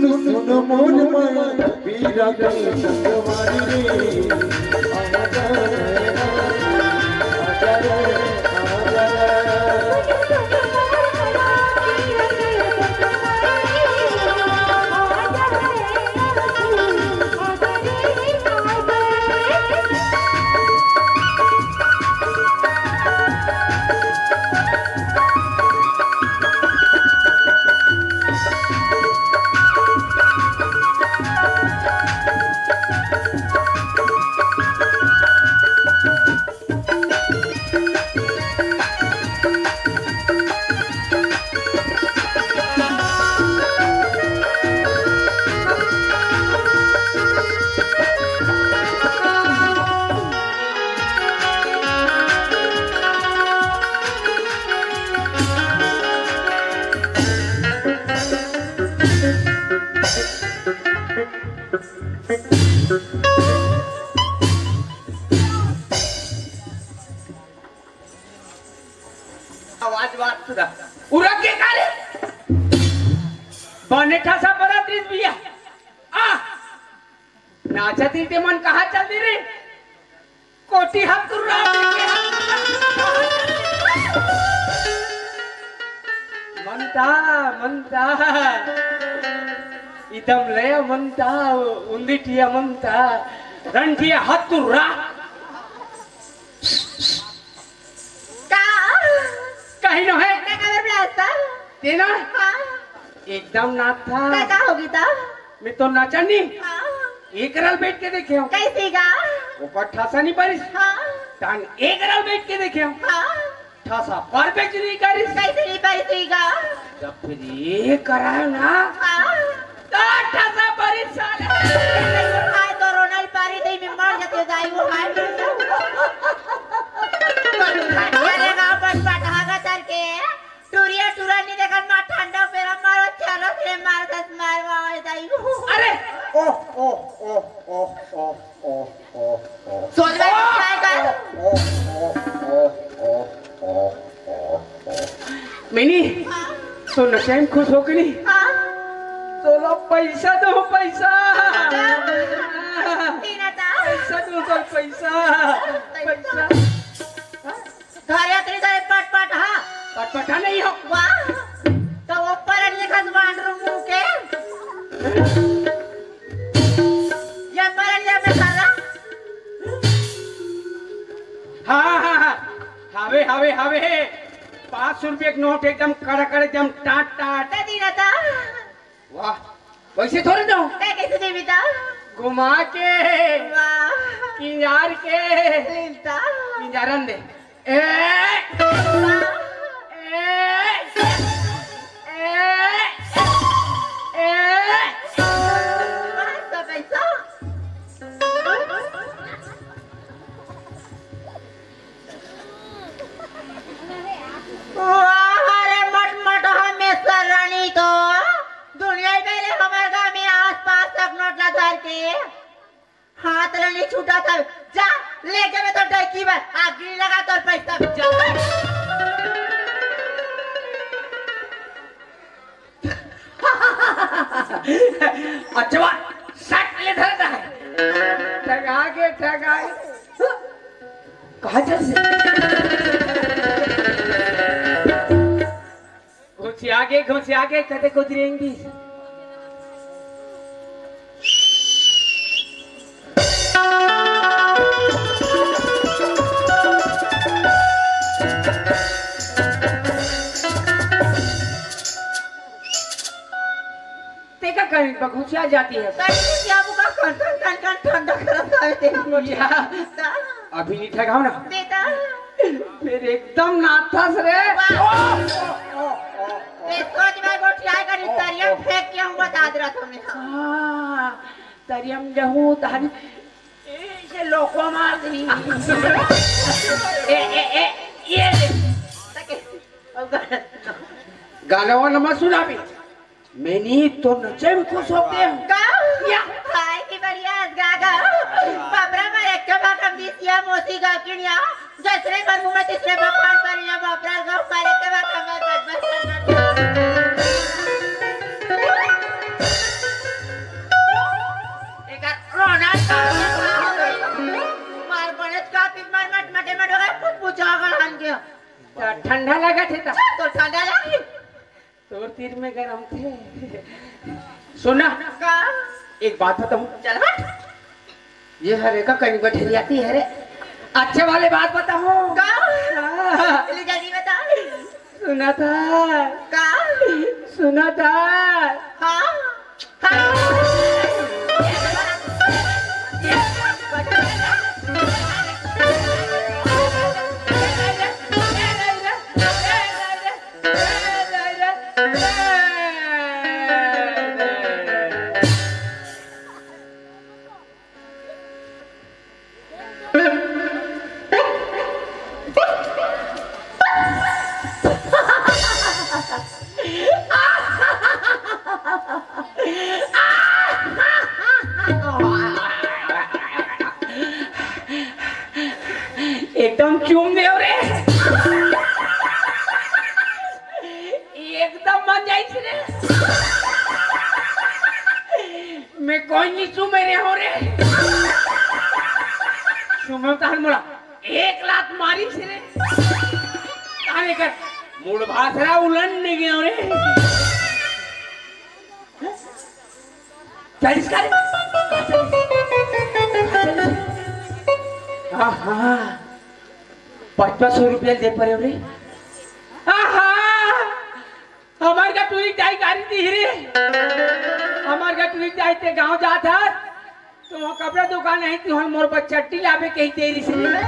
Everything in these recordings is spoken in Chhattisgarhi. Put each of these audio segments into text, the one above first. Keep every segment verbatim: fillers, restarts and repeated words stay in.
सुन मोर माया पीरा के संगवारी रे, आजा रे, आजा रे, आजा रे। आवाज बात सुधा। उरक के का रे? बने ठासा परत रिस भैया। आ! नाचत ही ते मन कहाँ चल दे रे? कोठी हतुर्रा के हाथ। मनता, मनता। इदम लय मनता, उंदिटिया मनता। रंठिया हतुर्रा। का? कहीं न है। का खबर ब्लास्टर? तेना? हाँ। एकदम नाथा। का, का होगी तब? मैं तो नाचा नहीं। हाँ। एक रल बैठ के देखे हूँ। कैसे गा? ऊपर ठासा नहीं परिस। हाँ। तान एक रल बैठ के देखे हूँ। हाँ। ठासा पर बैठ नहीं करिस। कैसे नहीं परिस गा? जब फिर ये करायो ना। हाँ। तो ठासा परिस साला। हाय तो रोनल पारी दे में मर जाते दाई वो हाय। अरे गा बट पटहागा तर के। टुरिया टुरा नहीं देखन मा ठंडा पेरा मारो चलो रे मार दस मार वाह दाई। अरे। ओह, ओह, ओह, ओह, ओह, ओह, ओह, ओह। सोच में क्या कर? ओह, ओह, ओह, ओह, ओह, ओह, ओह। मिनी, हाँ। तो नशे में खुश हो कि नहीं? हाँ। तो लो पैसा दो, पैसा। हाँ। तीन हजार। पैसा दो, दो पैसा। पैसा। पैसा। हाँ। घर यात्री करे पट पट, हाँ। पटपटा नहीं हो। वाह। तो ऊपर लिखत बांडरू मुंह के। ये पर ये में साला। हाँ, हाँ, हाँ। हावे, हावे, हावे। पाँच सौ रुपये के नोट एकदम कड़कड़, एकदम टाट, टाट। दे दी रहता। वाह, वैसे थोड़े दो। ते कैसे देवी ता? घुमा के। वाह। किंजार के। लेता। किंजारन दे। ए! वाह। ए! ए! ए! वाह, सब ऐसा। वाह रे मटमट हमेशा रानी तो दुनिया ही पहले हमारे गांव में आसपास तक नोट ला धर के हाथ ला नहीं छूटा था। जा ले जावे तो डैकी में आग नहीं लगा तोर पैसा भी जा। अच्छा, सट ले धरता है। ठगा के, ठगा के। कहाँ चल से? घुसिया के, घुसिया के, कते कुछ रेंगी। तेका कहीं बघुसिया जाती है। कहीं क्या वो का कन, कन, कन, कन ठंडा करत है तेरी गोटिया। या। दा। अभी नहीं ठगाओ ना। बेटा। फिर एकदम नाथस रे। वाह। ओ, ओ, ओ, ओ, ओ। ये सोच में गोटिया का ओ, निस्तरिया ओ। फेंक के हम बता दे रहा था मैं। हाँ। तरियम जहू तहन ए, ये लोको मार दी। ए, ए, ए, ये ले। तके, अब गाना। गाना वाना मत सुना भी। मैंने तो नचे में खुश होते हैं। गाओ। या। हाय, की बढ़िया, गा, गाओ। बापरा मारे, के बात हम दिसिया, मोसी गा किनिया। जसरे पर मुंह में तीसरे पर पान पर या बापरा गाँव पाले के बाद हमें बस, बस, बस, बस। क्या? त ठंडा लगत हे त। तो ठंडा लगी। तोर तीर में गरम थे। सुना, का? एक बात बताऊं। चल हट। ये हरे का कहीं बैठे जाती है रे। अच्छे वाले बात बताऊं। का? हाँ। ले जा जी बता। सुना था। का? सुना था। हाँ। एकदम चूम देव रे। एकदम मन जाइस रे। मैं कोई नहीं चूमे रे हो रे। चूमे तान मोला एक लात मारिस रे। ताने कर मुड़ भासरा उलन नहीं गयो रे। चालीस का रे? आहा, पाँच पाँच सौ रुपया दे परे रे। आहा, हमार का टूरी जाई गाड़ी दी रे। हमार का टूरी जाई ते गांव जात हस, तो वो कपड़ा दुकान नहीं थी, हम मोर पर चट्टी लावे कही दे रही रे।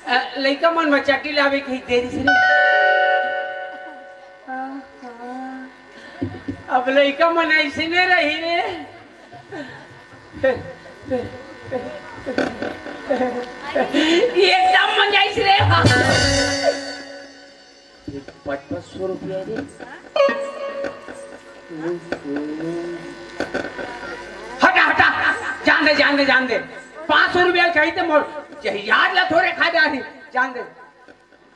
अ, लइका मन म चट्टी लावे के देरी से रे। अब लइका मन ऐसे ने रही रे। एकदम मन जाइस रे। पाँच पाँच सौ रुपया रे। हटा, हटा, जान दे, जान दे, जान दे। पाँच सौ रुपया कही थे मोर, यही याद ला थोड़े खा जा रही, जान दे।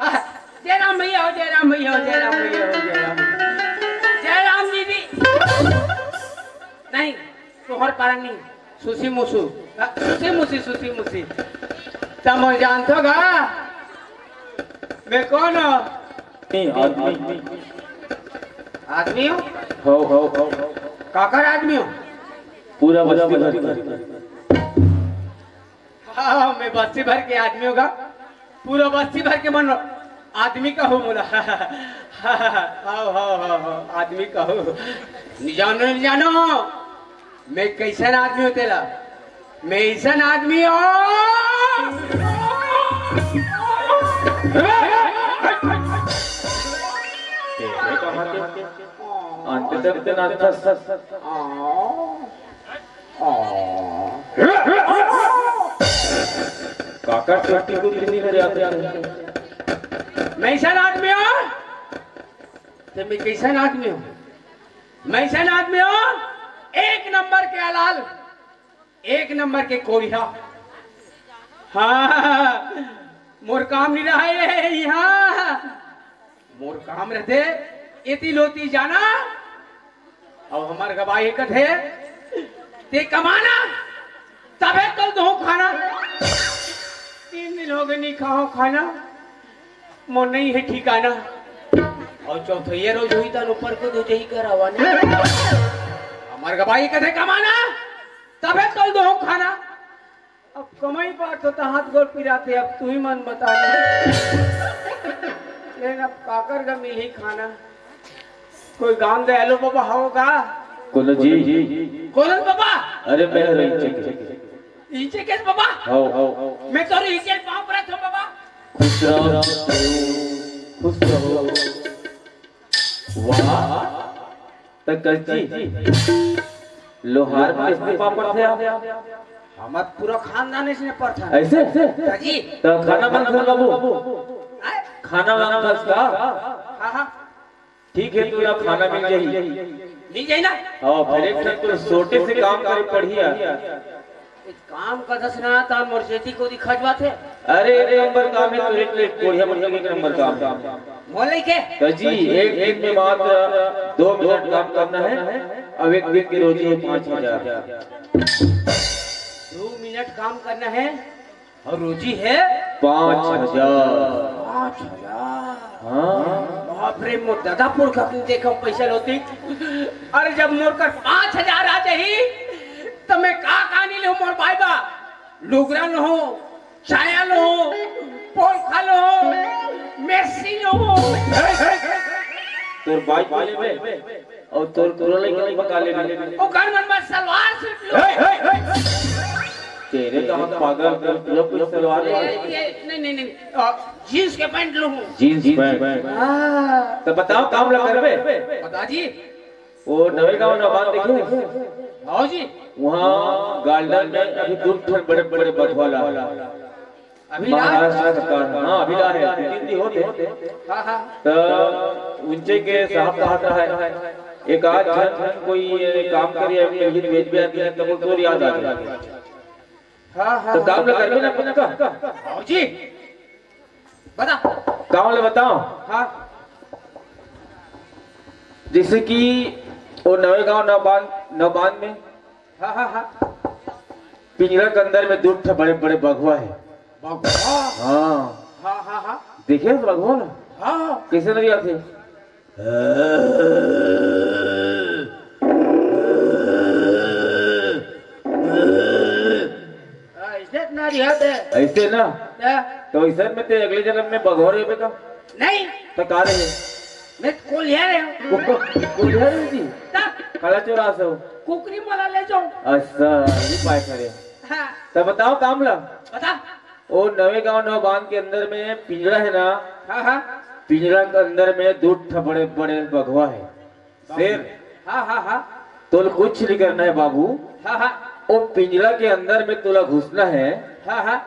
आह, जय राम भैया हो, जय राम भैया हो, जय राम भैया हो, जय राम। जय राम दीदी। नहीं, तोहर पारा नहीं, सुसी मुसु। हाँ, सुसी मुसी, सुसी मुसी। तम जानथो गा? मैं कौन हो? नहीं, आदमी। आदमी हो? हो, हो, हो, हो। काकर आदमी हो? पूरा बस्ती भर के। हाँ, मैं बस्ती भर के आदमी होगा। पूरा बस्ती भर के मन आदमी कहो मोला। हाँ, हाँ, हाँ, हाँ, आदमी कहो। नहीं जानो, नहीं जानो। मैं कैसन आदमी हो तेला? मैं ऐसन आदमी हो। अंत तक ते नाचथस। काकर चोटी को भी नहीं करे आते। मैं ऐसन आदमी हो। ते मैं कैसन आदमी हो? मैं ऐसन आदमी हो, एक नंबर के अलाल, एक नंबर के कोरिहा। हाँ, मोर काम नहीं रहा है यहाँ। मोर काम रहते एती लोती जाना। अब हमार गवाही कथे, ते कमाना, तबे तो दो खाना। तीन दिन हो गए नहीं खाओ खाना, मोर नहीं है ठिकाना। और चौथैया रोज हुई तन ऊपर को दो जही करावा ने। हमार गवाही कथे कमाना, तबे तो दो खाना। अब कमाई बात होता, हाथ गोड़ पिराते, अब तू ही मन बता दे। लेकिन अब काकर का मिली खाना? कोई गांव दे, हेलो बाबा, हो गा? कोनो जी? कोनो बाबा? अरे मैं रही चुके। इचे केस बाबा? हो, हो। मैं तो इचे पाँव परत हूँ बाबा। खुश रहो, खुश रहो। वाह, त कस जी, लोहार में किसने पापड़ थे आप? हमर पूरा खानदान इसने पर था। ऐसे? जी। तो खाना बंद कर बाबू। आए? खाना बंद कर का? हाँ, हाँ। ठीक है, तोला खाना मिल जाही। मिल जाही ना? हाँ, फिर एक ठन तो छोटे से काम करे पड़ी यार। एक काम करथस ना, तार मोर सेती को दिखा जवाथे। अरे, एक नंबर काम है, तो एक, एक बढ़िया, बढ़िया एक नंबर काम है। मोले के? तो जी, एक दिन में मात्र दो मिनट काम करना है। अब एक दिन की रोजी है पाँच हजार। दो मिनट काम करना है और रोजी है पाँच हजार। पाँच हजार। हाँ। बाप रे, मोर दादा पुरखा के देखा पैसा होती। अरे, जब मोर कर पाँच हजार आ जाही, तो मैं का का नहीं लूं मोर भाई बा? लुगरा लूं, छाया लूं, पोलखा लूं, मेसी लूं। तोर बाइक ले बे, और तोर तोरा लइका बका ले बे। ओकर मन में सलवार सूट लूं। तेरे तो हम पागल कर, पूरा कुछ सलवार ये, ले। ये, नहीं, नहीं, नहीं। अ, जींस के पैंट लूं। Jeans pant. हाँ। तो बताओ, काम ला करबे? बता जी। वो नवेगांव नौबान देखे? हाँ जी। वहाँ गार्डन में अभी दू ठन बड़े बड़े बघवा ला। अभी ला? महाराष्ट्र सरकार, हाँ, अभी ला रहे हैं, दू तीन दिन होते। हाँ, हाँ। तो उनचे के साहब कहत रहा है, एक आध झन कोई ये काम करिए, अभी यही भेज भी आती है, तब तो याद आ गया। हाँ, हाँ, तो काम हाँ। ला करबे ना पक्का? हाँ जी। बता। काम ला बताओ। हाँ। जैसे कि वो नवेगांव नौबान, नौबान में हाँ, हाँ, हाँ। पिंजरा के अंदर में दू ठा बड़े बड़े बघवा है। बघवा? हाँ। हाँ, हाँ, हाँ। देखे हो बघवा ना? हाँ। कैसे लग जाते? ऐसे ना रिया दे। ऐसे ना? हाँ। तो ऐसे में ते अगले जन्म में बघवा रहे का? नहीं। तो का रहे? मैं तो कोलिया रहे हूँ। को-, को-, कोलिया रहे जी? ता? काला चौराहा से हो? कुकरी मोला ले जाओ। अच्छा, ये पाए करे। हाँ। तो बताओ काम ला। बता। ओ नवेगांव नौबान के अंदर में पिंजरा है ना? हाँ, हाँ। पिंजरा के अंदर में दू ठा बड़े बड़े बघवा है। शेर। हाँ, हाँ, हाँ। तोल कुछ नहीं करना है बाबू। हाँ, हाँ। ओ पिंजरा के अंदर में तोला घुसना है। हाँ, हाँ।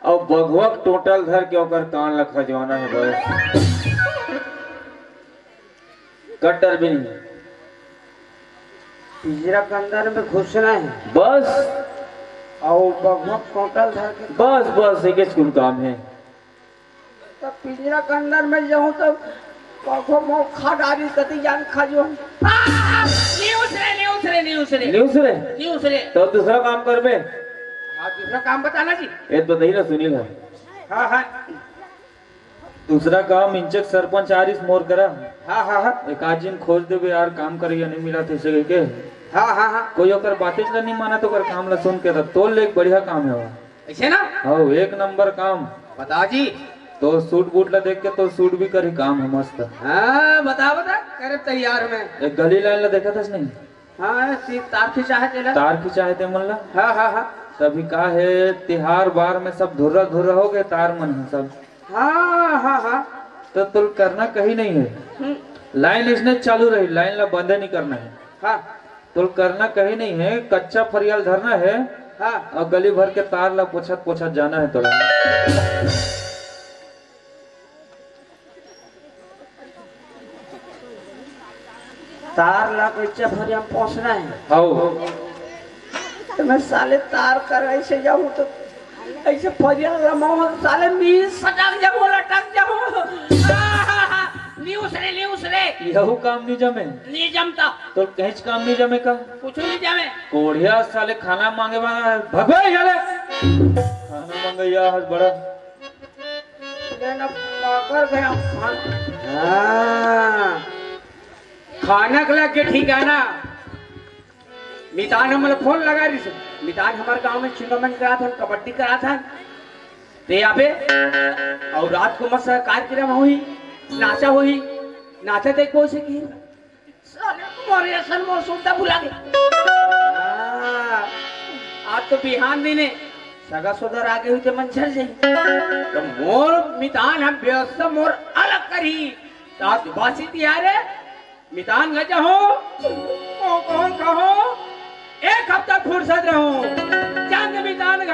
और बघवा के टोटल धर के ओकर कान ला खजवाना है बस। कट्टर भी नहीं। पिंजरा के अंदर में घुसना है। बस। और बघवा के टोटल धर के बस, बस, एक ही कुल काम है। तो पिंजरा के अंदर में जाऊं तो कखो मोर खा डारी कती जान खा जो। आ, नहीं उतरे, नहीं उतरे, नहीं उतरे। नहीं उतरे? नहीं उतरे। तो दूसरा काम करबे। हाँ, दूसरा काम बताना जी। ये तो बताई ना सुनील है। हाँ, हाँ। दूसरा काम इंचक सरपंच आरिस मोर करा। हाँ, हाँ, हाँ। एक आध जिन खोज देबे यार, काम करिया नहीं मिला थे से के। हाँ, हाँ, हाँ। कोई ओकर बातें ला नहीं माना तो ओकर काम ला सुन के रख। तोल ले एक बढ़िया काम है वो। ऐसे ना? हाँ, एक नंबर काम। बता जी। तो सूट बूट ला देख के तो सूट भी करी काम है मस्त। हाँ, बता, बता, करे तैयार में। एक गली लाइन ला देखा था नहीं? हाँ, सी तार खिंचा है तेला। तार खिंचा है ते मन ला? हाँ, हाँ, हाँ। तभी का है, तिहार बार में सब धुर्रा धुर्रा हो गए, तार मन है सब। हाँ, हाँ, हाँ। तो तुल करना कहीं नहीं है। हम्म। लाइन इसने चालू रही, लाइन ला बंदे नहीं करना है। हाँ। तोल करना कहीं नहीं है, कच्चा फरियाल धरना है। हाँ। और गली भर के तार ला पोछत पोछत जाना है तोला। तार ला कच्चा फरियाल पोछना है। हाउ। तो मैं साले तार कर ऐसे जाऊं तो ऐसे फरियाल लमाऊं, साले मी सटक जाऊं, लटक जाऊं। न्यूस रे, न्यूस रे। यहू काम नहीं जमे। नहीं जमता। तो कहीं काम नहीं जमे का? कुछ नहीं जमे। कोढ़िया साले खाना मांगे मांगे, भगवे साले। खाना मांगे यार बड़ा। लेना पाकर गया खाना। हाँ। खाना के लग के ठिकाना। मितान हमला फोन लगा रहिस। मितान हमर गांव में टूर्नामेंट करात हन, कबड्डी करात हन। ते आबे, और रात को मस्त कार्यक्रम होही, नाचा होही, नाचा देखबो से की। साले मोर असन मोर सुविधा भुला गे। हाँ, आज तो बिहान दिन है, सगा सोदर आगे हुई ते मन झर जाई। तो मोर मितान हम व्यवस्था मोर अलग करी। तो आज बासी तिहार है, मितान घर जाहूं, ओ कौन कहो, एक हफ्ता फुर्सत रहूं, चंद मितान घर।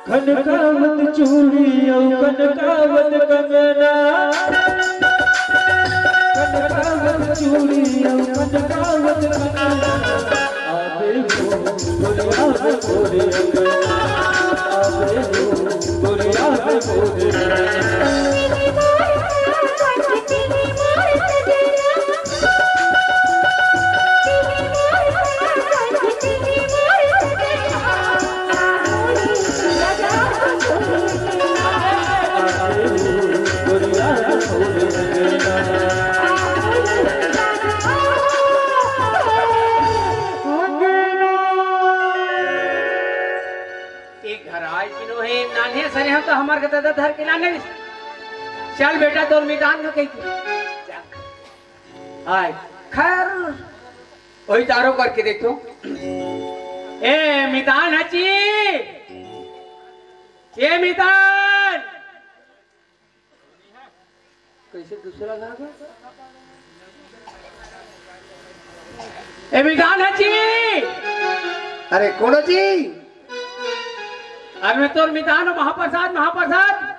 खनकावत चूड़ी अउ खनकावत कंगना, खनकावत चूड़ी अउ खनकावत कंगना। आबे हो दुनिया में मोरे अंगना, आबे हो दुनिया में मोरे अंगना। एक घर आय कि नो हे, नान्हे सरे हो तो हमर के ददा धर के लाने। चल बेटा, तोर मितान का कही थी। आय, खैर, वही तारो करके देखो। ए, मितान हची। ए, मितान। कैसे दूसरा घर गया? ए, मितान हची। अरे, कोनो जी? अरे, मैं तोर मितान हूँ, महाप्रसाद, महाप्रसाद।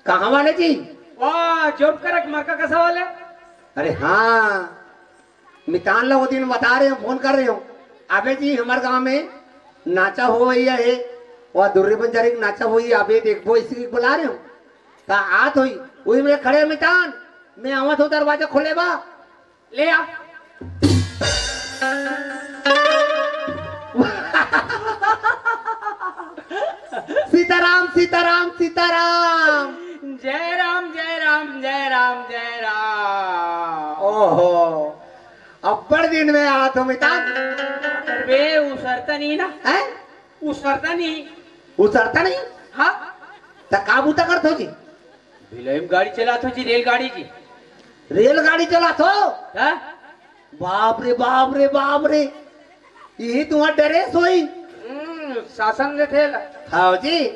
कहाँ वाले जी? वाह, जोब करक मरका कसा वाले? अरे हाँ, मितान ला वो दिन बता रहे हो, फोन कर रहे हो। अबे जी, हमारे गांव में नाचा हो गई है, वह दुर्री बंजारी की नाचा हुई, अबे देखबो, इसी की बुला रहे हो। का आत हुई, वही में खड़े हो मितान, मैं आवत हूँ, दरवाजा खोले बा, ले आ। सीताराम, सीताराम, सीताराम। जय राम, जय राम, जय राम, जय राम। ओहो, अब्बड़ दिन में आत हो मितान। अबे, उसरता नहीं ना? हैं? उसरता नहीं। उसरता नहीं? हाँ। त का बूता करत हो जी? बिलाई में गाड़ी चलात हो जी, रेलगाड़ी जी। रेलगाड़ी चलात हो? हाँ? बाप रे, बाप रे, बाप रे, यही तुम्हार ड्रेस होई? हम्म, शासन देथे ला। हाँ जी।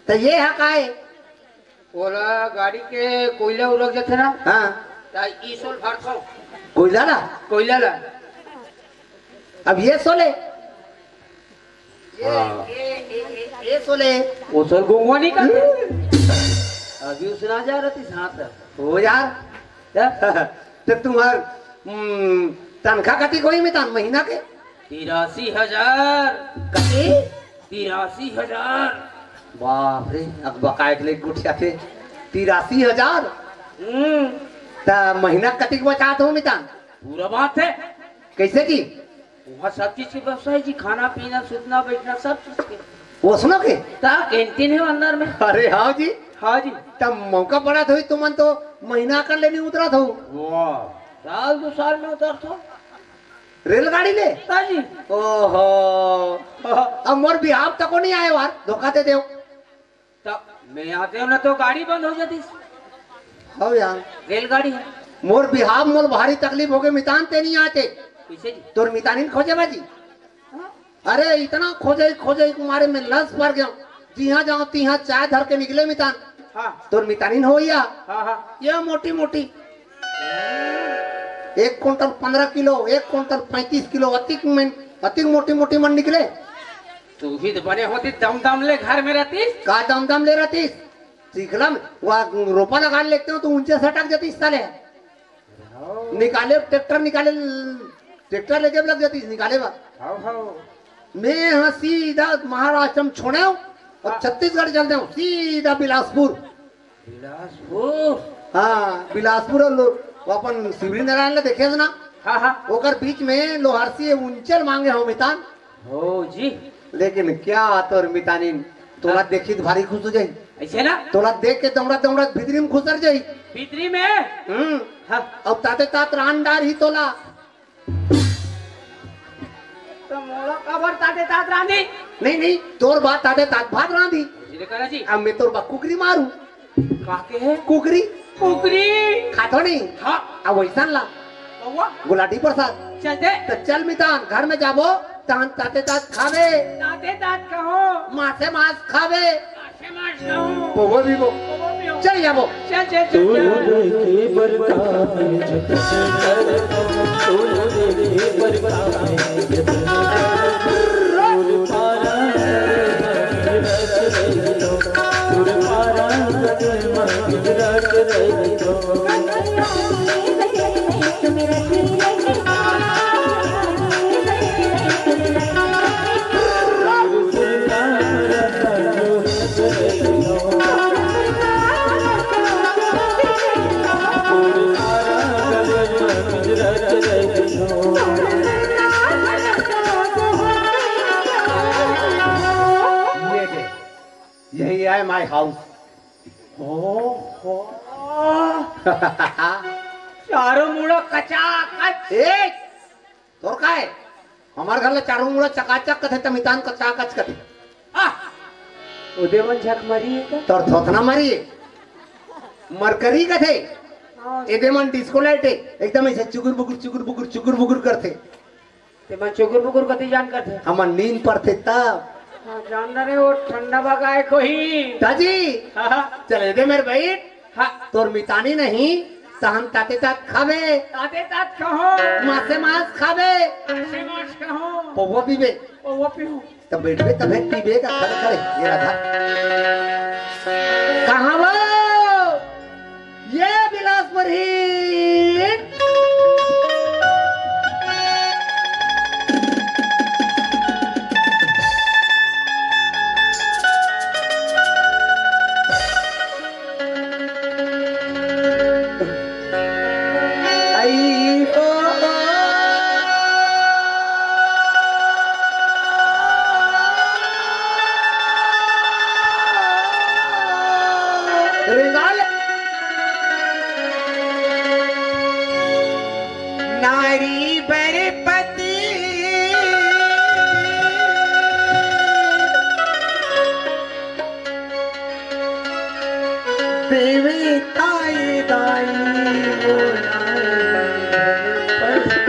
त ये हा काय? ओला गाड़ी के कोयला उरक जथे ना। हाँ। त ईसोल भरथो। कोयला ला? कोयला ला। अब ये सोले। ये, हाँ। ये, ये, ये, ये सोले। वो सोल गुंगवा नहीं करते। अभी उसना जा रही थी साथ। हो यार। क्या? तो तुम्हार, हम्म, तनखा कति कोई में तन महीना के? तिरासी हजार। कति? तिरासी हजार। बाप रे, अब बकाए के लिए गुठिया थे। तिरासी हजार? हम्म। त महीना कति के बचात हो मितान? पूरा बात है। कैसे जी? वहाँ सब चीज की व्यवस्था है जी, खाना पीना, सुतना बैठना, सब चीज के। वो सुनो के? ता कैंटीन है अंदर में। अरे हाँ जी। हाँ जी। तब मौका पड़ा थोड़ी, तुमन तो महीना कर लेनी उतरा था। वाह। साल दो साल में उतर थो। रेलगाड़ी ले? ता जी। ओहो। अब मोर बिहाव तको नहीं आए वार, धोखा दे देव। तब मैं आते हो ना तो गाड़ी बंद हो जाती। हो यार। रेलगाड़ी है। मोर बिहाव मोर भारी तकलीफ हो गए, मितान ते नहीं आते। कैसे जी? तोर मितानिन खोजे बाजी। हाँ? अरे इतना खोजे, खोजे के मारे में लस पर गया। जिहाँ जाओ तिहाँ चाय धर के निकले मितान। हाँ। तोर मितानिन हो या? हाँ, हाँ। ये मोटी मोटी। एक कुंटल पन्द्रह किलो, एक कुंटल पैंतीस किलो, अतिक में, अतिक मोटी मोटी मन निकले। तू भी तो बने होती, दम दम ले घर में रहती। का दम दम ले रहती? सीखला में, वहाँ रोपा लगा लेते हो तो ऊंचे सटक जाती साले। निकाले ट्रैक्टर, निकाले ट्रैक्टर लेके लग जाती, निकाले बा। हाव, हाव। मैं यहाँ सीधा महाराष्ट्र में छोड़े हूँ और हाँ। छत्तीसगढ़ चलते हूँ, सीधा बिलासपुर। बिलासपुर? हाँ, बिलासपुर और लो-, वो अपन शिवरी नारायण ला देखे ना? हाँ, हाँ। ओकर बीच में लोहारसी उंचल मांगे हो मितान। हो जी। लेकिन क्या तोर मितानिन, तोला हाँ। देखी तो भारी खुश हो जाई। ऐसे ना? तोला देख के दौड़ा दौड़ा भीतरी में घुसर जाई। भीतरी में? हम्म। हाँ। अब ताते तात रान डार ही तोला। तो मोला काबर ताते तात रांधी? नहीं, नहीं, तोर बात ताते तात भात रांधी। जी, करा जी। अब मैं तोर बा कुकरी मारू। काके है? कुकरी। कुकरी। खाथो नहीं? हाँ। अब वैसन ला। कौआ? गुलाटी प्रसाद। चलते। तो चल मितान, घर में जाबो, तान ताते तात खावे। ताते तात कहो। मासे मास खावे। मासे मास कहो। पोगो भी वो। पोगो भी हो। चल जाबो। चल, चल, चल, चल। ये दे, यही है my house। ओहो। चारों मुड़ा कचाकच। ए, तोर का है? हमार घर ले चारों मुड़ा चकाचक कथे, त मितान कचाकच कथे। आ, ओदे मन झक मरी हे का? तोर थोथना मरी हे। मरकरी कथे। हाँ। एदे मन डिस्को लाइट हे, एकदम ऐसे चुगुर बुगुर, चुगुर बुगुर, चुगुर बुगुर करथे। ते मन चुगुर बुगुर कति जान करथे? हमन नींद परथे तब। हाँ, जान रहे वो ठंडा बगाए कोई। दाजी, हाँ, हाँ। चल एदे मेर बइठ। हाँ। तोर मितानी नहीं, तहन ताते तात खाबे। ताते तात कहो। मासे मास खाबे। मासे मास कहो। पौवा पीबे। पौवा पीहूँ। तब बइठबे, तभे पीबे का खड़े खड़े। ये रहा। कहाँ वो? ये बिलासपुर ही। आई हो। रेंगाल। नारी बर पति। देवे ताई दाई वो नारी बर पति।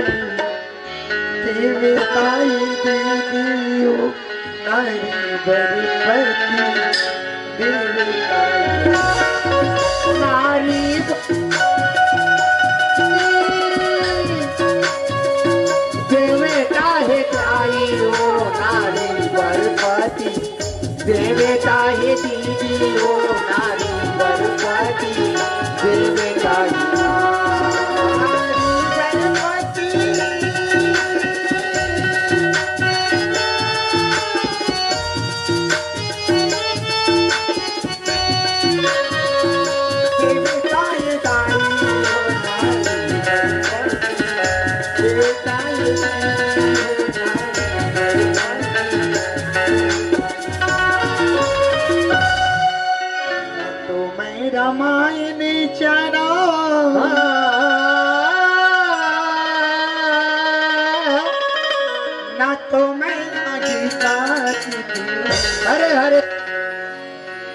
देवे ताई दीदी वो नारी बर पति। देवे ताई नारी देवे ताहे ताई वो नारी बर पति। देवे ताहे दीदी वो नारी बर पति। देवे ताहे नारी बर पति। तो मैं रामायण चरा ना तो मैं ना गीता जी। हरे हरे।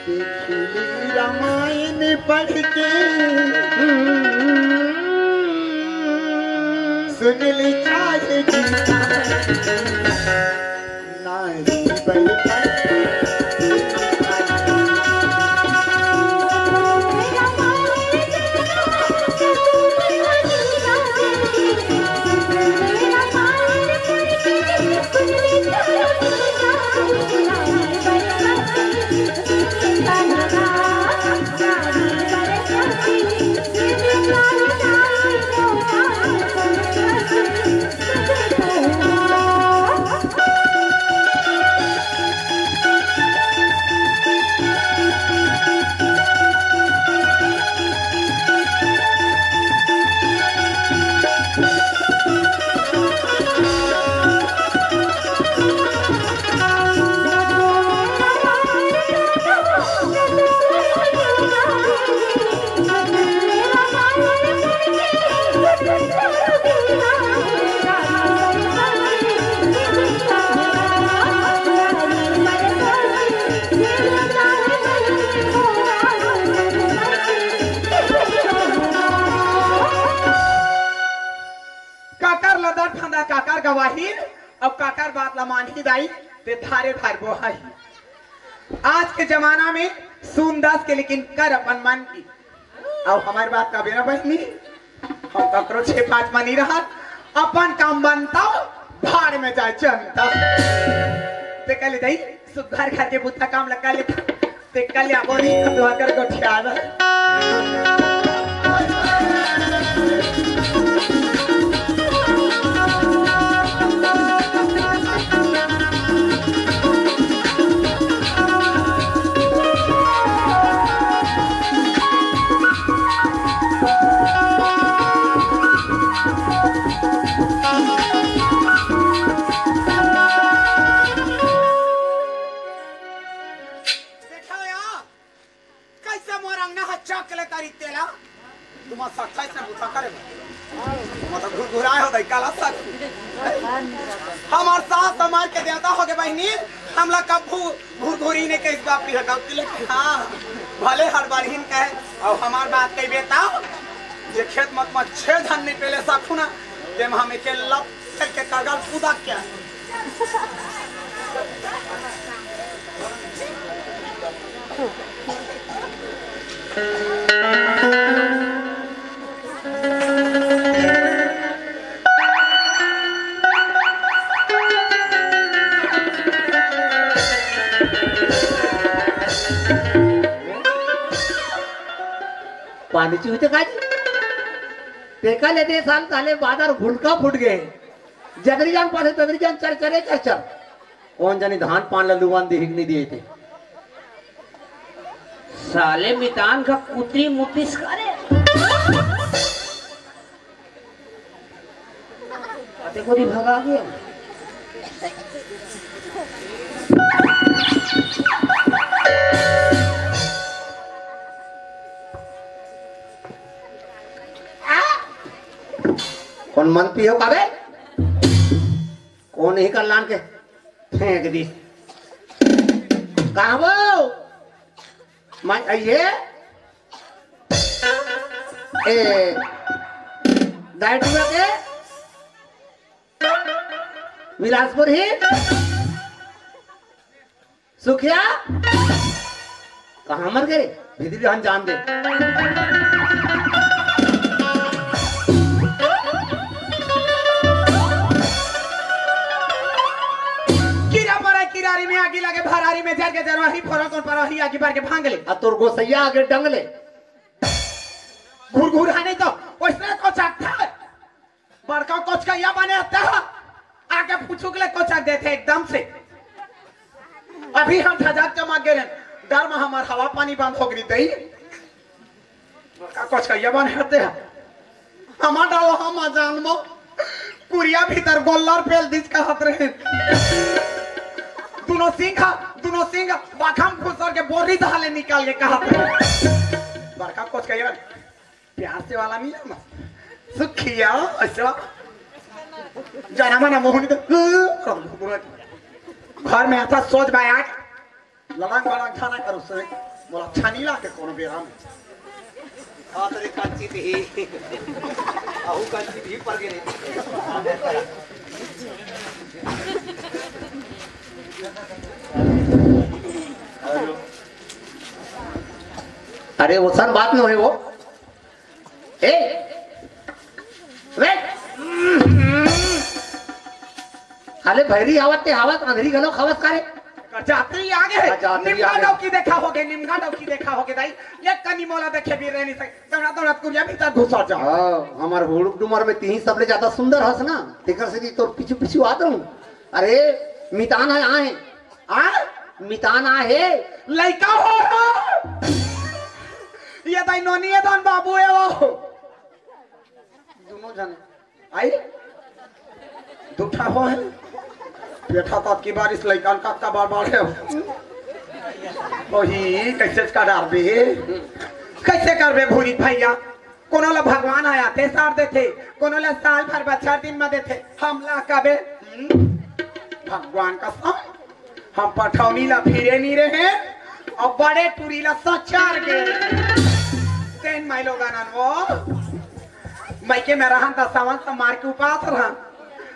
देखी रामायण पढ़ के सुन ली चाहे गीता। नारी बल पर काकर लदर फंदा काकर गवाही, अब काकर बात ला मानही दाई, ते धारे धार बोहाही। आज के जमाना में सुन दस के, लेकिन कर अपन मन की। अब हमर बात का बेरा बहिनी, हम ककरो छे पाँच में नहीं रहत, अपन काम बनता, भाड़ में जाए जनता। ते कहले दाई, सुघर घर के बुता काम लगा ले। ते कल्याण बोली, तो आकर गोठियावा। देखा या, कैसे मोर अंगना ह चक ले तरी तेला? तुम सच्चाई से बुझा करे। तुम तो घुरघुराए हो गई काला सच। हमार सास हमार के देवता हो गए बहिनी, हमला कभू भुरभुरी ने कहिस बाप रे, गलती ले। हाँ, भले हड़बड़हिन कहे, अउ हमार बात कहिबे त, जे खेत मत म छह झन नइ पेले सकहूं ना, तेम हम एके लप करके कगल कूदा क्या। पानी चूहते का जी? तेका ले दे साल, साले बादर भुलका फूट गए। जदरी जान पासे, तदरी जान चर चरे चर चर। कौन जानी धान पान ला लुवान दिही कि नहीं दिही ते। साले मितान का कुतरी मुतिस करे। अते को दी भगा गया। कौन मन पियो काबे? कौन ही कल्याण के फेंक दी। कहाँ वो? मैं आइए। ए, दाई टूरा के बिलासपुर ही। सुखिया कहाँ मर गए? भीतरी हम जान दे। कीरा पड़े किरारी में, आगी लगे भरारी में, जर के जरवाही, फोरा कौन परवाही, आगी बार के भांग ले। आ तोर गोसैया आगे डंग ले। घुरघुरा नहीं तो ओइसने कोचकथे। बड़का कोचकइया बने हते ह। आके पूछू के ले कोचक देथे एकदम से। अभी हम झझक चमक गए, डर में हमार हवा पानी बंद हो गई दई। बड़का कोचकइया बने हते ह। हमार डालो हम अजान मो कुरिया भीतर गोल्लर पेल दिस कहत रहे। दुनो सिंह, दुनो सिंह बाखम घुसर के बोरी धाले निकाल के कहत रहे। बड़का कोचकइया प्यार से वाला मिला ना। सुखिया, ऐसा। जाना माना मोहनी तो घर में आता सोच बाय आके। लड़ांग बड़ांग खाना करो से। बोला, "अच्छा नहीं लागे कोनो बेरा में।" हाँ, तेरे कंची थी। आहू कंची थी पर गिरी। अरे, वो सर बात न है वो। ए, वे। अरे, भैरी आवत ते आवत, अंधरी घलो खावत का रे? जात्री आगे है। हाँ, जात्री निम्गा आगे। डौकी देखा होगे, निम्गा डौकी देखा होगे दाई। एक कनी मोला देखे भी रह नहीं सके। दौड़ा दौड़ा कुरिया भीतर घुसा जा। हाँ, हमार हुड़ुक डुमर में तीन सबले ज्यादा सुंदर हस ना। तेकर से तोर पीछू पीछू आत रहूं। अरे, मितान है, आए। आ? मितान आहे। लइका हो, हो। ये दाई नोनी, ये दान बाबू है वो। दोनों जने। आई? दुठा हो है। पेठा तक की बारिश लइकान का का बार बार है। वही कैसे का डार दे। कैसे करबे भूरी भैया? कोनो ला भगवान आया ते सार देथे, कोनो ला साल भर बछर दिन में देथे। हमला कबे, हम्म? भगवान कसम, हम पठौनी ला फिरे नहीं रहे और बड़े टूरी ला सचार गए। तेन माई लोगन वो, मइके में रहन त सावन से मार के उपास रहन।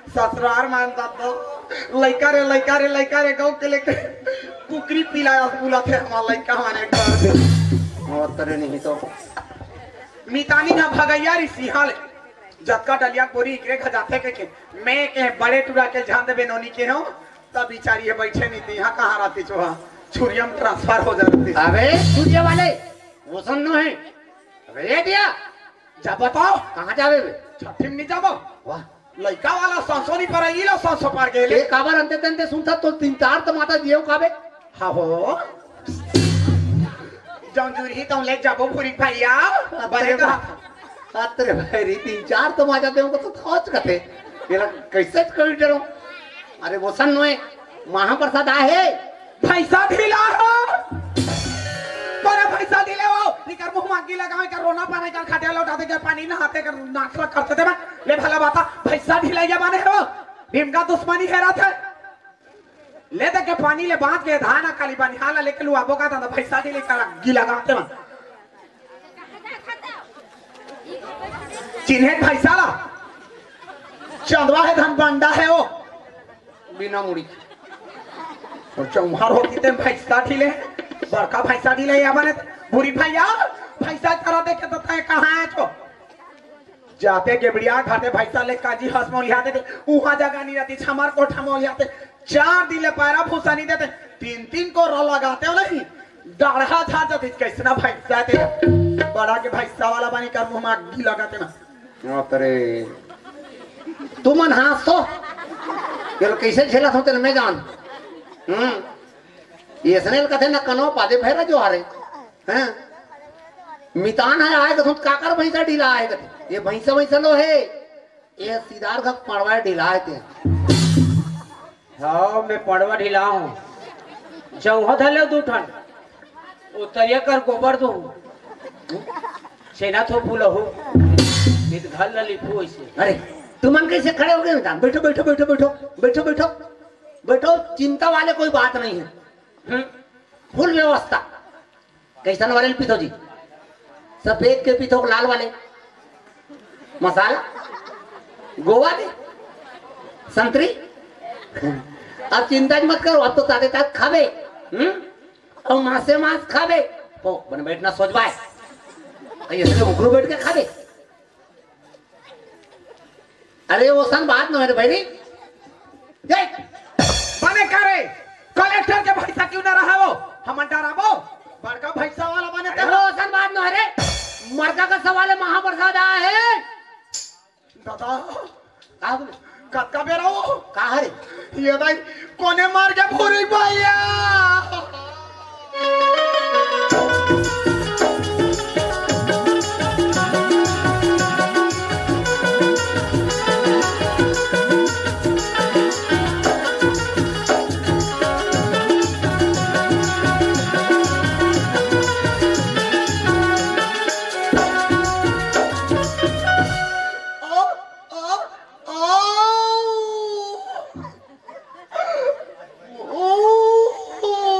ससुरार मान दादा, लइका रे, लइका रे, लइका रे, गौ के लेके कुकरी पिलाया बुला थे हमार लइका माने घर दे। और तरे नहीं तो। मितानी ना भगैया री सिहाले। जतका डलिया बोरी इकरे खा जाथे के, के। मैं के बड़े टूरा के झान देबे नोनी के हो, तब बिचारी है बैठे नहीं थी। यहाँ कहाँ रहती चोहा? छुरिया में ट्रांसफर हो जाती। अबे छुरिया वाले, वो सन नो है। अबे ये दिया। जा बताओ। कहाँ जावे बे? छठी में नहीं जाबो। वाह। लइका वाला सांसो नहीं पर, ई लो सांसो पर गेले। ए, काबर अंते तंते सुनता तो तीन चार तो माता दियो काबे। हाँ हो। जौन जुरही तौन ले जाबो भूरी भैया। अतरे बने कहा। अतरे भाई री तीन चार तो माता देव को तो थोच कथे। ये ला कैसे कोई डरो? अरे वो सन नोए, महाप्रसाद आहे। भैंसा ढीला हो। तोरे भैंसा ढीले हो। निकर मुंह मांगी लगावे कर रोना पाने कर खाटे लौटाते कर पानी नहाते कर नाचला करते थे मैं। ले भला बाता भैंसा ढीला ये माने हो। भीम का दुश्मनी है रात है। ले दे के पानी ले बांध के धान काली बनिहाल ला लेके लुआबो का दादा भैंसा ढीले का गिला गाते मन। चिन्हे भैंसा ला। चंदवा हे धन बंडा हे ओ। बिना मुड़ी। अउ चौम्हर होती ते भैंसा ढीले। बड़का भैंसा ढीले या बने। भूरी भैया, भैंसा चरा देखे तो तय कहाँ हे छो? जाते गेबड़िया घाटे भैंसा ले काजी हंस मोलिया दे। उहाँ जगह नहीं रहती, छमार कोठा मोलिया दे। चार दिन ले पैरा भूसा नहीं देते। तीन तीन को रो लगाते हो नहीं। डाढ़ा झाड़ जाती, कैसना भैंसा ते। बड़ा के भैंसा वाला बनी कर मुँह में आगी लगाते ना। अतरे। तुमन हाँस तो। ये लोग कैसे झेलत हो तेन मैं जान। हम्म। ये सनेल कथे ना कनो पादे भैरा जो हारे। हैं? मितान हे आय कथों त काकर भैंसा ढीला आय कथे। ये भैंसा वैसा लो हे। ये सिदार का पड़वा ढीला आय ते। हाँ, मैं पड़वा ढीला हूँ। चौहा धले दू ठन। उतरिया कर गोबर दो। छेना थोपू लहू। इत घर ल लिपू ऐसे। अरे, तुमन कैसे खड़े हो गए मितान? बैठो, बैठो, बैठो, बैठो, बैठो, बैठो, बैठो, चिंता वाले कोई बात नहीं है। हम्म, फुल व्यवस्था। कैसन वाले पीथो जी? सफेद के पीथो के लाल वाले? मसाला? गोवा के? संतरी? अब चिंता मत करो, अब तो ताते तात खाबे। हम्म? अब मासे मास खाबे। ओ, बन बैठना सोचवाए। कहीं इसने उगरू बैठ के खाबे। अरे, ओसन बात नोहे रे भैरी। ए! बने का रे? कलेक्टर के भैंसा क्यों ना रहा वो? हमन डराबो? बड़का भैंसा वाला बने ते अरे, हो? ओसन बात नोहे रे। मरका का सवाल है, महाप्रसाद आया है। दादा, का बोले? कतका बेरा हो? का हरे? ये दाई, कोने मार के भूरी भैया?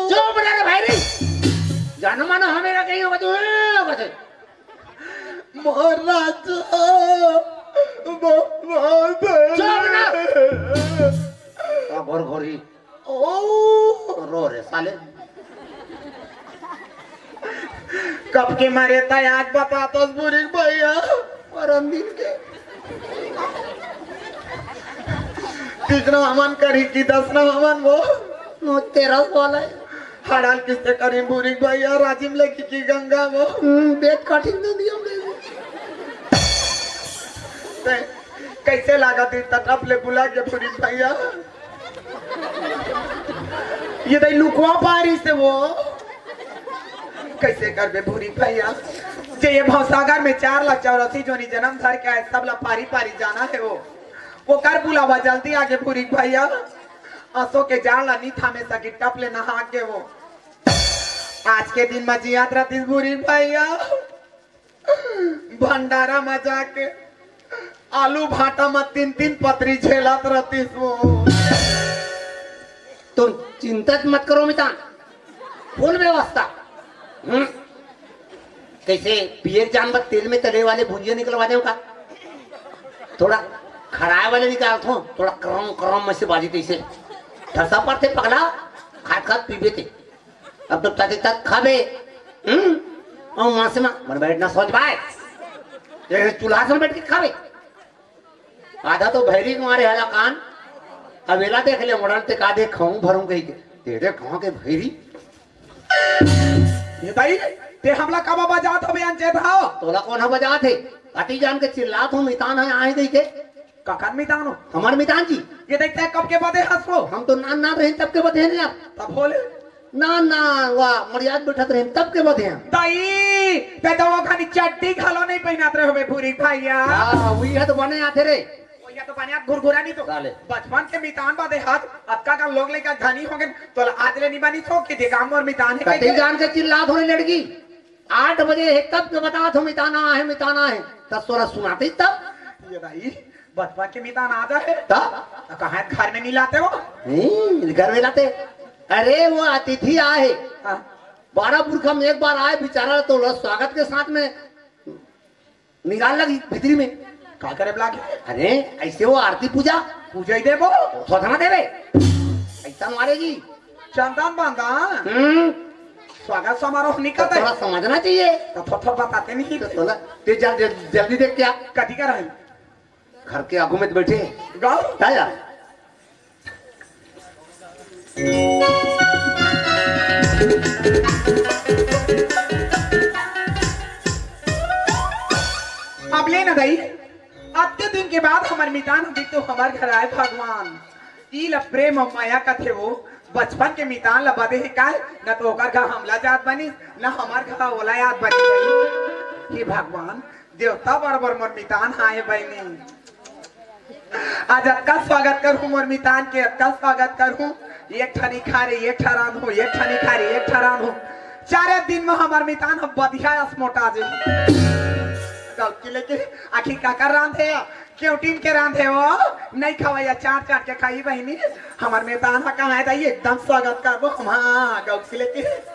चुप रह रे भाई रे। जानो मानो हमें का कहीं होगा तू, ए, होगा तू। महाराज, चुप ना। का घोर घोरी। ओ। रो रे साले। कब के मरे ता आज बता तो बुरी भैया। परम दिन के। तीसरा हमन करी कि दसरा हमन वो। वो तेरह वाला है। हड़ाल किससे करी बुरी भैया, राजिम लेके की गंगा वो। हम्म, बेत कठिन दे दिया हमने। ते कैसे लागा दिन तटप ले बुला के बुरी भैया? ये दई लुकवा पारी से वो। कैसे करबे भूरी भैया? जे ये भवसागर में चार लाख चौरासी जोनी जन्म धर के आए, सब ला पारी पारी जाना है वो। वो कर बुलावा जल्दी आगे भूरी भैया। असो के जाड़ ला नी थामे सकी टप ले नहा के वो। आज के दिन में जियात रहतीस भूरी भैया। भंडारा में जाके आलू भाटा में तीन तीन पतरी झेलत रहतीस वो। तुम चिंता मत करो मितान, फुल व्यवस्था। हम्म। कैसे पिए जान बर तेल में तले वाले भुंजिया निकलवा देव का? थोड़ा खराए वाले निकाल थो, थोड़ा करम करम में से बाजी तैसे ठसा पर थे पगला, खात खात पीबे थे। अब तो ताते तात खाबे। हम्म। और माँ से माँ, मन बैठना सोच बाय। ये चूल्हा से बैठ के खाबे। आधा तो भैरी के मारे हला कान। अब एला देख ले, मोड़न ते का दे खाऊं भरूं कही के। तेरे कहाँ के भैरी? ये दाई, ते हमला कब बजात हवे अंचे धाव? तोला कौन ह बजात हे? अति जान के चिल्लात हो, मितान है आए दे के। काकर मितान हो? हमार मितान जी। ये देखते हैं कब के बदे हंसो। हम तो नान नान रहे तब के बदे हैं आप। तब बोले। ना, ना, वाह, मर्याद बैठत रहे, तब के बदे हैं। दाई, ते तो वो खाली चड्डी घलो नहीं पहनात रहे होबे, भूरी भैया। हाँ, वही है तो बने आते रे। भैया तो बने आप घुरघुरा नहीं तो। साले। बचपन के मितान बादे हाथ, अतका का लोग लेकर घनी हो गए, तो आज ले नहीं बनी तो कि दे काम और मितान है कते कहीं। जान के चिल्लात हो रे लड़की। आठ बजे है, तब के बतात हो मिताना है, मिताना है। तब सोरा सुनाते ही तब। ये दाई, बचपन के मितान आ जाए। त? त कहाँ घर में मिलाते हो? नहीं, घर में लाते। अरे, वो अतिथि आए हे। हाँ। बारह पुरखा में एक बार आए, बेचारा तो लो स्वागत के साथ में निकाल लगी भीतरी में। का करे लागे? अरे, ऐसे वो आरती पूजा। पूजा ही देबो। थोथना देवे। ऐसा मारेगी। चंदन बंदन। हम्म। स्वागत समारोह निकलते। थोड़ा समझना चाहिए। तो थोड़ा बताते नहीं। तो थोड़ा, ते जल-, जल-, जल्दी देख क्या? कथी कर रहे? घर के आगू में तो बैठे। गाओ। क्या यार? अब ले ना दाई, अत्ते दिन के बाद हमर मितान भी तो हमर घर आए भगवान। ई ल प्रेम अउ मया कथे वो, बचपन के मितान ल बदे हे काय, न तो ओकर घर हमला जात बनिस, न हमर घर ओला याद बनिस। हे भगवान, देवता बरोबर मोर मितान आए बहिनी। आज अतका स्वागत करहूँ मोर मितान के, अतका स्वागत करहूँ। एक ठनी खा रे, एक ठरान हो, एक ठनी खा रे, एक ठरान हो। चारे दिन में हमर मितान हम बधिया अस मोटा जे। गलती लेके आखिर काकर रांधे या? क्यों टीम के रांधे हो? नहीं खवाया, चाट चाट के खाई बहिनी। हमर मितान हा कहाँ है दाई? एकदम स्वागत करबो हम। हाँ, गलती लेके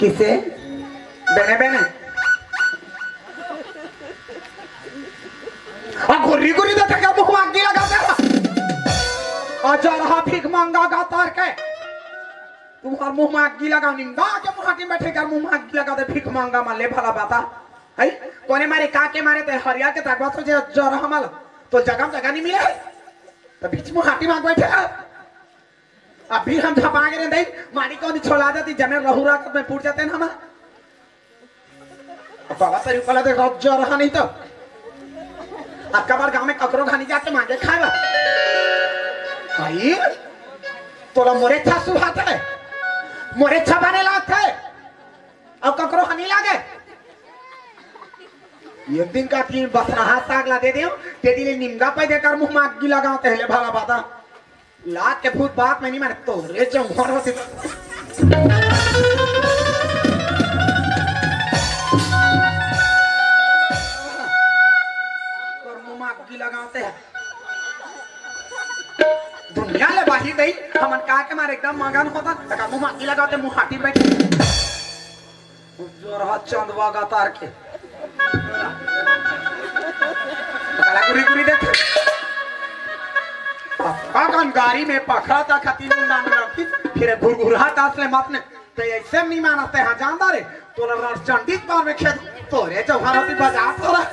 किसे? बेने बेने। आ गुर्री गुर्री देखे के मुंह में आगी लगा दे। आ जा रहा भीख मांगा गा तार के। तुम्हार मुंह में आगी लगा, निंदा के मुंह आगी में बैठे कर मुंह में आगी लगा दे, भीख मांगा माले भला बाता। है? कोने मारे का के मारे ते हरिया के तकवा सोचे जा रहा माल। तो जगह जगह नहीं मिले। तो बीच मुंह हाटी मांग बैठे। अभी हम झपा के नहीं दई, मारी कौन छोला देती, जमे रहू रात में फूट जाते ना हम। अब बाबा तेरी पला देख, रज्जा रहा नहीं तो। अब कबार गांव में ककरो घानी जाके मांगे खाएगा। भाई, तोला मोरे छा सुहात है, मोरे छा बने लागत है, अब ककरो हनी लागे। एक दिन का तीन बसरहा साग ला दे दे, तेरी ले निमगा पे देकर मुंह मांगी लगाओ, तेहले भला बाता। लात के भूत बात में नहीं माने, तोरे जो घर होती। पर मुंह मांगी लगाते हैं। दुनिया ले बाही गई, हमन का के मारे एकदम मगन होता, तका मुंह मांगी लगाते, मुंह हाटी बैठ। जोरहा चंदवा गतार के। काला गुरी गुरी देख। पक्का कन गाड़ी में पखरा था खती मुंडा में रखी, फिर घुरघुरा दास ले मत ने। ते ऐसे नहीं मानते हैं, जानता रे? तोला रणचंडी पार में खेत, तोरे जौहर होती बजा तोरा।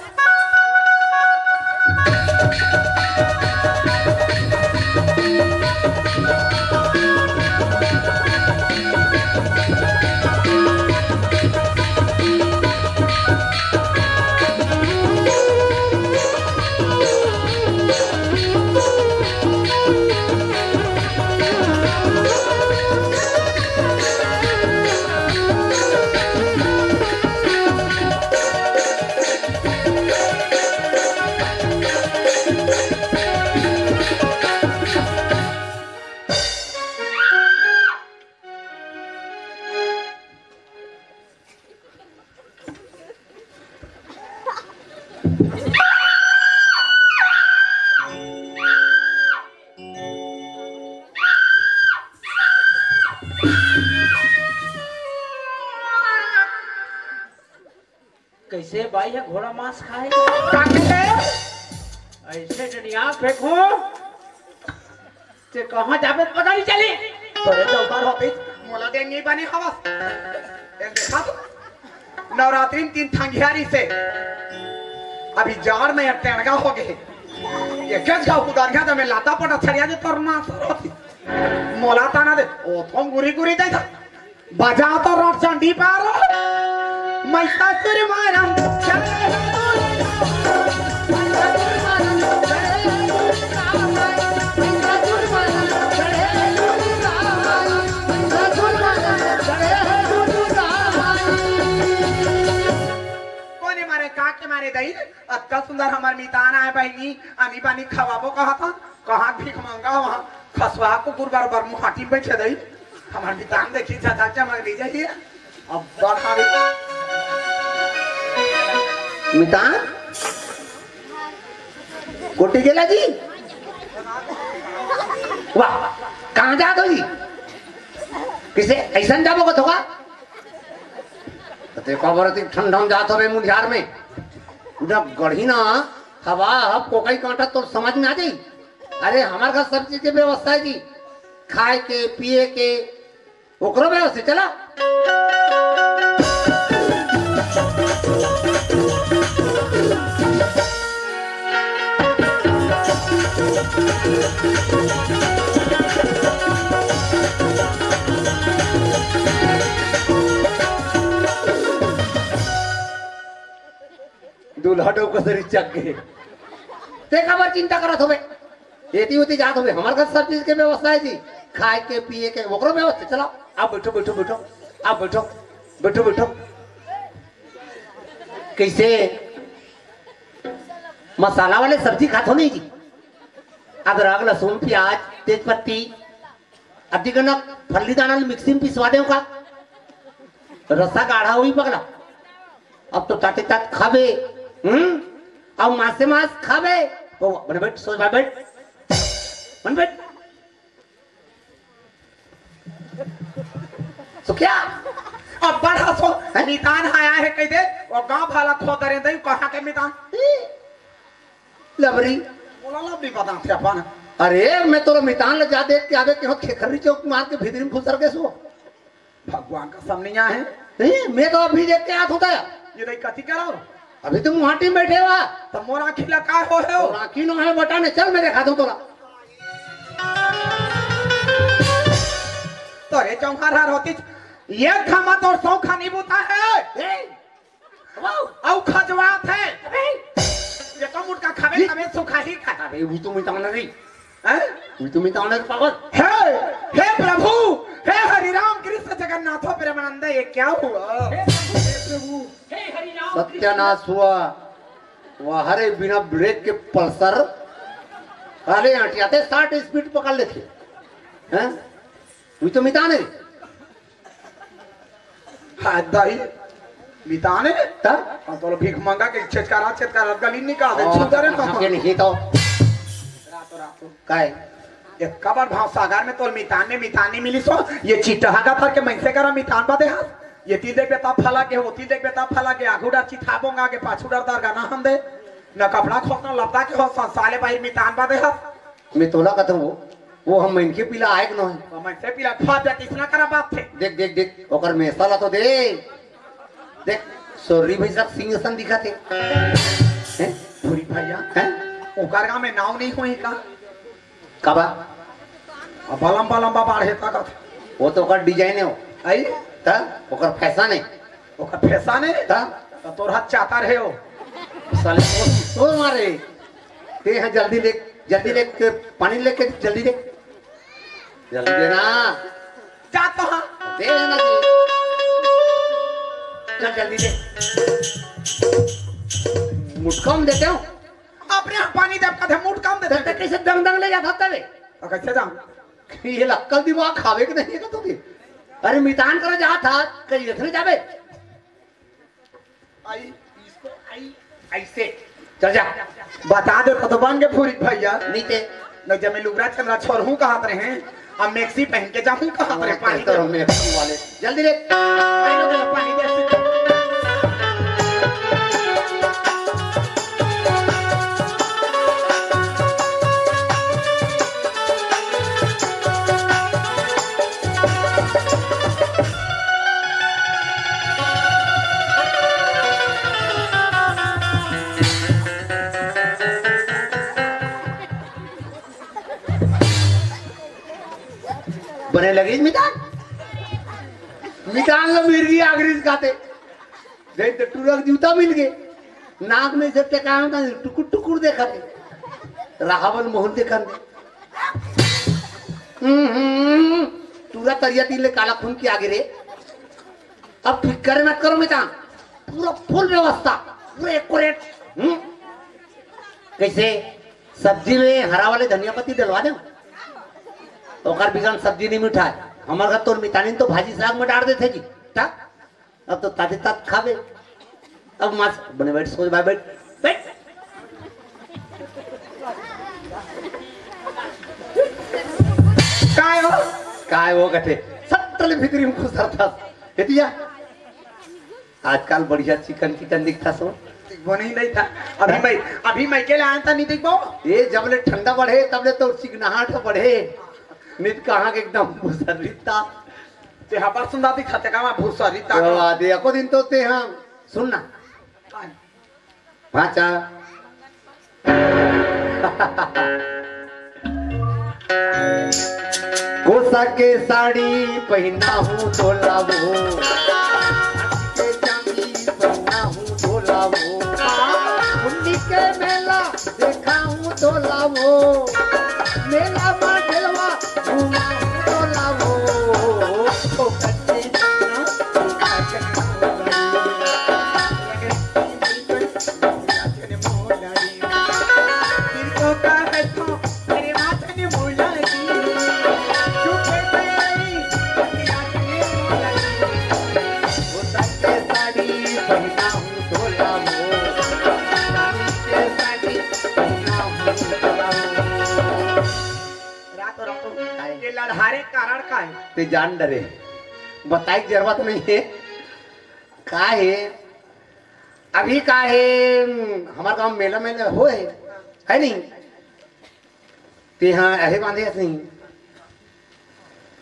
कैसे बाई ह घोड़ा मांस खाए? का कहे? ऐसे डनिया फेंको, ते कहाँ जाबे पता नहीं चली। तोरे तो ऊपर होती, मोला दे नहीं बने हवस। एक देखा तो, नवरात्रि में तीन ठंगियारी से, अभी जाड़ में टेणगा हो गए। ये क्या जाओ उधर गया तो मैं लाता पटा छड़िया दे तोर मांस होती। मोला ताना दे, ओ थोम गुरी गुरी दे था। बजा तो रट चंडी पारो। मैं ससुर मारम। कोने मारे, का के मारे दई? अतका सुंदर हमर मितान आय बहिनी, आनी बानी खवाबो कहा था, कहाँ भीख मांगा वहाँ खसवा कुकुर बरोबर मुहाटी में बैठे दई। हमर मितान देखी चाचा चमक दी जाइए। अब बढ़ावे। मितान? कोटी गेला जी? वाह, कहाँ जात हो जी? किसे ऐसन जाबो को थोका? तो देखो बरती ठंडा में जात हो बे मुंझार में। उधर गढ़ी ना हवा, हब कोकई कांटा तो समझ में आ जाई। अरे, हमार घर सब चीज के व्यवस्था है जी, खाए के, पिए के, ओकरो व्यवस्था। चला। दूल्हा डोकसरी चक गे। ते काबर चिंता करत होबे? एती ओती जात होबे, हमर घर सब चीज के व्यवस्था है जी, खाए के, पिए के, ओकरो व्यवस्था। चला, आप बैठो, बैठो, बैठो, आप बैठो, बैठो, बैठो। कैसे मसाला वाले सब्जी खात हो नहीं जी? अदरक, लहसुन, प्याज, तेज पत्ती, अतिकन फल्ली दाना ल मिक्सी में पिसवा देव का? रस्सा गाढ़ा होई पगला। अब तो ताते तात खाबे। हम्म? अब मासे मास खाबे। ओ, बन बैठ, सोच भाई बैठ। बन बैठ। तो क्या? अब बड़ा सो हैं? मितान आया है कह दे, और गांव भाला खो दरे दई, कहाँ के मितान? लबरी। बोला लबरी बता थे अपन। अरे, मैं तोला मितान ले जा देख के आवे के हो, खेखरी चौक मार के भीतरी में घुसर के सो। भगवान का सामने यहाँ है। नहीं, मैं तो अभी देख के आत होता है। ये नहीं कथी करो? अभी तुम मुहाटी में बैठे हुआ। तो मोर आँखी ला काय हो है? और आँखी नो है बटा ने, चल मैं देखा दूँ तोला। तो रे चौहार हार होती, ये खामा तोर सौ खानी बूता है। ए, वाओ। अउ खजवात है। अबे। ये कम उठका खावे, ये खावे सुखाही का। अबे, वो तो मिटाना नहीं। हैं? वो तो मिटाना नहीं, पागल। हे, हे प्रभु, हे हरि राम कृष्ण जगन्नाथ प्रेमानंद, ये क्या हुआ? हे प्रभु, हे प्रभु, हे हरि राम कृष्ण। सत्यानाश हुआ। वाह रे, बिना ब्रेक के पल्सर। अरे, हटियाते साठ स्पीड पकड़ लेते। हैं? वो तो मिटाने। हाँ, दाई, मिताने? ता? हाँ, तो भीख मांगा के छेचकारा, छेचकारा गली निकाल दे, हाँ, छूता रे हाँ, मामा। के नहीं तो। रातो, रातो। काय? एक कबर भाव सागर में तो मितान में मितान नहीं मिली सो, ये चिट्टा हागा भर के मैं से करा मितान बा दे हाथ। ये ती देख बेटा फला के, वो ती देख बेटा फला के, आगू डर चिथाबोंगा के, पाछू डर दर गाना हम दे। न कपड़ा खोसना लपटा के हो, साले बाहर मितान बा दे हाथ। मैं तोला कहता हूँ, वो हम इनके पीला आए कि नहीं? तो मैं से पीला खा जा, किसना करा बात थे? देख, देख, देख, ओकर में साला तो दे। देख, सोरी भैंसा सिंह सन दिखा थे। हैं? पूरी भैया, हैं? ओकर गाँव में नाव नहीं होई का? काबा? अब लंबा लंबा बाढ़ है ताकत। वो तो ओकर डिजाइन है वो। आई? ता? ओकर फैशन है। ओकर फैशन है? ता? तो तोर हाथ चातर है वो। साले, वो, वो मारे। ते हैं, जल्दी ले, जल्दी ले, के पानी लेके जल्दी ले। जल्दी दे ना। जा तो हाँ। दे ना जी। चल जल्दी दे। मुटका में देते हो? अपने आप पानी देव कथे मुटका में देते। ते कैसे दंग दंग ले जाता तबे? तो कैसे जाऊँ? ये लक्कल दिमाग खावे के नहीं है तो भी। अरे मितान करा जा था, कहीं इतने जावे। आई, इसको आई, ऐसे। चल जा। बता दे तो, तो बन के पूरी भैया। नीचे। न जमे लुगरा चंद्रा छोर हूँ कहात रहे, अब मैक्सी पहन के जाऊँ कहात रहे, पानी तो दे। मैक्सी वाले। जल्दी ले। पानी दे, पानी दे। अरे लगे मितान, मितान ला मिर्गी आगरी से खाते। देख तो टूरा के जूता मिल गए, नाक में से टेकान का टुकुर टुकुर देखा थे, राहबल मोहन देखा थे। हम्म, टूरा तरिया तीन ले काला खून के आगे रे। अब फिकर मत करो मितान, पूरा फुल व्यवस्था, पूरा एक्यूरेट। हम्म, कैसे सब्जी में हरा वाले धनिया पत्ती डलवा दे, ओकर बिना सब्जी नहीं मिठाए। हमार घर तोर मितानी तो भाजी साग में डाल देते जी। ता? अब तो ताते तात खाबे। अब मास बने बैठ, सोच भाई बैठ, बैठ। काय हो? काय हो कथे? सत्तले भीतरी में घुसरता। एतिया? आजकल बढ़िया चिकन चिकन दिखता सो। वो नहीं, नहीं था। अभी मैं, अभी मैं के लाया था, नहीं देखो। ये जब ले ठंडा बढ़े, तब ले तो चिकनाहट बढ़े। नित कहाँ के एकदम भूसरिता। ते हबर सुंदर दिखा, ते का भूसरिता। तो आदि एको दिन तो ते हम सुनना। भाचा। कोसा के साड़ी पहना हूँ धोला वो, के चांदी पहना हूँ धोला वो, उन्नी के मेला देखा हूँ धोला वो, मेला में ढेलवा घुमा हूँ धोला वो। ओ कच्चे रात रात ये लड़हारे कारण का है? ते जान डरे, बताई के जरूरत नहीं है। का है, अभी का है, हमारे गांव मेला मेला हो है, है नहीं? ते हाँ अहे बांधे हस नहीं।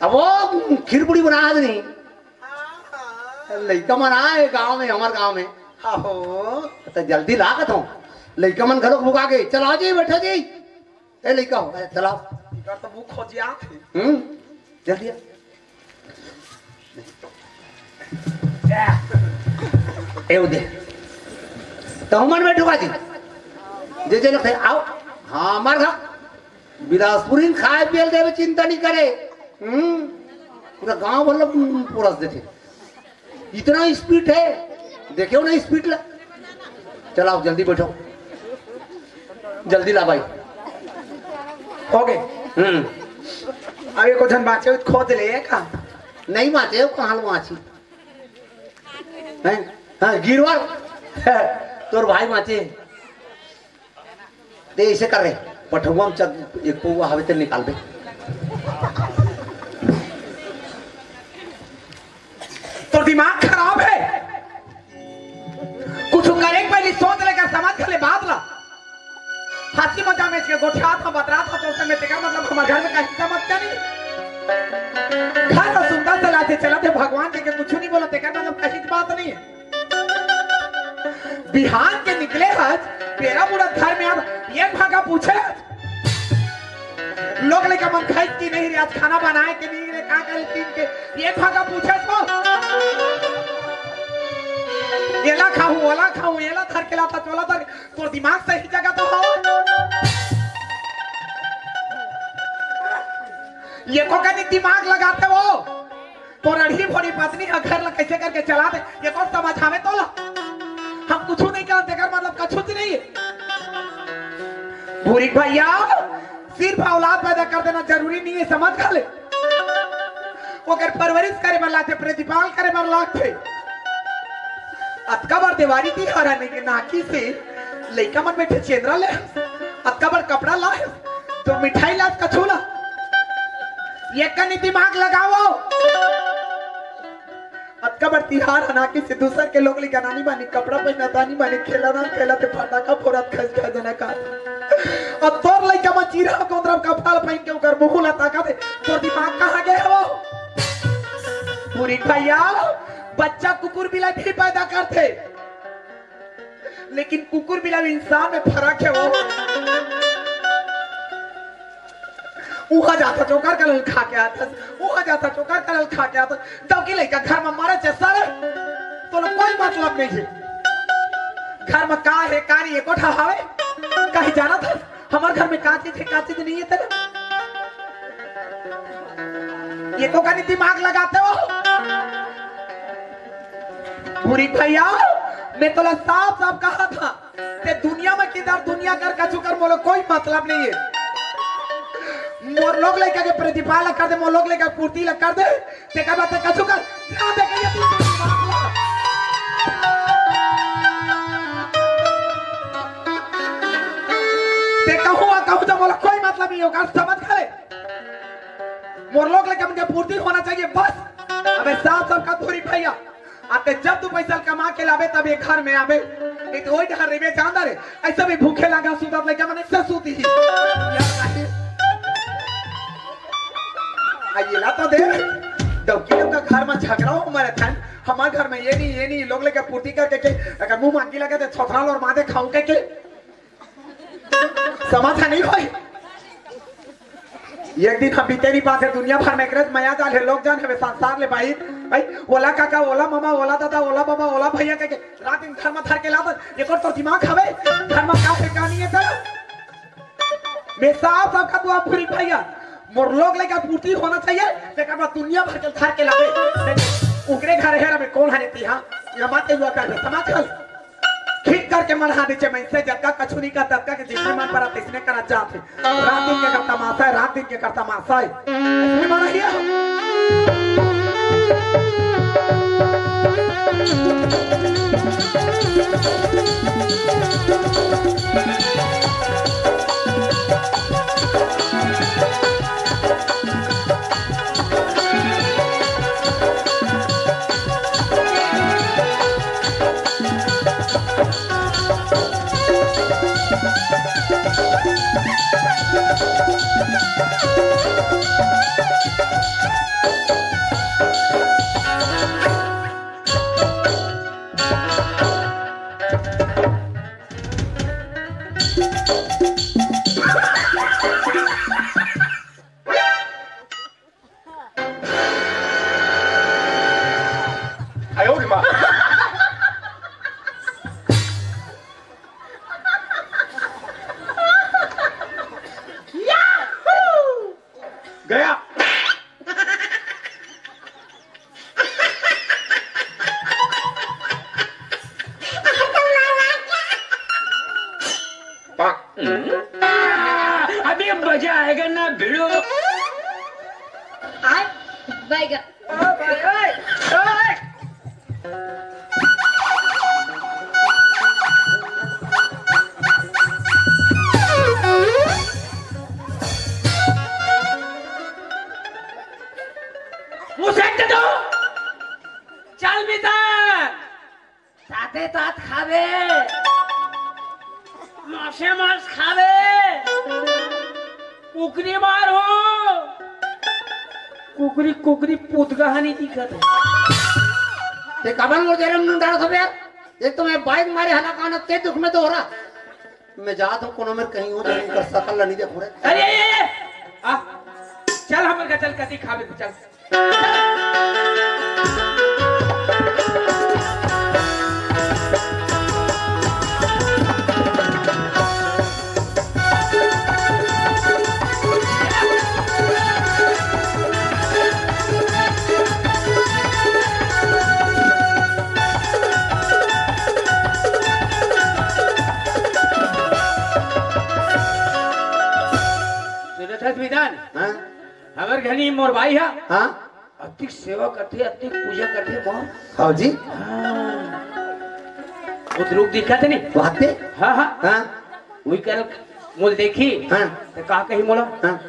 अब वो खीर पूड़ी बना हस नहीं। लइका मन आए गांव में, हमारे गांव में। आहो। तो जल्दी लागत हूँ, लइका मन घरों भुगा गए। चला जी, बैठा जी। ए लइका हो, ए, चला। इधर तो भूख हो जिया। हम्म, जल्दी आ। ए उदे, तो हमन बैठो का जी। जे जे लोग थे, आओ। हाँ, हमार घर बिलासपुरी खाए पियल देवे, चिंता नहीं करे। हम्म, पूरा गांव भर लोग, हम्म, पूरा देखे। इतना स्पीड है, देखे हो ना स्पीड ला। चलाओ, जल्दी बैठो, जल्दी ला भाई। हो गए। हम्म। अब एको झन बाँचे हो तो खोज ले का? नहीं बाँचे हो, कहाँ बाँची? हैं? हाँ, गिरवर। तोर भाई बाँचे। ते ऐसे कर रे, पठौआ में चल, एक पौआ हवे ते निकाल दे। तोर दिमाग खराब है। कुछ करे के पहले सोच लेकर समझ ले बात ला। हंसी मजा में इसके गोठियात में बतरात था तो उसमें तेकर मतलब हमारे घर में कहीं समस्या नहीं। घर में सुंदर से लाते चलाते भगवान के, के कुछ नहीं बोला, तेकर मतलब कहीं बात नहीं है। बिहान के निकले हस, तेरा बूढ़ा घर में अब एक भागा पूछे हस। लोग लइका मन खाइस कि नहीं रे, आज खाना बनाए के नहीं रे, का करे टीम के, एक भागा पूछे तो। एला खाहूं, ओला खाहूं, एला धर के लाता, चोला धर, तोर दिमाग सही जगह तो हो। एको कनी दिमाग लगाते हो। तोर अड़ही भोड़ी पत्नी ह घर ला कैसे करके चला दे, एको समझ आवे तोला? हम कुछु नहीं करत, तेकर मतलब कछुच नहीं है। भूरी भैया, सिर्फ औलाद पैदा कर देना जरूरी नहीं है, समझ घले। ओकर परवरिश करे बर लागथे, प्रतिपाल करे बर लागथे। अतका बार देवारी तिहार आने के नाकी से लइका मन बैठे चेंदरा ले, अतका बार कपड़ा ला, तो मिठाई ला, कछू ला, ये कनी दिमाग लगाओ। अतका बार तिहार आना कि से दूसर के लोग लइका नानी बानी, कपड़ा पहना तानी बानी, खेला ना खेला ते फटाका फोड़त खस खस जना का। अब तोर लइका मन चीरा कोतरा कपड़ा पहन के ओकर मुंह ला ताका दे, तोर दिमाग कहाँ गए हो? पूरी भैया, बच्चा कुकुर बिलाई भी पैदा करथे, लेकिन कुकुर बिलाई इंसान में फर्क है वो। उहाँ जाथस ओकर करा ल खा के आथस, उहाँ जाथस ओकर करा ल खा के आथस। डौकी लइका घर म मरत हे सारे, तोला कोई मतलब नहीं हे। घर म का हे, का नहीं, एको ठा हवे? कहीं जानथस? हमर घर में का चीज हे, का चीज नहीं हे तेला? एको कनी दिमाग लगाते हो? भूरी भैया, मैं तोला साफ साफ कहा था, ते दुनिया में किधर दुनिया कर, कछु कर, मोला कोई मतलब नहीं हे। मोर लोग लइका के प्रतिभा ला कर दे, मोर लोग लइका के पूर्ति ला कर दे, तेकर बाद ते कछु कर, ना दे कहिए तू। ते कहूँ आ कहूँ तो मोला कोई मतलब नहीं हे, ओकर समझ खा ले। मोर लोग लइका मन के पूर्ति होना चाहिए बस। अबे साफ साफ कहा भूरी भैया, आते जब तू पैसा कमा के लाबे तब ये घर में आबे, नहीं तो वही डहर रेबे चांदा रे। ऐसा भी भूखे लागा सूतत लइका मन ऐसे सूती ही। आ ये ला तो दे, डौकी लोग का घर में झगड़ा हो मरे थन, हमार घर में ये नहीं, ये नहीं, लोग लइका पूर्ति करके के, अगर मुंह मांगी लगे तो छोथरा लोर मादे खाऊं के, के। समाधान नहीं होई। एक दिन हम बीते नहीं पासे दुनिया भर में एकरे मया जाल हे, लोग जान हे संसार ले भाई। भाई, ओला काका, ओला मामा, ओला दादा, ओला बाबा, ओला भैया कह के रात दिन घर में धर के लादत। एक और तो दिमाग हवे, घर में का हे, का नहीं हे तेला। मैं साफ साफ कहा तू आप भूरी भैया, मोर लोग लइका पूर्ति होना चाहिए, तेकर बाद दुनिया भर के धर के लाबे। ओकरे घर हे रे, कौन हने ती, हाँ? ये बात के हुआ कर, समझ गल? ठीक करके मन हाथ दीचे, मैं से जतका कछु नहीं कर, ततका के जितने मन पर आते, इसने करत जात हे। रात दिन के कर तमाशा हे, रात दिन के कर तमाशा हे। इसने मन हिया। गया। अभी मजा आएगा ना भिड़ो। आय, बैगा। मुझे दो। चल भीतर। साथे साथ खाबे, मासे मास खाबे, कुकरी मार हो, कुकरी, कुकरी पुतगा हनी दिखत हे। ते काबर मोर जरम नू डालत हबे यार? एक तो मैं बाइक मारे हला कान, ते दुख में तो हो रहा। मैं जात हूँ कोनो मेर कहीं हो, जमीन कर सकल ला नहीं देखो रे। अरे, ए, ए, ए, आ, चल हमर का, चल कती खाबे तू, चल। सुनत हस बिधान? हाँ? हमर घनी मोर भाई हा। हाँ? अतिक सेवा करथे, अतिक पूजा करथे मोर। हाँ जी। हाँ। वो तो रुख दिखत हे नहीं? वाते? हाँ, हाँ। हाँ। वही कल मोल देखी। हाँ। तो का कही मोला? हाँ।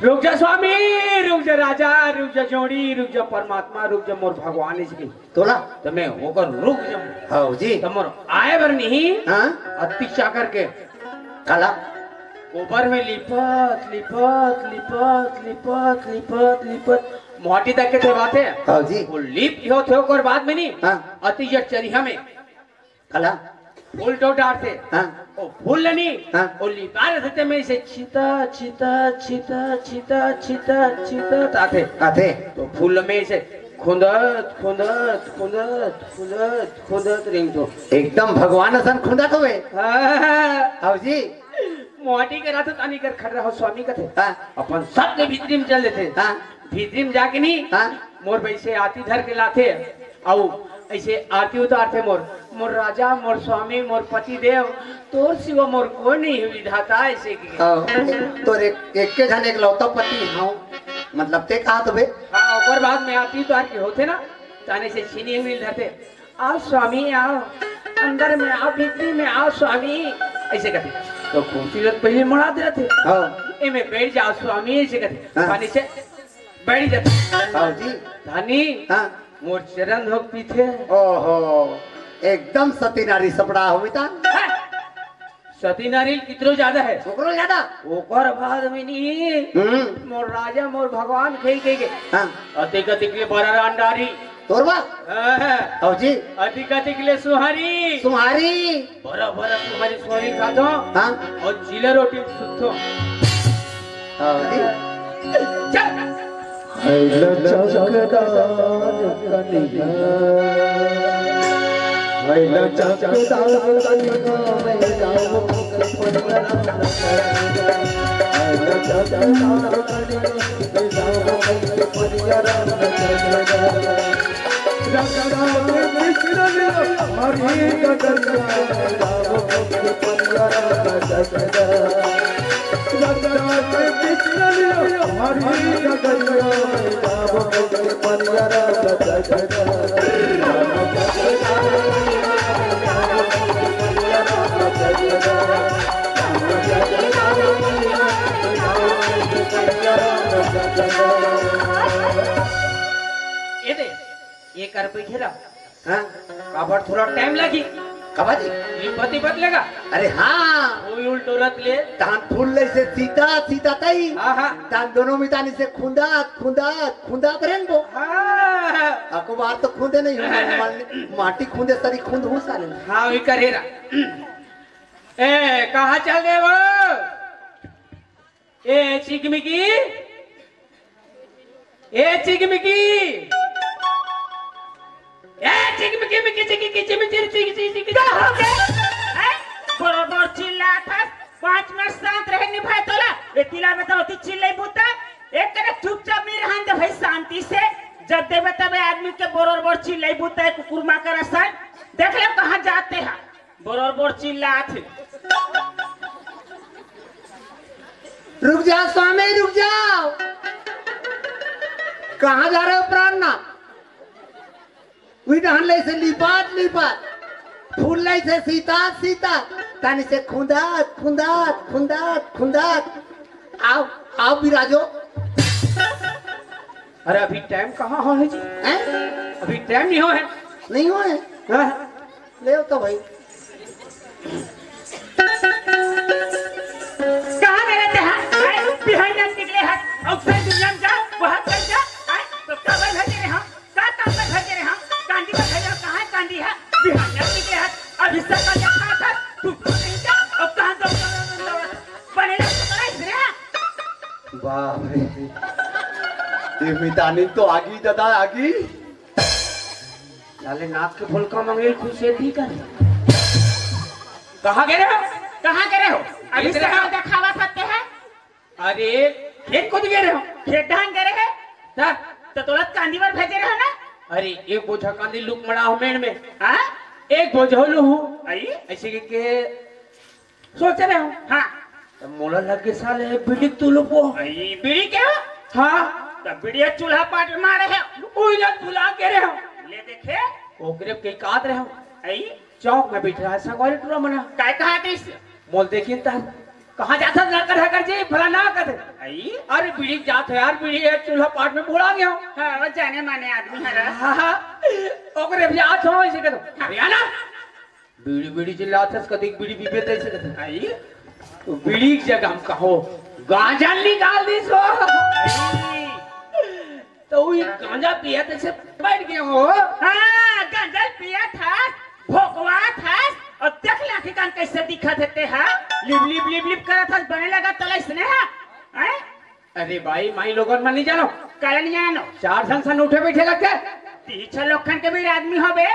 रुक जा स्वामी, रुक जा राजा, रुक जा जोड़ी, रुक जा परमात्मा, रुक जा मोर भगवान इसकी। तोला? तो मैं होकर रुक जाऊं। हाँ जी। तो मोर आए बर नहीं। हाँ। अतिक चाकर के। काला? गोबर में लिपत, लिपत, लिपत, लिपत, लिपत, लिपत, मोटी तक के थे बात हे। हाँ जी। वो लिप हो थे ओकर बाद में नहीं। हाँ। अति जट चरिहा में। काला? फूल तो डारथे। हाँ। वो फूल ल नी, हाँ। वो लिपा रथे ते में से छिता, छिता, छिता, छिता, छिता, छिता आथे। आथे। तो फूल में से खुंदत, खुंदत, खुंदत, खुंदत, खुंदत रेंगथों। एकदम भगवान असन खुंदत हवे। हाँ। हव जी। मोहाटी के रात तानी कर खड़रा हो स्वामी कथे। हाँ। अपन सबके भीतरी में चल देथे। हाँ। भीतरी में जाके नी, हाँ। मोर बर से आरती धर के लाथे, अउ ऐसे आरती उतारथे मोर, मोर राजा, मोर स्वामी, मोर पति देव, तोर सिवा मोर कोई नहीं हे विधाता, ऐसे की। हाँ, तोर एक, एक के झन एकलौता पति हंव, मतलब ते कहा तो बे। हाँ, ओकर बाद में आरती उतार के होथे ना, ताने से छीनी हुई धरथे, "आओ स्वामी, आओ, अंदर में आओ, भीतरी में आओ स्वामी," ऐसे कहते। तो कुर्सी लोग पहले मड़ा दे रहे थे। हाँ। "एमे बैठ जाओ स्वामी," ऐसे कहते। हाँ। पानी से बैठ जाते। हाँ जी। धनी, हाँ। मोर चरण धोक पीथे। ओहो, एकदम सती नारी सपड़ा होवे ता। हाँ। सती नारी कितरो ज्यादा हे। ओकरो ज्यादा। ओकर बाद में नी। हम्म। मोर राजा, मोर भगवान कहि, कहि के। हाँ। अतिक, अतिक ले बरा रांडारी। तोर बा? हाँ। हव जी। अतिक, अतिक ले सुहारी। सुहारी। बरा, बरा सुहारी, सुहारी खाथों। हाँ। अउ चीला रोटी सुतथों। हाँ जी। चल। है लचकदार कनिया, है लचकदार कनिया, मैं जाऊं कपड़िया राम लचकदार। है लचकदार कनिया, मैं जाऊं कपड़िया राम लचकदार। रंगना में बिखरल हरी गगरिया, मैं जाऊं कपड़िया राम लचकदार। ये दे, ये कर बैठे रहा। हाँ? काबर थोड़ा टाइम लगी। काबर जी? ये पति बदलेगा। अरे हाँ। वो उल्टो रथ ले। तान फूल ले से सीता, सीता तई। हाँ, हाँ। तान दोनों मितानी से खुंदा, खुंदा, खुंदा करेंगे वो। हाँ। अको बार तो खुंदे नहीं हो, मा-, माटी खुंदे सरी खुंद हो सारे। हाँ, वही करेरा। ए, कहाँ चल रहे हो? ए चिकमिकी, ए चिकमिकी, ए चिकमिकी, मिकी चिकी, किची मिची, चिकी चिकी चिकी। का हो गे? हैं? बरोबर चिल्लात हस, पाँच मिनट शांत रहे नी भाई तोला। ए तिला में तो होती चिल्लाई बूता, एक कने चुपचाप नहीं रहन दे भाई शांति से। जब देवे तबे आदमी के बरोबर चिल्लाई बूता है कुकुर माँ का रसन। देख ले कहाँ जाते हैं। बरोबर चिल्लात हे। रुक जाओ स्वामी, रुक जाओ। कहाँ जा रहे हो प्राणनाथ? उही डहन ले से लिपात, लिपात। फूल ले से सीतात, सीतात। तानी से खुंदात, खुंदात, खुंदात, खुंदात। आओ, आओ बिराजो। अरे अभी टाइम कहाँ हो है जी? हैं? अभी टाइम नहीं हो है। नहीं हो है? हाँ। ले तो भाई। कहाँ गए थे हाँ? आए, बिहान में निकले हैं, outside दुनिया में जाओ, वहाँ चल जाओ, आए, तो काबर भेजे रहे हम? का काम पर भेजे रहे हम? कांदी पर भेजे रहे, कहाँ कांदी है? बिहान में निकले हैं, अभी सकाल के खा था, तू तो नहीं जा, अब कहाँ दौड़, दौड़, दौड़, दौड़, बने लगे तो नहीं रहे। बाप रे, ये मितानी तो आगी दादा, आगी। साले नाक के फुलका मंगेल खुश है, ठीक है। कहाँ गए रहे हो? कहाँ गए रहे हो? अभी इधर से आओ। कहाँ दिखावा सकते हैं? अरे, खेत खोद गए रहे हो? खेत धान गए रहे? ता? तो तोला कांदी बर भेजे रहे हो ना? अरे, एक बोझा कांदी लुक मड़ा हो मेड़ में। हाँ? एक बोझा लू हूँ। आई? ऐसे के, के सोचे रहे हो? हाँ। त मोला लगे साले बीड़ी तू लुपो। आई, बीड़ी के हो? हाँ। त बीड़ी चूल्हा पाट मारे है। ओई रात भुला के रहे हो। ले देखे। ओकरे के कात रहे हो। आई। चौक में बैठ रहा है संगवारी टूरा मना। काय कहा थे इस? मोल देखिन ता। कहाँ जाता ना कर, कर जी, भला ना कर। आई। अरे बीड़ी जात है यार, बीड़ी है, चूल्हा पाट में भुला गया हूँ। हाँ, वो जाने माने आदमी है रे। हाँ, हाँ। ओकरे भी जात हो, इसे कह दो। हरियाणा। बीड़ी, बीड़ी चिल्लात हस, कदी बीड़ी पीबे त ऐसे कहते। आई? तो बीड़ी की जगह हम कहो, गांजा निकाल दी सो। आई। तो वही गांजा पिया त ऐसे बैठ गए हो। हाँ, गांजा पिया था, भोकवा था, अउ देख ले आँखी कान कइसे दिखत हे ते हा। लिप लिप लिप लिप करत हस, बने लगत तोला इसने हा। हैं? अरे भाई, माई लोगन मन नइ जानो। काला नइ जानो? चार झन सन उठे बइठे लगथे। तीन छह लोखन के भी आदमी होबे।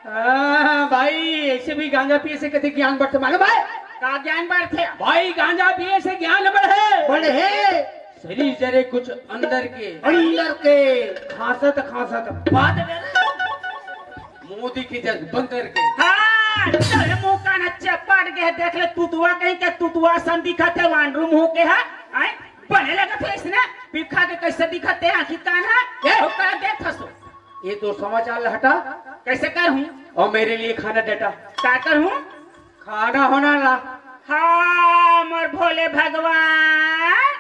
हाँ भाई, अइसे भी गांजा पिए से कते ज्ञान बढ़थे मालूम हे? का ज्ञान बढ़थे? भाई, गांजा पिए से ज्ञान बढ़े। बढ़े। शरीर जरे कुछ अंदर के। अंदर के। खांसत खांसत बात डरे। मोदी के जस बंदर के। हाँ, तोरे मुंह कान चपट गे, देख ले तुतुआ कहीं के, तुतुआ सन दिखत हे, वांडरू मुंह के हा। आय, बने लगत हे इसने, बिखा के कइसे दिखत हे आँखी कान हा। ए? ओकरा देख हसो। ये तो समाचार ल हटा। कइसे करहूँ? अउ मेरे लिए खाना डटा। का करहूँ? खाना होना ला। हाँ, मोर भोले भगवान,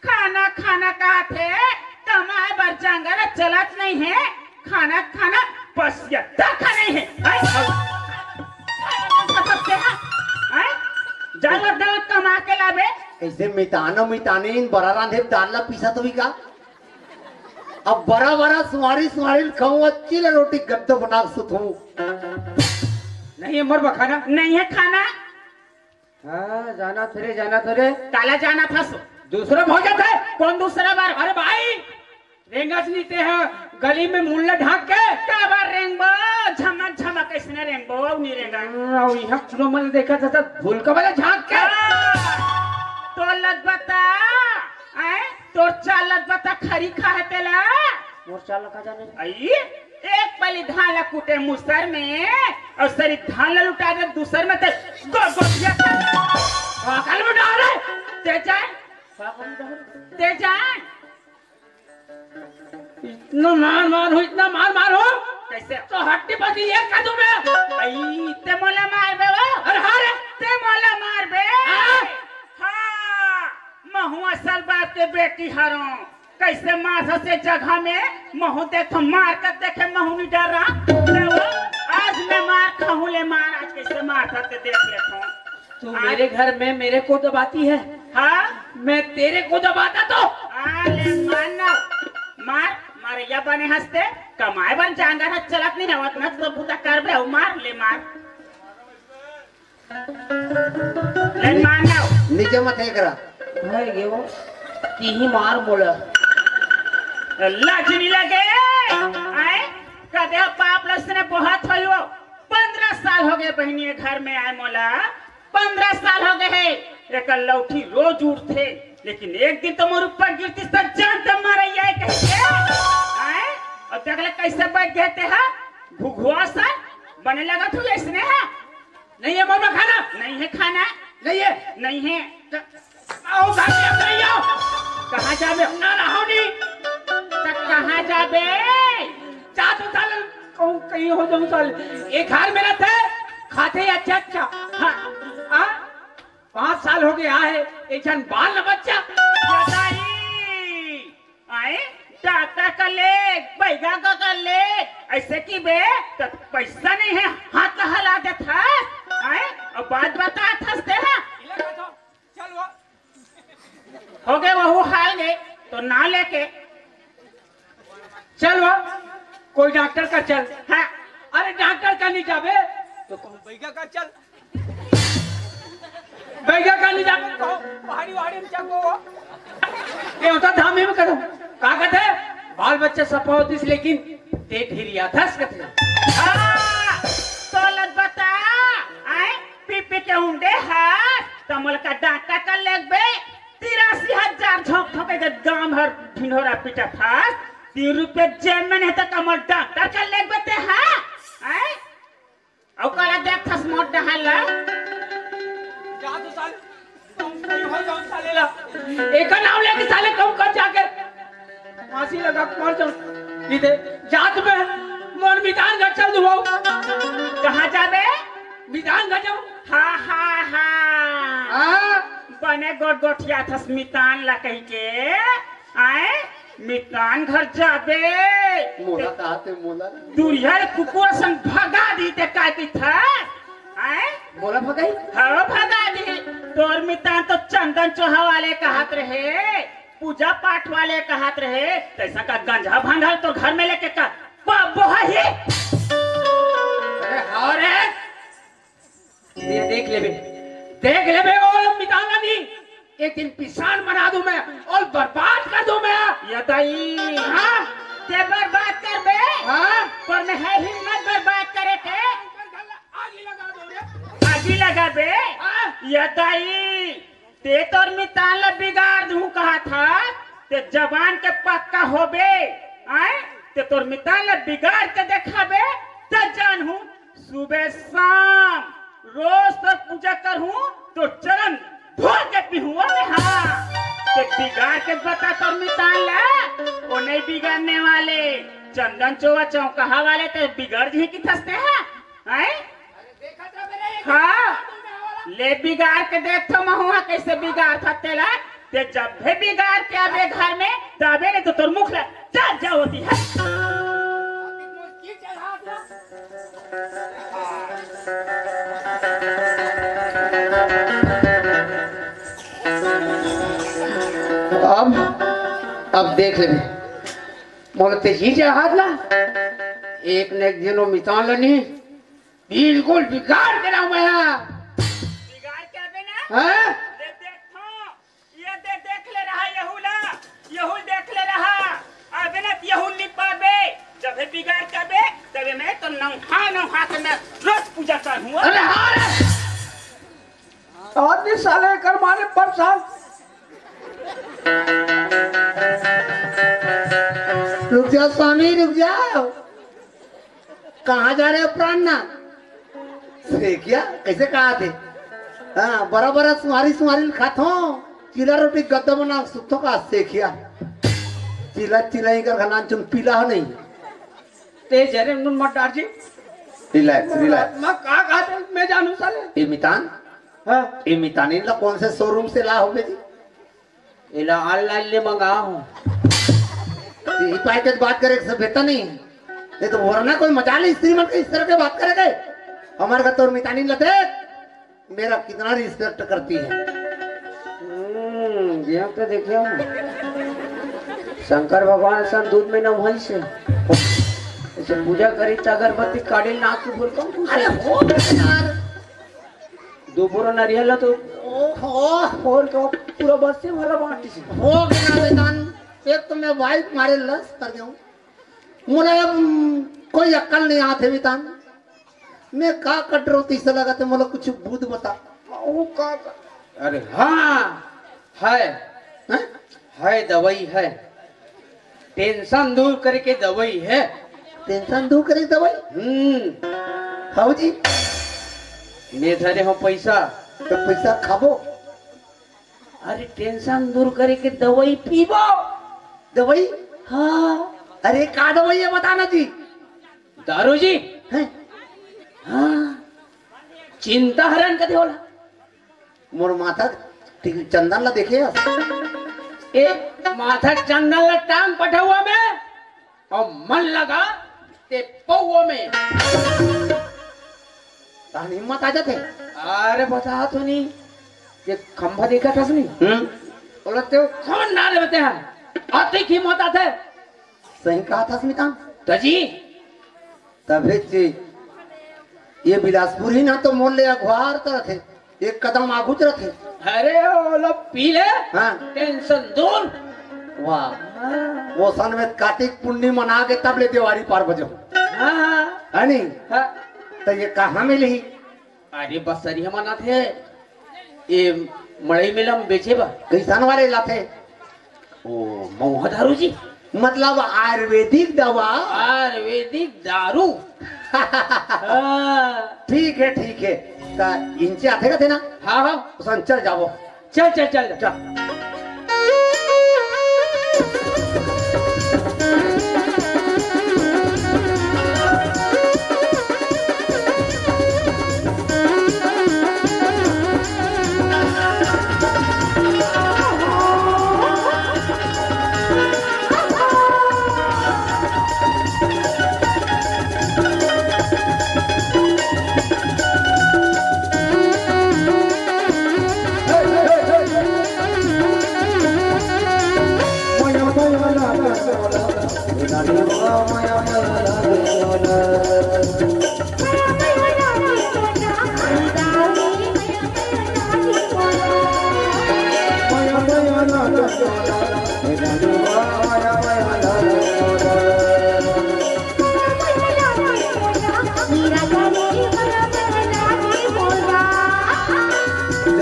खाना खाना काथे, कमाए बर जंगल चलत नइ हे, खाना खाना बस ये तक नइ हे। हैं? हैं? जंगल जंगल कमा के लाबे। अइसे मितानो मितानी इन बरा रांधे दाल ला पीसत होही का? अब बरा बरा सुवारी सुवारी खाऊं, अच्छी ले रोटी गद्दो बना के सुतूं। नइ हे मोर बर खाना। नइ हे खाना। हाँ, जानथों रे, जानथों रे। काला जानत हस? दूसरा भोजन हे। कोन दूसरा बर? अरे भाई, रेंगस नइ ते हा गली में मुंह ला ढांक के। का बर रेंगबो? झमक झमक अइसने रेंगबो, अउ नइ रेंगा। हाँ, अउ इहाँ कोनो मन देखत हे त भूलका वाला झांक के। हाँ, तोर लत बता, आय, तोर चाल लत बता, खरी खा हे तेला। मोर चाल ला का जाने? आई, एक पली धान ला कूटे मुसर में, अउ सरी धान ला लुटा दे दूसर में, ते गो-, गोठिया। पागल में डाल रहे। ते जान। पागल में डाल रहे। ते जान। इतना मार मार हो, इतना मार मार हो। कइसे? तो हड्डी पसली एक कर दूं मैं। आई, ते मोला मारबे वो? अरे हाँ रे। ते मोला मारबे? हाँ। हाँ, महूँ असल बाप के बेटी हरों। कइसे मारथस ए जगह में, महूँ देखथों, मार के देखे, महूँ नइ डरंव। ले वो, आज मैं मार खाहूँ, ले मार, आज कइसे मारथस ते देख लेथों। तू आज मेरे घर में मेरे को दबाती है, हाँ? मैं तेरे को दबाता तो। हाँ, ले मार ना, मार, मार, या बने हस ते, कमाए बर जांगर हस, चलत नइ हे, ओतना तो बूता करबे, अउ मार, ले मार। ले मार ना। नीचे मत हे करा। भाई, ये वो, तिही मार मोला। लाज नइ लगे? आय? कदे बाप ल अइसने बोहत होही वो। पंद्रह साल होगे बहिनी, ये घर में आय मोला। पंद्रह साल होगे हे। एकर लौठी रोज उठथे, लेकिन एक दिन तो मोर ऊपर गिरतिस त जान त मरइया कहिके। आय? अउ देख ले कइसे बइठ गे ते हा। घुघुआ सन बने लगत हस अइसने हा। नइ हे मोर बर खाना। नइ हे खाना। नइ हे। नइ हे। त-, आओ घर में, अब नइ आओ। कहाँ जाबे? ना रहो नहीं। त कहाँ जाबे? जा तो साले, कहूँ कहीं हो जाऊँ साले। ये घर में रहिथे, खाथे अच्छा अच्छा। हाँ। हाँ? पाँच साल होगे हे, एक झन बाल न बच्चा। बताई। आय, डॉक्टर कर ले, बइगा कर ले, अइसे कहिबे, त पइसा नइ हे, हाथ हला देथस। आय, अउ बात बताथस ते हा। चल वो। होगे वहू हाल गे, तो ना लेके। चल वो, कोई डॉक्टर कर चल। हाँ। अरे डॉक्टर कर नइ जाबे, तो कहूँ बइगा कर चल। बइगा कर नइ जाबे, तो कहूँ पहाड़ी वहाड़ी में चल वो। ये होता धाम में करो। का कथे? बाल बच्चा सफा होतिस, लेकिन ते ढेरियाथस कथे। हाँ, तो लत बता, आय, पी पी के उंडे हस, त मोला का डॉक्टर कर लेगबे। तिरासी हजार झोंक ठोके के गांव भर ढिंढोरा पीटत हस। तीन रुपया जेब में नइ हे त का मोला डॉक्टर कर लेगबे ते हा? हैं? अउ काला देखथस मोर डहर ला? जा तो साले, तुम सही हो जाओ साले ला। एकर नाम लेके साले कहूँ कर जाके फांसी लगा के मर जाओ। ये दे, जात में मोर मितान घर चल दुआओ। कहाँ जाबे? मितान घर जाओ। हाँ, हाँ, हाँ। हाँ। बने गोठ गोठियाथस मितान ला कहिके। आय, मितान घर जाबे। मोला कहा ते मोला। दुरिहा ले कुकुर सन भगा दिही ते का कहिथस? आय? मोला भगाही? हाँ, भगा दिही। तोर मितान तो चंदन चोहा वाले कहत रहे, पूजा पाठ वाले कहत रहे, तइसन का गंजा भंडार तोर घर में लेके का ब-, बोहाही? अरे हाँ रे। ये देख लेबे, देख लेबे, वो मितान ला नहीं, एक दिन पिसान बना दूं मैं और बर्बाद कर दूं मैं। ये दाई। हाँ? ते बर्बाद करबे? हाँ? पर मैं है हिम्मत बर्बाद करे के? आगी लगा दो रे। आगी लगाबे? हाँ? ये दाई, ते तोर मितान ला बिगाड़ दूं कहा था, ते जबान के पक्का होबे, आय? ते तोर मितान ला बिगाड़ के देखाबे, त जानहूं, सुबह शाम रोज तोर पूजा करहूं, तोर चरण धो के पीहूं मैं, हाँ। ते बिगाड़ के बता तोर मितान ला, वो नहीं बिगड़ने वाले। चंदन चौवा चौकहा वाले ते बिगड़ जी की थसते हैं, हैं? हाँ, ले बिगाड़ के देख तो महुआ कैसे बिगाड़ था तेला। ते जब भी बिगाड़ के आबे घर में, तबे नहीं तो तोर मुख ला जा जा होती है। अब, अब देख ले, मोला ते ही जा हाथ ला, एक न एक दिन वो मितान ला नहीं, बिल्कुल बिगाड़ के ना मैं। बिगाड़ के आबे ना? हाँ? ले देख तो, ये दे, देख ले रहा यहू ला, यहू देख ले रहा। अबे ना यहू नहीं पाबे, जब हे बिगाड़ के आबे, तबे मैं तो नौहा, नौहा के मैं रोज पूजा करहूं। अरे हाँ रे। आदमी साले कर मारे परेशान। रुक जाओ स्वामी, रुक जाओ। कहाँ जा रहे हो प्राणनाथ? सेखिया, कैसे कहा थे? हाँ, बड़ा बड़ा सुहारी सुहारी खात हो, चीला रोटी गद्दा बना सुतो का सेखिया। चीला चीला ही कर खाना चुन पीला हो नहीं। तेज है रे, नून मत डार जी। Relax, relax. मैं कहा कहा थे, मैं जानू साले। ये मितान? हाँ। ये मितानी ला कौन से शोरूम से ला होगे जी? एला ऑनलाइन ले मंगा हूँ। यही पाए के बात करे से बेहतर नहीं। नहीं तो वरना कोई मजाल स्त्री मन के इस तरह के बात करेगे। हमारे घर तो मितानी ला देख, मेरा कितना रिस्पेक्ट करती है। हम्म, ये तो देखिए हम। शंकर भगवान सन दूध में नहाई से। ऐसे पूजा करी त अगरबत्ती काढ़ी नाक की भूल कौन पूछे? अरे हो गया यार। दो बोरा नारियल ला तो ओहो। फोड़ के पूरा बस्ती भरा बांटी से। हो गया मितान, एक तो मैं वाइफ मारे लस कर गया हूँ। मोला अब, हम्म, कोई अक्कल नहीं आते मितान। मैं का कट रहा हूँ, तीसरा लगा तो मोला कुछ बुद्ध बता। वो का कर-, अरे हाँ, है। हैं? है, दवाई है। टेंशन दूर करे के दवाई है। टेंशन दूर करे के दवाई? हम्म। खाओ जी। मैं धरे हूँ पैसा। तो पैसा खाबो? अरे टेंशन दूर करे के दवाई पीबो। दवाई? हाँ। अरे का दवाई है बताना जी। दारू जी। हैं? हाँ। चिंता हरण कथे होला। मोर माथा टिक-, चंदन ला देखे हस? ए, माथा चंदन ला टांग पठौवा में अउ मन लगा ते पौवा में। तहन हिम्मत आ जाथे। अरे बता तो नहीं, ये खंभा देखा था नहीं? हम्म। बोला ते फोन ना लेते हैं, अतिक हिम्मत आथे। सही कहा था स्मिता। तो जी, तभे जी, ये बिलासपुर ही ना तो मोर ले अगुवार तो रथे, एक कदम आगू तो रथे। अरे, ओला पी ले, हाँ। टेंशन दूर। वाह। हाँ। वो सन में कार्तिक पुन्नी मना के तब ले देवारी पार बजो। हाँ, हाँ। है नी? हाँ। तो ये कहाँ मिली? अरे बसरिया मनाथे, ए मड़ई मेला में बेचे बा। कइसन वाले लाथे? ओ, महुआ दारू जी। मतलब आयुर्वेदिक दवा। आयुर्वेदिक दारू। हाँ। ठीक है, ठीक है। त इंचे आथे कथे ना? हाँ, हाँ। उसन चल जाबो। चल, चल, चल। चल।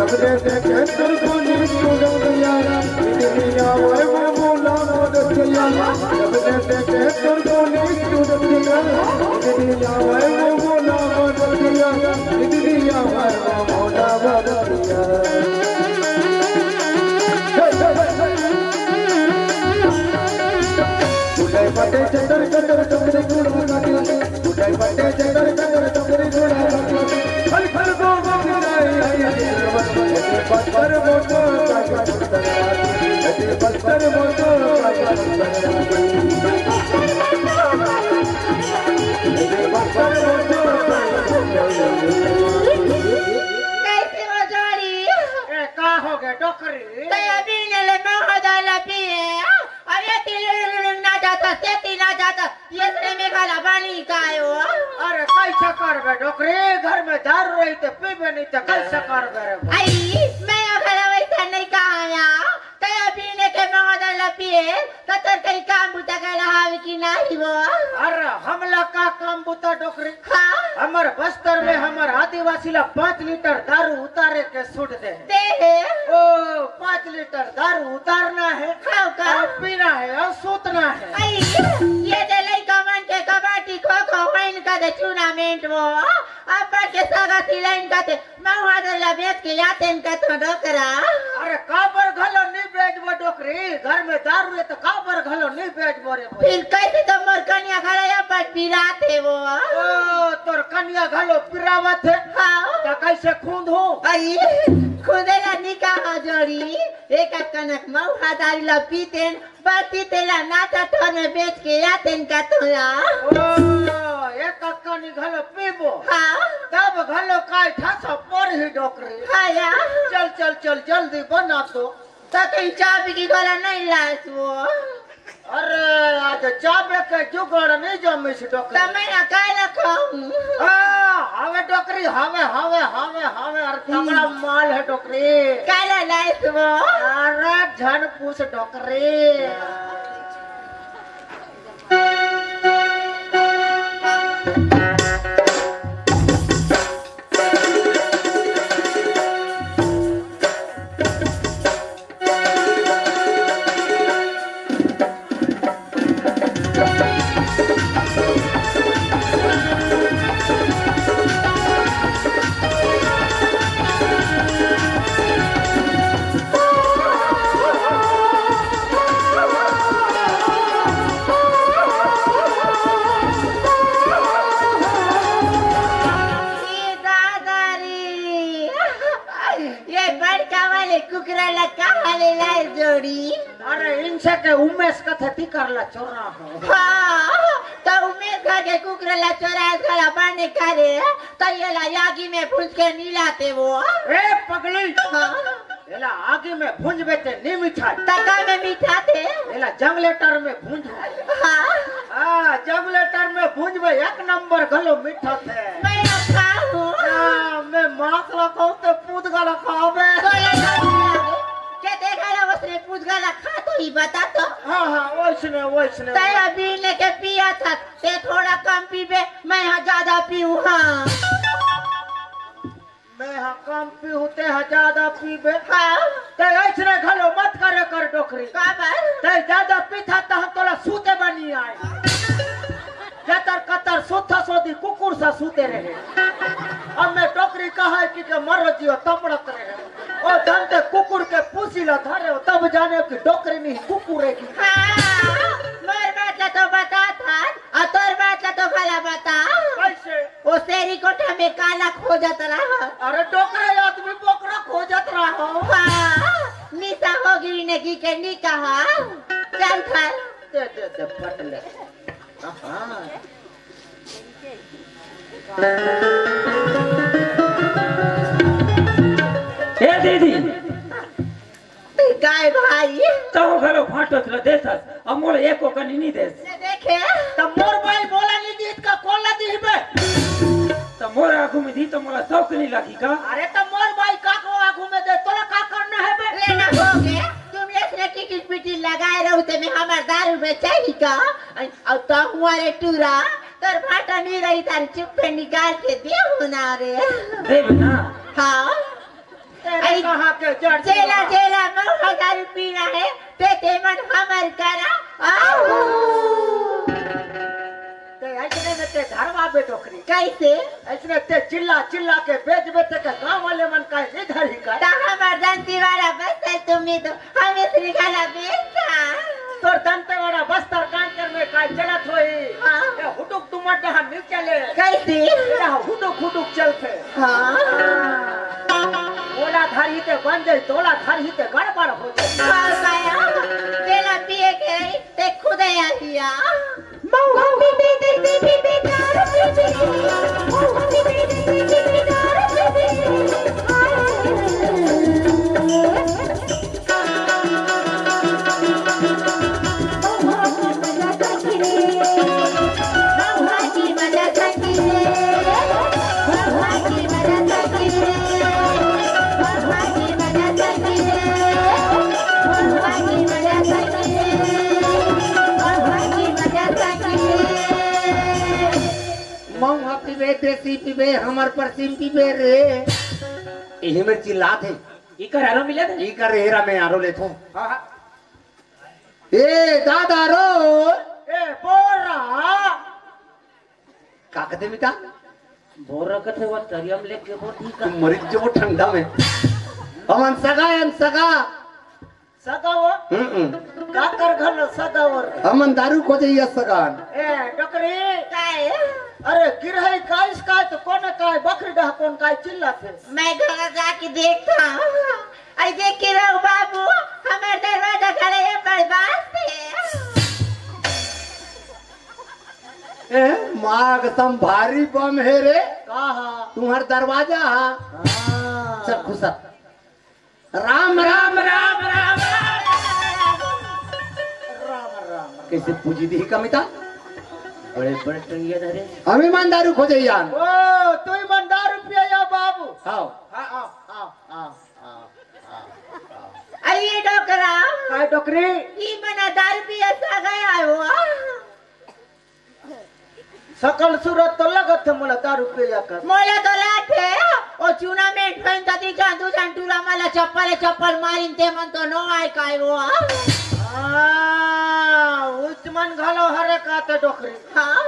जब ले देखे तोर गोली सूरतिया, दिदिया ओए वो मोला मदतिया। जब ले देखे तोर गोली सूरतिया, दिदिया ओए वो मोला मदतिया। दिदिया ओए वो मोला मदतिया। उठाई बाटे चदर कदर कमरे गुड़ा काटे। उठाई बाटे चदर कदर कमरे गुड़ा काटे। खल खल गो गो गिराई आई आई। पत्थर मोटो काटे पत्थर। पत्थर मोटो काटे पत्थर। पत्थर मोटो काटे पत्थर। कैसे हो जोड़ी? ए, का हो गए डोकरी? तै अभी ने ले मैं हो जाए ला पिए। अरे तिल ना जाता, सेती ना जाता, ये से में गाला बानी कायो। अरे कैसे करबे डोकरी, घर में दारू रही ते पीबे नहीं ते कैसे करबे रे? आई, मैं अगर वैसा नहीं कहा या, तै अभी ने के मैं हो जाए ला पिए, तो तोर कहीं काम बुता कर रहा है कि नहीं वो? अरे हमला का काम बुता डोकरी? हाँ। हमर बस्तर में हमर आदिवासी ला पाँच लीटर दारू उतारे के छूट दे। दे हे। ओ, पाँच लीटर दारू उतारना है। हाँ का? और पीना है और सूतना है। आई, ये दे लइका मन के कबड्डी खो खो होइन का दे टूर्नामेंट वो। अब के सगा सिलाइन का दे मैं वहाँ दे ला बेच के यातेन का तो डोकरा। अरे काबर घलो नहीं बेचबो डोकरी, घर में दारू है तो काबर घलो नहीं बेचबो रे बोल। फिर कैसे तो मोर कन्या घरा या पर पिरात हे वो। ओ, तोर कन्या घलो पिरावत है। हाँ। तो कैसे खूंद हो? आई, खुदेला निकाह जोड़ी, एक कनक मऊ हजारी ला पीतेन, बाती तेला नाचा ठोर में बेच के या तेन का तोला। ओ, एक कनक घलो पीबो। हाँ। तब घलो काय ठासा पर ही डोकरी। हाँ या। चल, चल, चल, जल्दी बना तो। तो कहीं चाबी की गोला नहीं लास वो। अरे, आज चाबे के जुगाड़ नहीं जमीस डोकरी। तो मैं ना काय रखा हूँ। हाँ, हवे डोकरी, हवे, हवे, हवे, हवे, अरे तगड़ा माल है डोकरी। काय लाइस वो? अरे झन पूछ डोकरी। ए दादा रे, ये बड़का वाले कुकरा ला कहाँ ले लाए जोड़ी? अरे इनसे के उमेश कथे ती कर ला चोरा हो। हाँ, तो उमेश घर के कुकरा ला चोरा है, घरा बाने करे, तो ये ला यागी में भूज के नी लाते वो। ए पगली। हाँ। एला आगी में भूंजबे ते नी मीठा। तका में मीठा थे। एला जंगलेटर में भूंज। हाँ। हाँ, जंगलेटर में भूंजबे एक नंबर घलो मीठा थे। मैं अच्छा हूँ। हाँ, मैं मांस ला खाऊं ते पूत गला खावे। तो ये क्या किया? के देखा ना उसने पूत गला खा तो ही बता तो। हाँ, हाँ, वैसने, वैसने। तै अभी लेके पिया था, ते थोड़ा कम पीबे, मैं यहाँ ज्यादा पीऊँ, हाँ। मैं हा कम पीहूं, ते हा ज्यादा पीबे। हाँ। ते ऐसने घलो मत करे कर डोकरी। काबर? ते ज्यादा पीथा त हम तोला सूते बनी आए। जतर कतर सूथा सोदी कुकुर सा सूते रहे। अब मैं डोकरी कहा है कि के मरो जियो तमड़त रहे। ओ धन ते कुकुर के पूसी ला धरे हो, तब जाने कि डोकरी नहीं कुकुर है कि। हाँ, मोर बात ला तो बता था। आ तोर बात ला तो भला बता। कैसे? ओ शेरी कोठा में काला खोजत रहा। अरे डोकरा आदमी बोकरा खोजत रहा। हाँ, निशा हो गई ने की के नी कहा। चल घर। दे, दे, दे, फट ले। हाँ। ए दीदी, काय भाई? तहूँ घलो फाटत ल देथस, अब मोला एको कनी नी देस। ले देखे। त मोर भाई मोला नी दीत का कोला दिही बे? त मोर आगू में दी त मोला शौक नी लगी का? अरे त मोर भाई का को आगू में दे, तोला का करना है बे? लेना हो गए, तुम ऐसने टिटिल पिटिल लगाए रहू ते में हमार दारू बेचाई का? अउ तहूँ रे टूरा, तोर फाटा नी रही तार चुप्पे निकाल के दे हो ना रे। देबे ना? हाँ। अरे कहाँ के जड़ चेला, चेला, मऊ हजार पीना है, ते, ते मन हमर करा, आओ। ते ऐसने में ते धरवा बे डोकरी। कैसे? ऐसने ते चिल्ला चिल्ला के बेचबे ते के गांव वाले मन का नहीं धरही का? ता हमर दंती वाला बस है तुम्ही तो, हम इतनी घला बेचता। तोर दंते वाला बस्तर कांकर में का चलत होई? हाँ। ये हुटुक तुमट हम नहीं चले। कैसे? ये हुटुक हुटुक चलते। हाँ। ओला धरही ते बन जाई, तोला धरही ते गड़बड़ हो जाई। हाँ, साया, तेला पिए के रही, ते खुदे आ लिया। महुआ पीबे, देसी पीबे, दारू पीबे। महुआ पीबे, देसी पीबे, दारू पीबे। हाय। महुआ पीबे, देसी पीबे, हमर परसिम पीबे रे। इही मेर चिल्लात हे। इकर आरो मिलत हे? इकर हेरा में आरो लेथो। हाँ, हाँ। ए दादा रो। ए बोरा। का कथे मिता? बोरा कथे वो तरियम लेके बोल ठीक तू है। मरिच जो ठंडा में। हमन सगा हन सगा। सगा वो? हम्म। का कर घल सगा वो रे? हमन दारू खोजइया सगा हन। ए डोकरी। काय? अरे गिरहई काइस काय तो कोन काय बकरी डहा कोन काय चिल्लाथे? मैं घर जाके देखता हूँ। अरे देख के रहो बाबू, हमार दरवाजा खड़े है बर्बाद से। ए, माँ कसम भारी बम हे रे। का हा? तुम्हार दरवाजा हा। हाँ। चल घुसा। राम, राम, राम, राम, राम। राम, राम, राम। कैसे पूजी दी कमिता? बड़े, बड़े टंगिया धरे। हम ईमानदारू खोजे यार। ओ, तू ईमानदारू पिया या बाबू। हाँ। हाँ, हाँ, हाँ, हाँ। अरे डोकरा। काय डोकरी? ई मना दारू पिया सगा आयो। सकल सूरत तो लगत हे मोला दारू पिया कर। मोला तो लागथे, ओ चूना में ठोइन ददी जादू जान टूरा मला चप्पल चप्पल मारिन ते मन तो नो आय काय वो। हाँ, उच मन घलो हरे काते डोकरी। हाँ।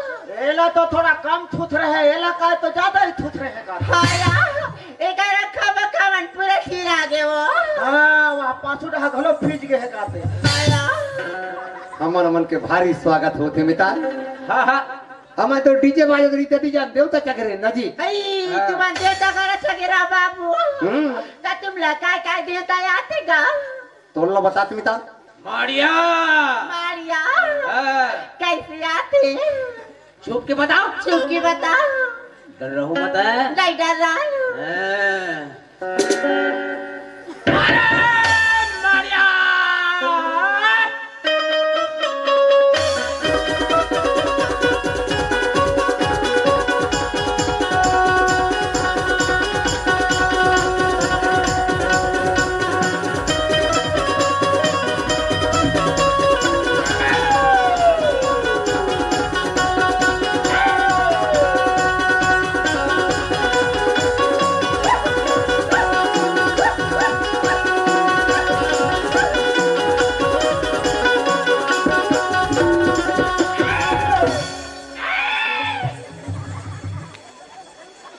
एला तो थोड़ा कम थुथरे हे, एला काय तो ज्यादा ही थुथरे हे का। हाँ यार, एकर रखा बखा मन पूरा खिला गे वो। हाँ, वहाँ पाछू डहा घलो भीज गे हे काते। हाँ यार। हमर मन के भारी स्वागत होथे मितान। हाँ, हाँ। हमन तो डीजे बाजत रहिथे, डीजे देवता चघरे न जी। हई, हाँ। तुमन देवता करा चघेरा बाबू। हम्म। त तुमला काय काय देवता आथे गा? तोला बतात मितान। माड़िया। माड़िया। हाँ। कैसे आथे? छुप के बताओ। छुप के बताओ। डर रहू मत है। नहीं डर रहा हूँ। हाँ। अरे मारिया।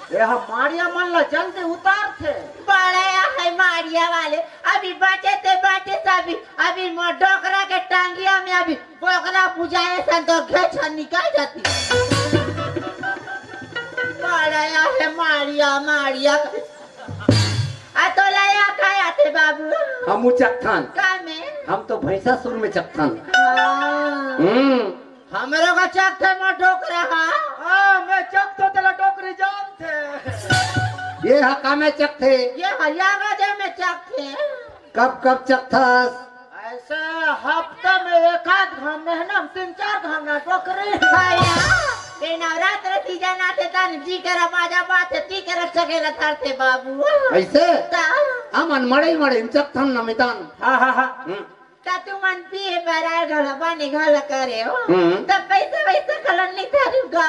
ए हा माड़िया मन ला जल्दी उतारथे। बड़ा है माड़िया वाले, अभी बाँचे ते बाँचे सभी, अभी मोर डोकरा के टांगिया में अभी बोकरा बुझाए सन तो घेछन निकल जाती। बड़ा है माड़िया, माड़िया। आ तो लाया खाया थे बाबू। हम चकथन। का में? हम तो भैंसासुर में चकथन। हाँ। हम्म। हमरो का चकथे मोर डोकरा हा। हाँ, मैं चकथो तेला डोकरी जानथे। ये हा का में चकथे? ये हरियाणा जे में चकथे। कब कब चकथस? ऐसे हफ्ता में एक आध घाम, महीना में तीन चार घाम ना डोकरी। भैया, ये नवरात्र सीजन आथे तन जी करा माजा बात है, ती करा चकेला धरथे बाबू। ऐसे? ता? हमन मड़ई मड़ई में चकथन न मितान। हाँ, हाँ, हाँ। हम्म। त तुमन पिए बर आए घला बने घला करे हो। हम्म। त पैसा वैसा घला नहीं धरू गा।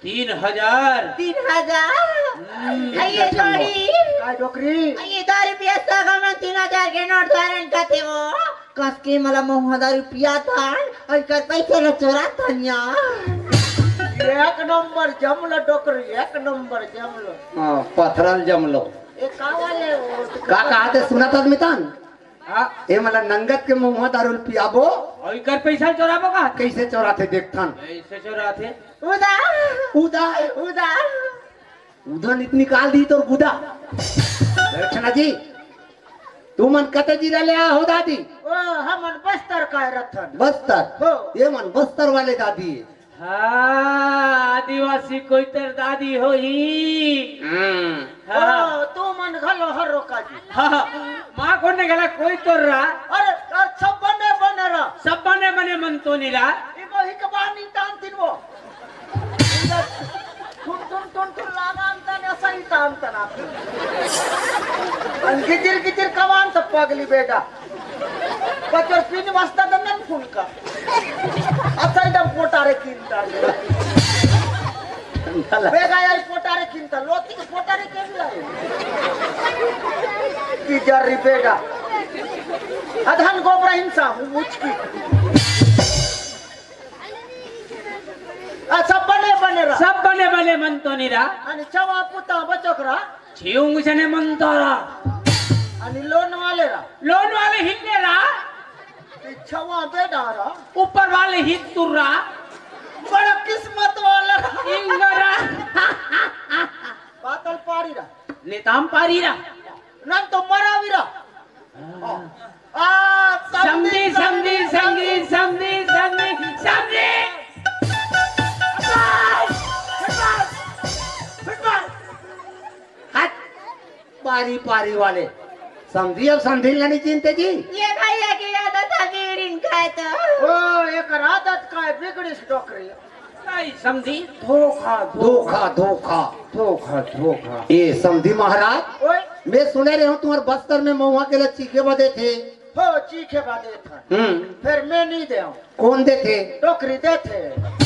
तीन हजार। तीन हजार? हम्म। अइए डोकरी। काय डोकरी? अइए दो रुपया सगा मन तीन हजार के नोट धरन कथे वो। कस के मला महुआ दारू पिया था, अउ एकर पैसा ल चोरा था निया। एक नंबर जमलो डोकरी, एक नंबर जमलो। हाँ, पथरल जमलो। ए, का वाले वो? का कहा थे सुना था मितान? हाँ। ए मला नंगत के महुआ दारू ल पियाबो। अउ एकर पैसा ल चोराबो का? कैसे चोराथे देखथन। कैसे चोराथे? उदा। उदा। उदा। उदा नित निकाल दी तोर गुदा। दक्षिणा जी, तुमन कते जिला ले आ हो दादी? ओ, हमन बस्तर का रथन। बस्तर? हो। ये मन बस्तर वाले दादी हे। हाँ, आदिवासी कोई तर दादी होही। हम्म। हाँ। ओ, तुमन घलो हर रोका जी। हाँ, माँ कोने गला कोई तोर रहा। अरे, सब बने बने रहा। सब बने बने मन तो नहीं रहा। इबो हिकबानी तान तिन वो। ठुन ठुन ठुन ठुन लागान तन, असा ही तान तना। अन गिजिर गिजिर कवान त पगली बेटा। पचर पिन मस्ता दन नन फुन का। असा ही दम पोटारे किंता। बेगा यार पोटारे किंता। लोती के पोटारे के भी लाए। गिजर री बेटा। अधन गोबरा हिंसा हूँ मुचकी। आ, सब बने बने रहा। सब बने बने मन तो नहीं रहा। अनि छवा पुता बचोक रहा। छियुंग जने मन तो रहा। अनि लोन वाले रहा। लोन वाले हिन्ने रहा। ई छवा बेडा रहा। ऊपर वाले हित तुर रहा। बड़ा किस्मत वाला रहा। इंगरा। बातल पारी रहा। नेताम पारी रहा। नन तो मरावी रहा। आ, समधी, समधी, समधी, समधी, समधी, समधी। Football, football, football. हट, पारी, पारी वाले। समधी अब समधी ला नहीं चिंते जी। ये भैया की आदत है बीड़ी न खाए तो। ओ, एक आदत का है बिगड़ी से डोकरी। नहीं समधी, धोखा, धोखा, धोखा। धोखा, धोखा। ए समधी महाराज, ओए। मैं सुने रहे हूँ तुम्हारे बस्तर में महुआ के लग चीखे बदे थे। हो, चीखे बदे था। हम्म। फिर मैं नहीं दे हूँ। कौन दे थे? डोकरी दे थे।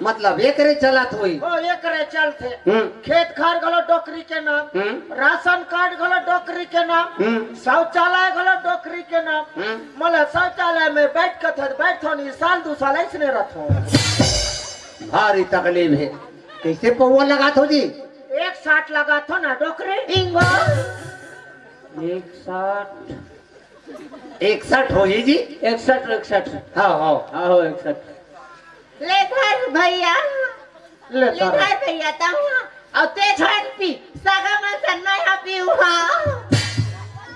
मतलब एकरे चलत हुई। हो, एकरे चलते। हम्म। खेत खार घलो डोकरी के नाम, हम्म। राशन कार्ड घलो डोकरी के नाम, हम्म। शौचालय घलो डोकरी के नाम। हम्म। मतलब शौचालय में बैठ के थे, बैठो नहीं, साल दो साल ऐसने रखो। भारी तकलीफ है। कैसे पौवा लगात हो जी? एक साठ लगात हो ना डोकरी। इंगो। एक साठ। एक साठ हो जी जी। एक साठ, एक साठ। हाँ, हाँ। हाँ, हो, एक साठ। ले धर भैया। ले ले धर। धर भैया, तहूँ। अउ ते झन पी, सगा मन सन मैं हा पीऊ हा।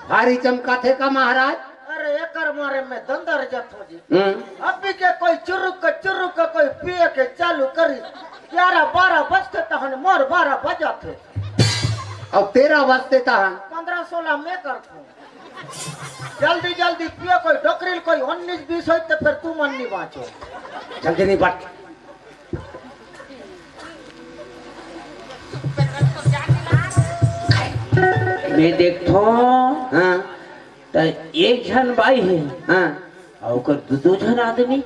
भारी चमकाथे का महाराज? अरे, एकर मारे में दंदर जथो जी। हम्म। अभी के कोई चुरुक के, चुरुक के कोई पिए के चालू करी, ग्यारह बारह बजते तहन मोर बारह बजाथे। अउ तेरह बजते तहन? पन्द्रह सोलह में करथो। जल्दी जल्दी पियो, कोई डोकरी ल कोई उन्नीस बीस होई त फिर तू मन नहीं बाँचो। जल्दी नहीं बट। मैं देखथो, हाँ। त एक झन बाई हे। हाँ। अउ ओकर दू दू झन आदमी।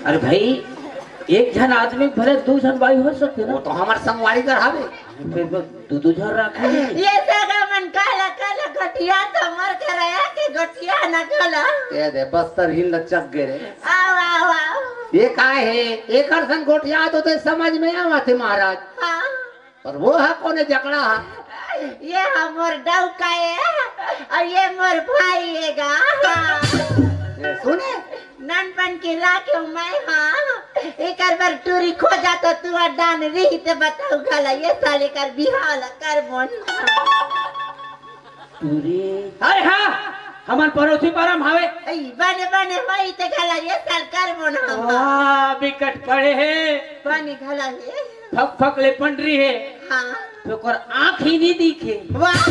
अरे भाई, एक झन आदमी भले दू झन बाई हो सकथे ना। वो तो हमर संगवारी कर हवे। फिर वो दू दू झन रखे। ये सगा मन काला काला गोठिया तो मर कराया के गोठिया न काला। ये दे बस्तर हिल चक गे रे। आओ, आओ, आओ। ये काय हे? एकर संग गोठिया तो ते समझ में आवत हे महाराज। हाँ। पर वो हा कोने जकड़ा हा? ये हा मोर डौका हे, अउ ये मोर भाई हे गा। ये सुने? ननपन के राखे मैं हा, एकर बर टूरी खोजा तो तू अड्डा न रही ते बताऊ घला, ये साले कर बिहाव ला कर बोन। टूरी। अरे हाँ, हमन पड़ोसी पारा म हावे। अई, बने, बने, वही ते घला ये साल कर बोन हम। वाह, बिकट पड़े हे। बने घला हे। फक फक ले पंडरी हे। हाँ। तो ओकर आँख ही नहीं दिखे। वाह।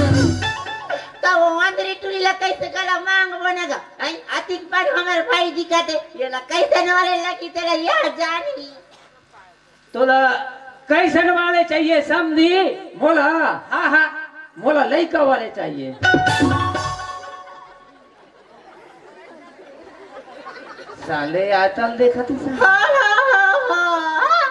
तो वो अंदरी टूरी ला कैसे गला मांग बनेगा? आई अतिक पर हमर भाई दिखा दे। ये ला कैसे नवाले लगी तेरा यह जानी। तोला कैसन वाले चाहिए समधी? मोला? हाँ, हाँ। मोला लइका वाले चाहिए। साले आजकल देखत ही सा। हाँ, हाँ, हाँ, हाँ।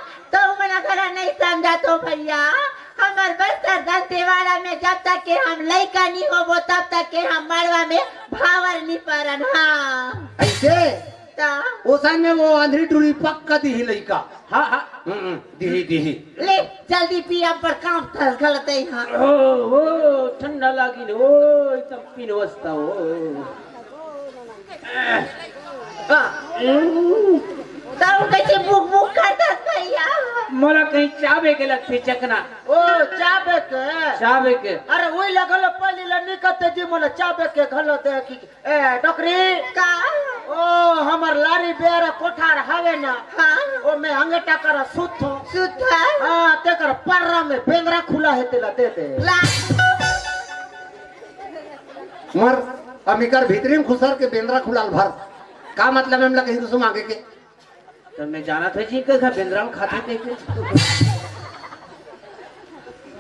तो भैया, हमर बस्तर दंतेवाड़ा में जब तक के हम लइका नहीं होबो, तब तक के हम मड़वा में भावर नहीं परन। हाँ। ऐसे? ता? ओसन में वो अंधरी टूरी पक्का दिही लइका। हाँ, हाँ। हम्म, हम्म, दिही, दिही। ले, जल्दी पी, अब पर काम थस गलत है यहाँ। ओ, ओ, ठंडा लागिन, ओ, एकदम पीन वस्ता, ओ। हाँ। तब कैसे बुक बुक करता भैया? मोला कहीं चाबे के लगथे चकना। ओ, चाबे के? चाबे के। अरे, वही लगल पहली ला निकलते जी, मोला चाबे के घलो दे कि ए, डोकरी। का? ओ, हमर लारी बेरा कोठार हवे ना। हाँ। ओ, मैं अंगेटा करा सुत हो। सुत है? हाँ, तेकर पर्रा में बेंदरा खुला है, तेला दे दे। ला। मर, अमिकर भीतरी में खुसर के बेंदरा खुलाल भर। का मतलब है, हमला कहीं रुसुम आगे के? तो मैं जाना था जी, के घर बेंदरा में खाते थे के?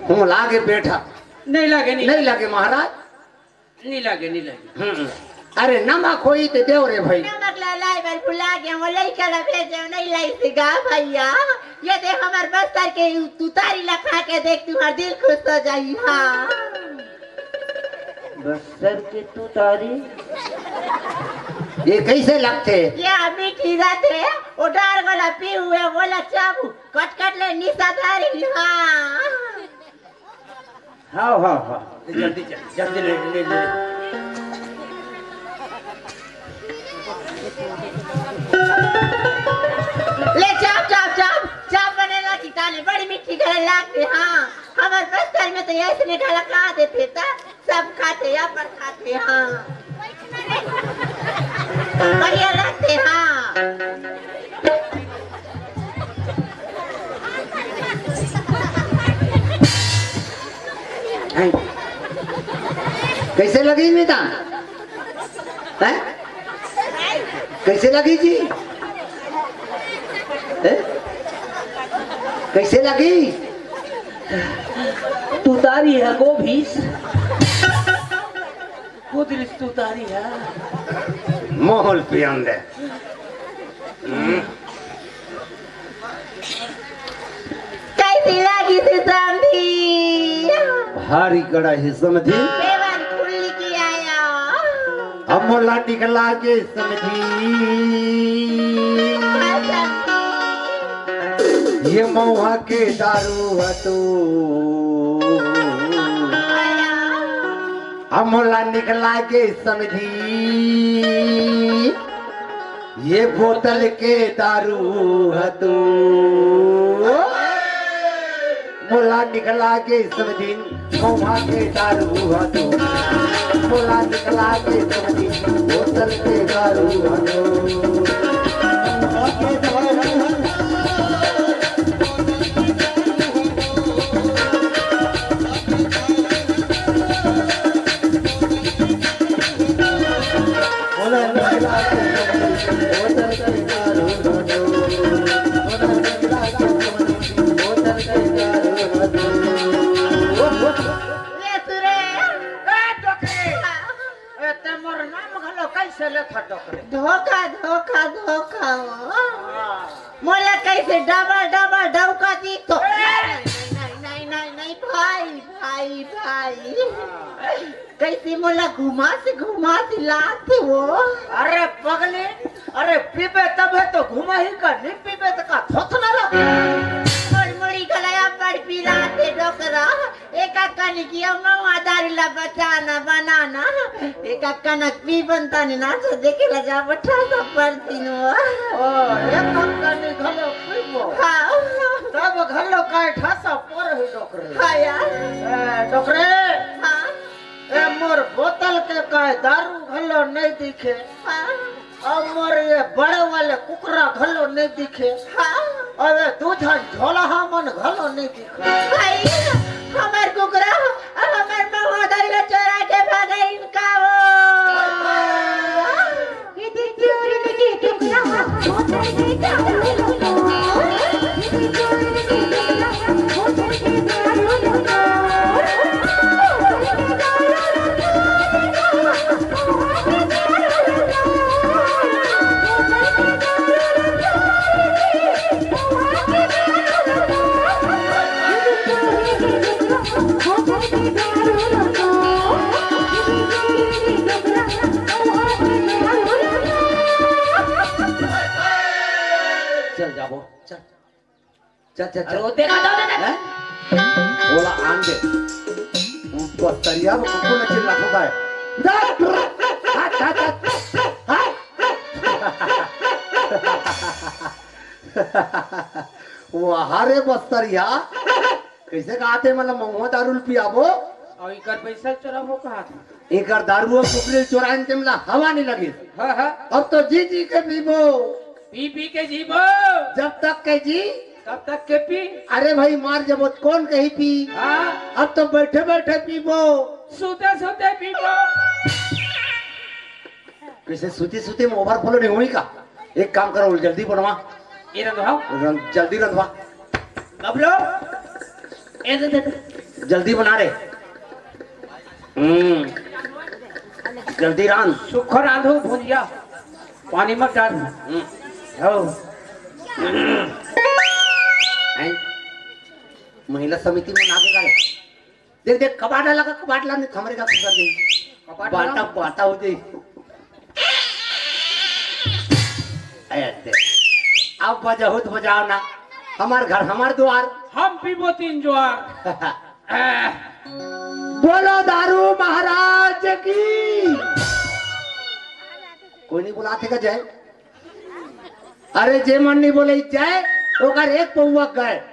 हूँ, लागे बेटा। नहीं लागे, नहीं। नहीं लागे महाराज। नहीं लागे, नहीं लागे। हम्म। अरे नमक होई ते देव रे भाई। नमक ला लाई बर भुला गया, वो लइका ला भेजे, नहीं लाई से गा भैया। ये दे हमर बस्तर के तू तारी ला खा के देख, तुम्हार दिल खुश हो जाई। हाँ। बस्तर के तू तारी? ये कैसे लगथे? ये मीठी रहथे, वो डार वाला पी हुए, वो ला चाबू, कट कट ले निशादारी। हाँ। हाँ, हाँ, हाँ। जल्दी चल, जल्दी ले, ले, ले। ले चाप, चाप, चाप, चाप बनेला किताने, बड़ी मीठी गले लागथे। हाँ, हमर बस्तर में तो ऐसने गला का देथे ता, सब खाथे, अपन खाथे। हाँ, बढ़िया लगथे। हाँ। हैं? कैसे लगी बेटा? हैं? कैसे लगी जी? हैं? कैसे लगी? तुतारी है को भीस। कुदरिस तुतारी है। मोहल पियन दे। कैसी लागिस समधी? भारी कड़ा है समधी। सेवन खुल के आया। अब मोला निकला के समधी। हाँ, समधी। ये महुआ के दारू ह तो। आया। अब मोला निकला के समधी। ये बोतल के दारू ह तो। मोला निकला के समधी, महुआ के दारू ह तो। मोला निकला के समधी, बोतल के दारू ह तो। ए, सुरे। ए, डोकरी। ए, ते मोर नाम घलो कैसे लेथा डोकरी? धोखा, धोखा, धोखा। हाँ। मोला कैसे डबल, डबल डौका दी तो। ए! नहीं, नहीं, नहीं, नहीं, नहीं, भाई, भाई, भाई। हाँ। कैसे मोला घुमा से, घुमा से लात हे वो। अरे पगली, अरे पीबे तबे तो घुमाही का, नहीं पीबे तो का थोथना ला। मोर मुड़ी गलया बड़ पीला थे डोकरा। एक अक्का ने किया मवा दारी ला बचाना, बनाना। एक अक्का न पी बनता ने ना, तो देखे ला जा बठा सब पर तीन वो। ओ, एक अक्का ने घलो पीबो। हाँ। तब घलो काय ठासा पर ही डोकरे। हाँ यार। ए, डोकरे। हाँ। ए, मोर बोतल के काय दारू घलो नहीं दिखे। हाँ। अब मोर ये बड़े वाले कुकरा घलो नहीं दिखे। हाँ। अबे दू झन झोलहा मन घलो नहीं दिखे। भाई, हमर कुकरा, हमर महोदर के चोरा के भागे इनका वो। चल, चल, अरे चल। वो देखा था, देखा। हैं? ओला आन दे। बस्तरिया में कुकुर ने चिल्ला ठोका है। वाह रे बस्तरिया, कइसे कहाथे, मतलब महुआ दारू ल पियाबो? अउ इकर पइसा चोराबो कहाथे। इकर दारू अउ कुकरी ल चोराइन तेमला हवा नइ लगिस। हाँ, हाँ। अब तो जी जी के पीबो। पी पी के जीबो। जब तक के जी। तब तक के पी। अरे भाई, मर जबो त कोन कही पी? हाँ। अब तो बइठे बइठे पीबो। सूते सूते पीबो। कइसे सूते सूते में overflow नइ होही का? एक काम करो, जल्दी बनवा। ये रंधवा। रंध-, जल्दी रंधवा। गबलो। ए दे, दे, दे। जल्दी बना रे। हम्म। जल्दी रांध। सुखो रांधो भुंजिया। पानी मत डाल। हम्म। हो। हैं? महिला समिति में ना के करे। देख, देख, कबाड़ लगा, कबाड़ ला, नहीं, हमरे का कुकर दे। कबाड़ बाटा, लगा। बाटा हो जाई। ए, देख। अब बजाओ तो बजाओ ना। हमार घर, हमार द्वार। हम पीबो तीन ज्वार। बोलो दारू महाराज की। कोई नहीं बुलाथे का जय? अरे, जे मन नहीं बोले जय, ओकर एक पौवा गय।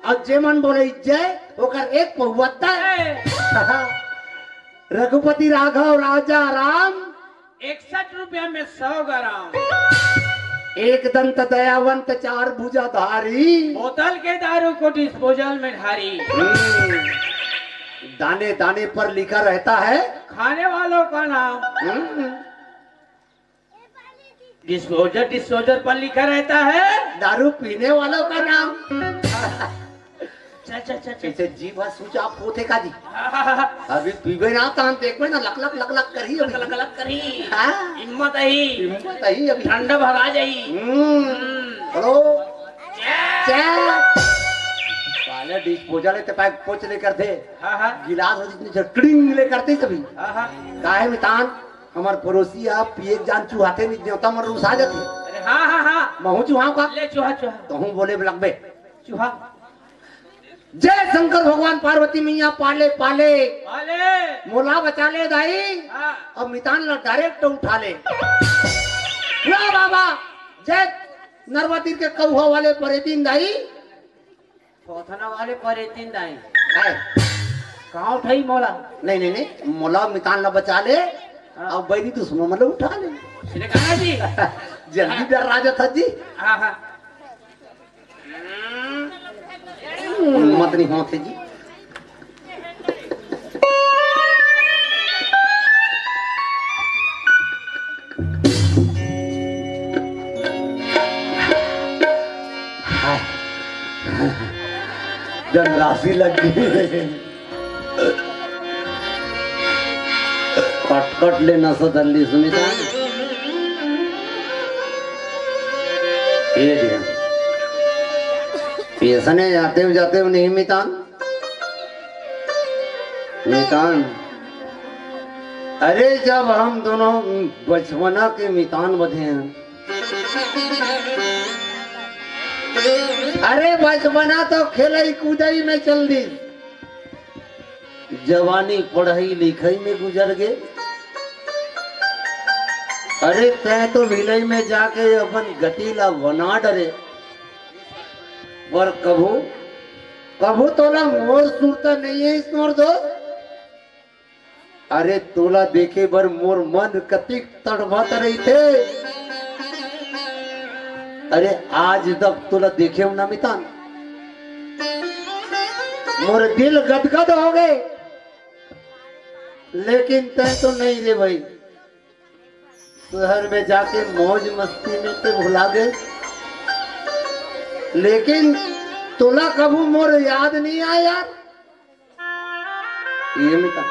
अउ जे मन बोले जय, ओकर एक पौवा तय। रघुपति राघव राजा राम। इकसठ रुपया में सौ ग्राम। एक दंत दयावंत चार भुजाधारी। बोतल के दारू को डिस्पोजल में ढारी। हम्म। दाने दाने पर लिखा रहता है। खाने वालों का नाम। हम्म। डिस्पोजल, डिस्पोजल पर लिखा रहता है। दारू पीने वालों का नाम। चल, चल, चल, चल। कइसे जीभ ह switch off होथे का जी? अभी पीबे ना, त हम देखबे ना, लक, लक, लक, लक करही अभी। लक, लक, लक करही। हाँ। हिम्मत अही। हिम्मत अही अभी। ठंडा भगा जाही। हम्म। हम्म। हेलो। चैट। चैट। साले डिस्पोजल हे, ते पाए पोछ ले करथे। हाँ, हाँ। गिलास हो जितनी झटकड़िंग ले करथे सभी। हाँ, हाँ। काहे मितान? हमर पड़ोसी ह, पिए के जान चुहाथे, नहीं देवता मन रुसा जाथे। अरे हाँ, हाँ, हाँ। महूं चुहाव का? ले चुहा, चुहा। तहूं बोले लगबे। चुहा। जय शंकर भगवान पार्वती मैया पाले पाले। पाले। मोला बचा ले दाई। हाँ। अब मितान ला direct उठा ले। वाह बाबा। जय नरवा तीर के कौहा वाले परेतीन दाई। थोथना वाले परेतीन दाई। काय? कहाँ उठाही मोला? नहीं, नहीं, नहीं, मोला मितान ला बचा ले। हाँ। अब बैरी दुश्मन मतलब उठा ले। इसने कहा जी। जल्दी डर राजा था जी। हाँ, हाँ। मत नहीं होते जी। धनराशि लग गई। कट कट ले नस दल्ली सुमिता। ये दे। पेसने जाते हो, जाते हो नहीं मितान। मितान। अरे जब हम दोनों बचपना के मितान बधे हैं। अरे बचपना तो खेलई कूदई में चल दी। जवानी पढ़ई लिखई में गुजर गे। अरे तैं तो भिलई में जाके अपन गति ला बना डरे। पर कभू, कभू तोला मोर सुरता नहीं है इस मोर दोस्त। अरे तोला देखे बर मोर मन कतिक तड़फत रहिथे। अरे आज तक तोला देखे हूं ना मितान, मोर दिल गदगद हो गए। लेकिन तैं तो नहीं रे भाई, शहर में जाके मौज मस्ती में तो भुला गए, लेकिन तोला कभू मोर याद नहीं आया यार। ये मितान,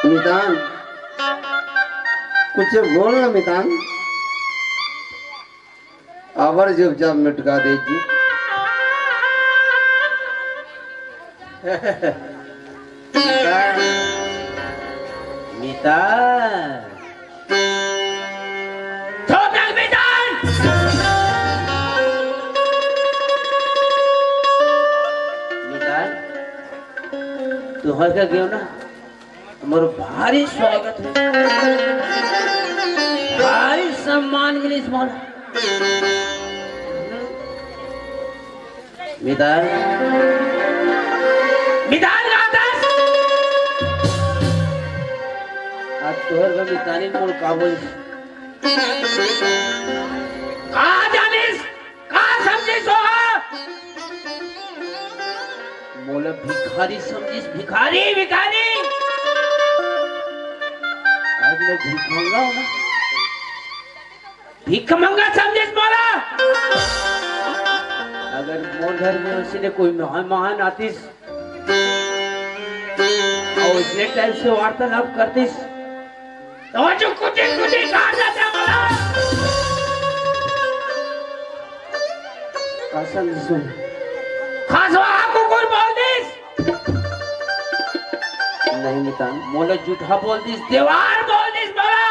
मितान, कुछ बोल ना मितान। आवर जब जब मिटका दे जी। मितान। मितान। घर का गयो ना, मोर भारी स्वागत है, भारी सम्मान मिलिस मोला। मितान, मितान राधस। आज तोहर घर मितानी मोर का बोलिस? का जानिस? का समझिस हो? मोला भिखारी समझिस, भिखारी, भिखारी। आज मैं भीख मंगा हूँ ना, भीख मंगा समझिस मोला। अगर मोर घर में उसी ने कोई मेहमान आतिस और इसने टाइप से वार्तालाप करतिस, तो जो कुछ कुछ काट देता मोला। कसम से। खसवा कुकुर बोल दिस। नहीं मितान। मोला जूठा बोल दिस, देवार बोल दिस मोला।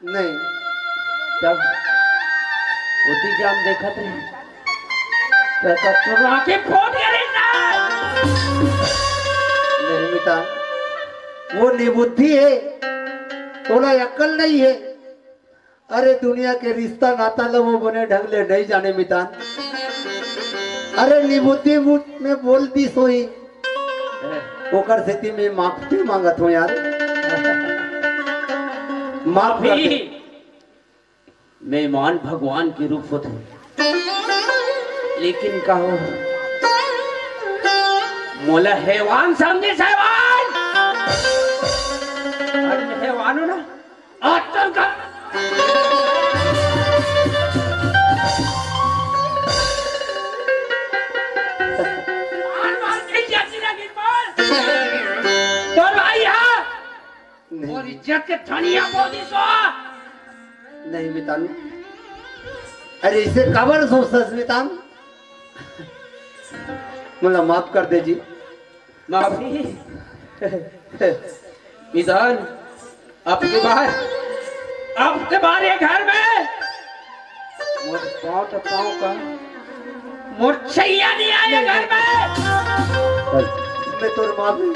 नहीं। तब ओती जाम देखत रहे। तो, तो, तो आंखें फोड़ के रही ना। नहीं मितान, वो निबुद्धि है, तोला अक्ल नहीं है। अरे दुनिया के रिश्ता नाता ल वो बने ढंग ले नहीं जाने मितान। अरे निबुद्धि मुंह में बोल दी सोई, ओकर सेती मैं माफी मांगत हूँ यार, माफ कर दे। मेहमान भगवान के रूप होथे, लेकिन कहो मोला हैवान समझे, हैवान। अरे मैं हैवान हूँ ना, आज तक का तोर भाई हा नहीं। और इज्जत के थनिया बोली सो। नहीं मितान, अरे इसे काबर सोचस मितान, मोला माफ कर दे जी। माफी? मितान, अब के बार, अब के बार ये घर में मोर पाँव तो पाँव का, मोर छैया नहीं आए घर में। मैं तोर माफी,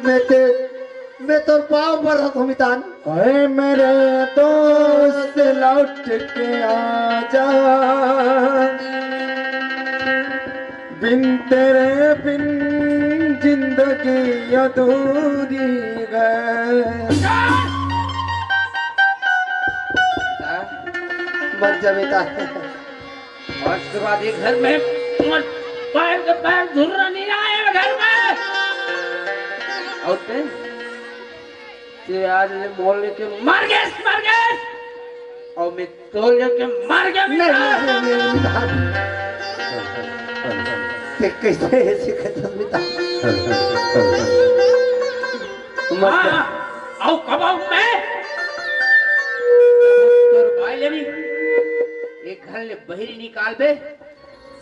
मैं ते, मैं तोर पाँव पर हूँ मितान। अरे मेरे दोस्त लौट के आजा, बिन तेरे बिन जिंदगी अधूरी है। मत जा बेटा। आज के बाद ये घर में पैर के पैर धुर्रा नहीं आए घर में। और ते, ते आज ले मोल लेके मर गए, मर गए। और मैं तोल के मर गया नहीं, बेटा। नहीं, नहीं, नहीं, नहीं, नहीं। ते कैसे ऐसे कहता बेटा? मत हाँ, कर। हाँ, आओ, कब आऊं मैं? तोर भाई ले भी एक घर ले बहिरी निकाल बे,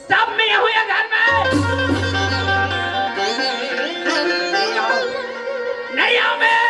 सब मैं हुआ घर में। नहीं आओ, नहीं आओ मैं।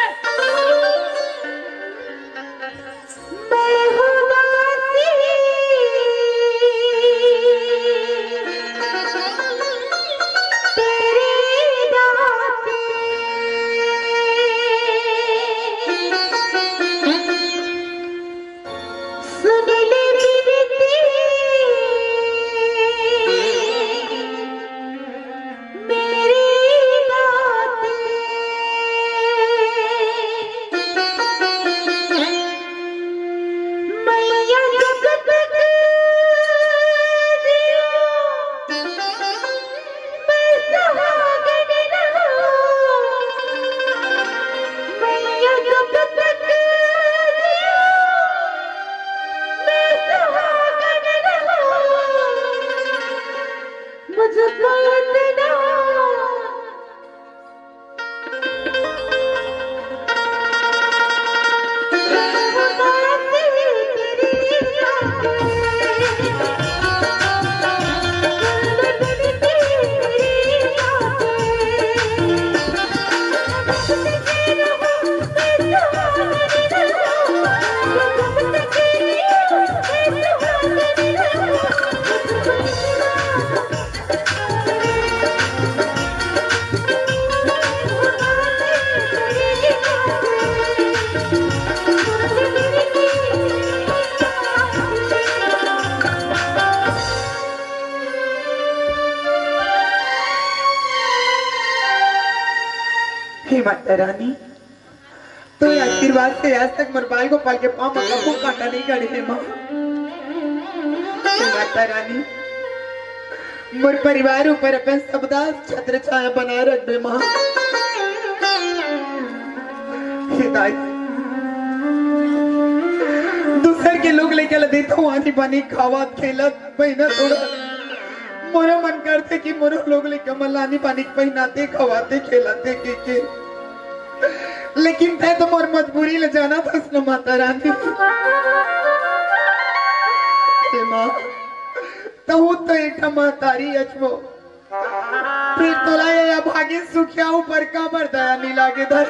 रानी, तोर आशीर्वाद से आज तक मोर बाल गोपाल के पाँव म कभू कांटा नहीं गड़े हे माँ। हे माता रानी, मोर परिवार ऊपर अपन सबदा छत्र छाया बनाए रखबे माँ। हे दाई, दूसर के लोग लइका ल देथव आनी बानी खावत खेलत, पहिनत ओढ़त। मोरो मन करथे कि मोरो लोग लइका मन ल आनी बानी पहिनाते, खवाते, खेलाते, के, के। लेकिन तैं तो मोर मजबूरी ल जानत हस न माता रानी। हे माँ, तहूँ तो एक ठा महतारी अच वो। फिर तोला ये अभागिन सुखिया ऊपर काबर दया नी लागे दाई?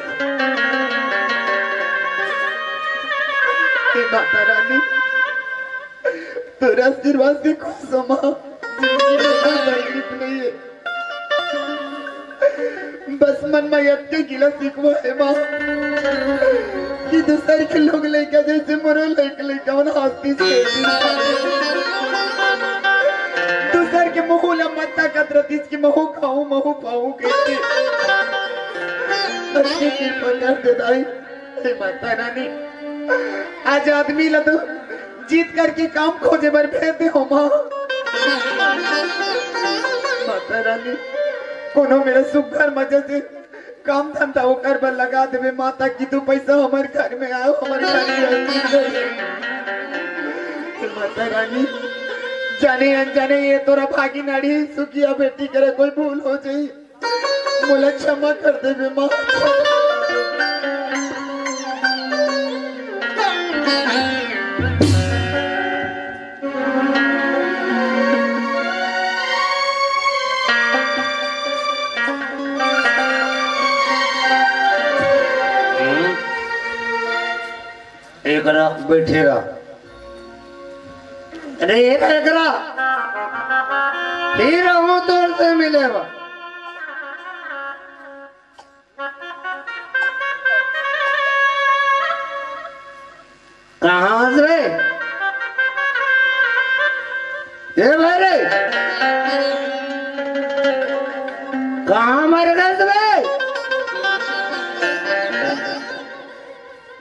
हे माता रानी, तोर आशीर्वाद से खुश हंव माँ। जिंदगी में कोई तकलीफ नहीं है। बस मन में यतके गिला सिकवा हे माँ कि दूसर के लोग लइका जइसे मोरो लइका, लइका मन हंसती से दूसर के मुँह ला मत्ता कतरतीस कि महू खाऊं, महू पाऊं कहिके। अच्छी कृपा कर दे दाई। हे माता रानी, आज आदमी ला तो जीत करके काम खोजे बर भेज दे हो माँ। माता रानी, कोनो मेर सुग्घर मजा से काम धंधा ओकर बर लगा देबे माता, कि दू पैसा हमर घर में आए, हमर घर में आए। हे माता रानी, जाने अनजाने ये तोर अभागिन अड़ही सुखिया बेटी करा कोई भूल हो जाई, मोला क्षमा कर देबे माँ। एकरा बैठेगा। अरे, एकरा, फिर हम तोर से मिलेगा। कहाँ से? ए भाई रे, कहाँ मर गए बे?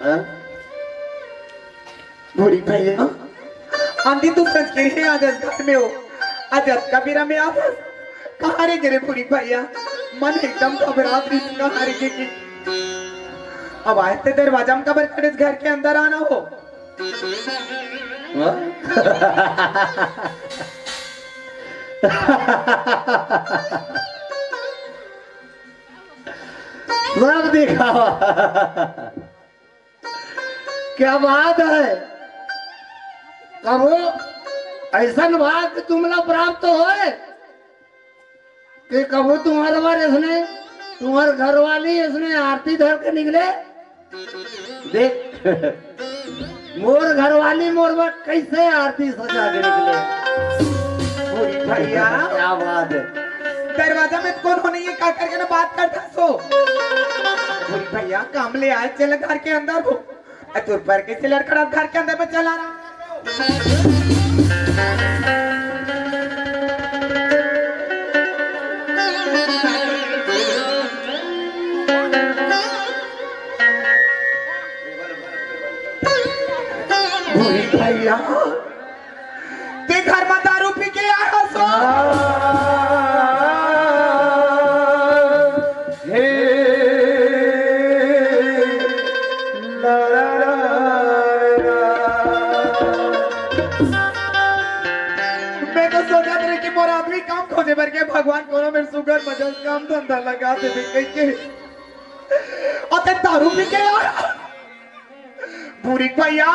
हाँ? भूरी भैया, आंधी तू संस्कृत है, आज घर में हो, आज अतका बेरा में आप कहाँ रे गे रे भूरी भैया? मन एकदम घबरात रहिस, कहाँ रे गे कि अब आए ते दरवाजा में काबर खड़े, घर के अंदर आना हो। हाँ? सब दिखावा। क्या बात है? कभू ऐसन भाग तुमला प्राप्त होए कि कभू तुम्हर बर इसने, तुम्हर घरवाली इसने आरती धर के निकले। देख, मोर घरवाली मोर बर कैसे आरती सजा के निकले। भूरी भैया। क्या बात है? दरवाजा में कौन हो नहीं है, का करके ना बात करता सो? भूरी भैया, काम ले आए, चल घर के अंदर हो। अ, तोर बर कैसे लड़खड़ा घर के अंदर में चला रहा? भूरी भैया, ते घर में दारू पी के आया सो? हे ला ला ला ला। मैं तो सोचत रहे कि मोर आदमी काम खोजे बर के भगवान कोनो मेर सुग्घर मजा काम धंधा लगा देबे कहिके। अउ ते दारू पी के आया। भूरी भैया,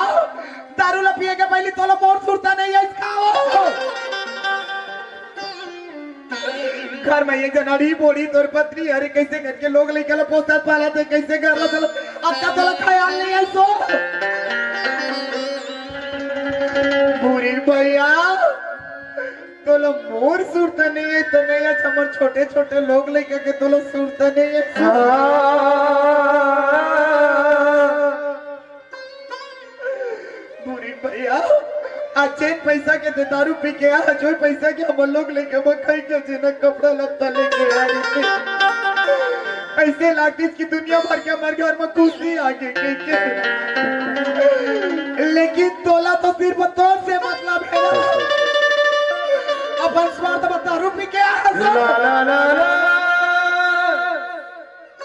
दारू ला पिए के पहली तोला मोर सुरता नहीं है इसका हो। घर में एक जना अड़ी बोड़ी तोर पत्नी, अरे कैसे करके लोग लइका ला पोसत पालत हे, कैसे घर ला चलत, अतका तोला ख्याल नहीं है सो। भूरी भैया, तोला मोर सुरता नहीं है, तो नहीं है, हमर छोटे छोटे लोग लइका के तोला सुरता नहीं है। हाँ। भूरी भैया, आज जेन पैसा के ते दारू पी के आ, जो पैसा के हमर लोग लइका बर खाई के जेना कपड़ा लत्ता लेके आ रही थी। ऐसे लागतिस कि दुनिया भर के हमर घर में खुशी आ गे कहिके। लेकिन तोला तो सिर्फ तोर से मतलब हे ना। अपन स्वार्थ में दारू पी के आ ला, ला, ला, ला।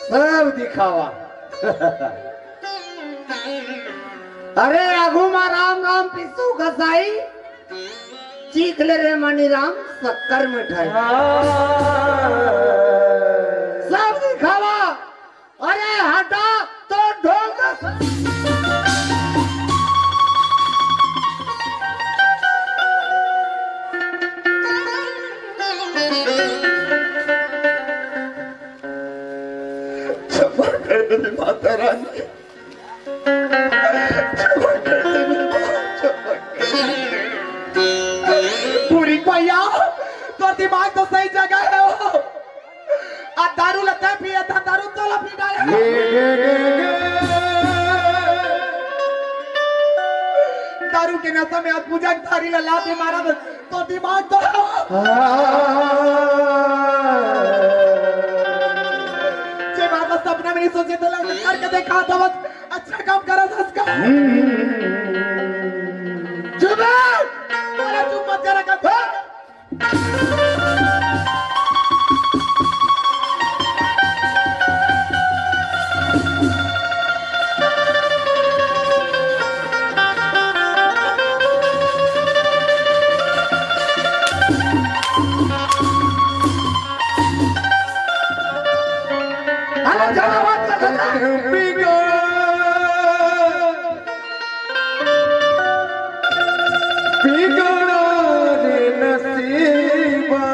सब दिखावा। अरे आगू मा राम राम पिसू कसाई, चीख ले रे मनी राम शक्कर मिठाई। सब दिखावा। अरे हटा तो ढोल दे। क्षमा कर दे माता रानी। पूरी भैया, तोर दिमाग तो सही जगह हे हो। आ दारू ल तैं पिए था, दारू तोला पी डाले। दारू के नशा में आज पूजा के थारी ल लात मारा तो दिमाग तो जे बात ला सपना में नहीं सोचे तो लग करके देखा था बस। अच्छा काम करा था उसका। चुप है। बोला चुप मत करा कर। अरे, ज्यादा बात कर सकता है। बिगड़ा रे नसीबा,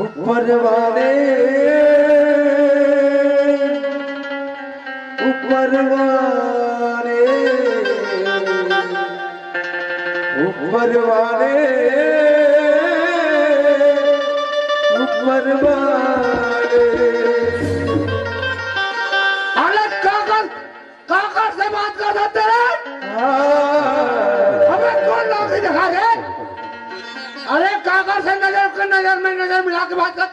ऊपर वाले, ऊपर वाले, ऊपर वाले, ऊपर वाले। अलग कागज काकर से बात कर सकते हैं? अबे कौन लोग ही दिखा रहे? अरे काकर से नजर के नजर में नजर मिला के बात कर।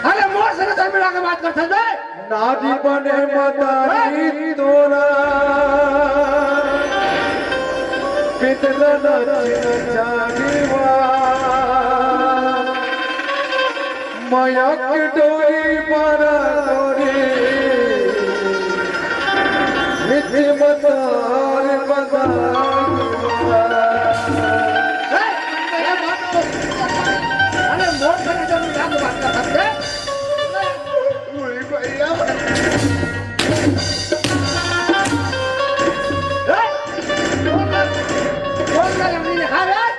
अरे मोर से नजर मिला के बात कर सकते हैं? नारी बने मदारी तोरा, पितरा नाची जागीवा। मया के डोरी पारा डोरी, मिठी मतार बजाई। अरे, मोर से नजर मिला के बात कर सकते हैं? ओए भैया।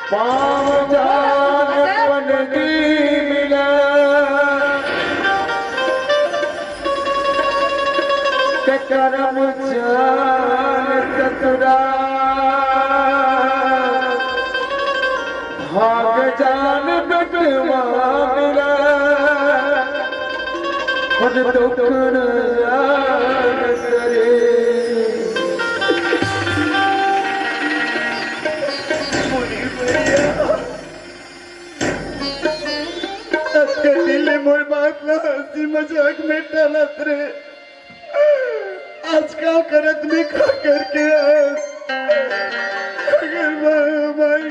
पाँव जान पन की मिला, के करम जान ससुरा। भाग जान बेटवा मिला, और दुख न जान करे। मुनि भैया, अतका दिन ले मोर बात ला हंसी मजाक में टालत रे। आज का करत में का करके आज अगर माँ माई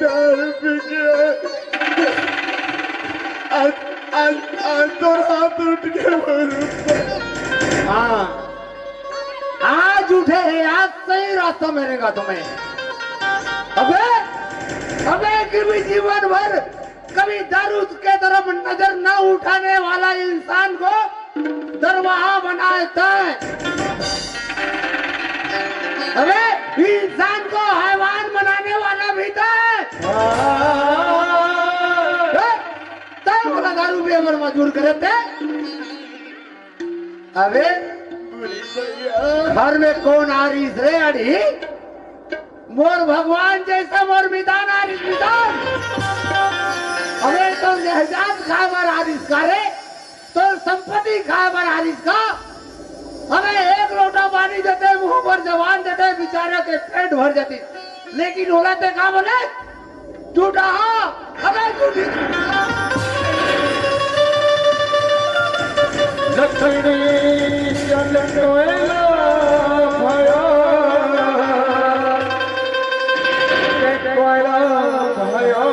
दारू पी के आज, आज, आज तोर हाथ उठ के बोलूं। हाँ, आज उठे हैं, आज सही रास्ता मिलेगा तुम्हें। अबे, अबे कभी जीवन भर कभी दारू के तरफ नजर न उठाने वाला इंसान को दरवाहा बनाए तय। अबे इंसान को हैवान बनाने वाला भी तय। ए, तय वाला दारू भी हमर मजबूर करे थे। अबे घर में कौन आ रही रे अड़ी? मोर भगवान जैसा मोर मितान आरिस मितान। अबे तो जहजात खाए बर आरिस का रे, तो संपत्ति खाए बर आरिस का। अबे एक लोटा पानी देते मुंह पर जवान देते बेचारे के पेट भर जाती। लेकिन ओला ते का बोले? झूठा हा, अबे झूठी। लखनी चल कोयला भयो, के कोयला भयो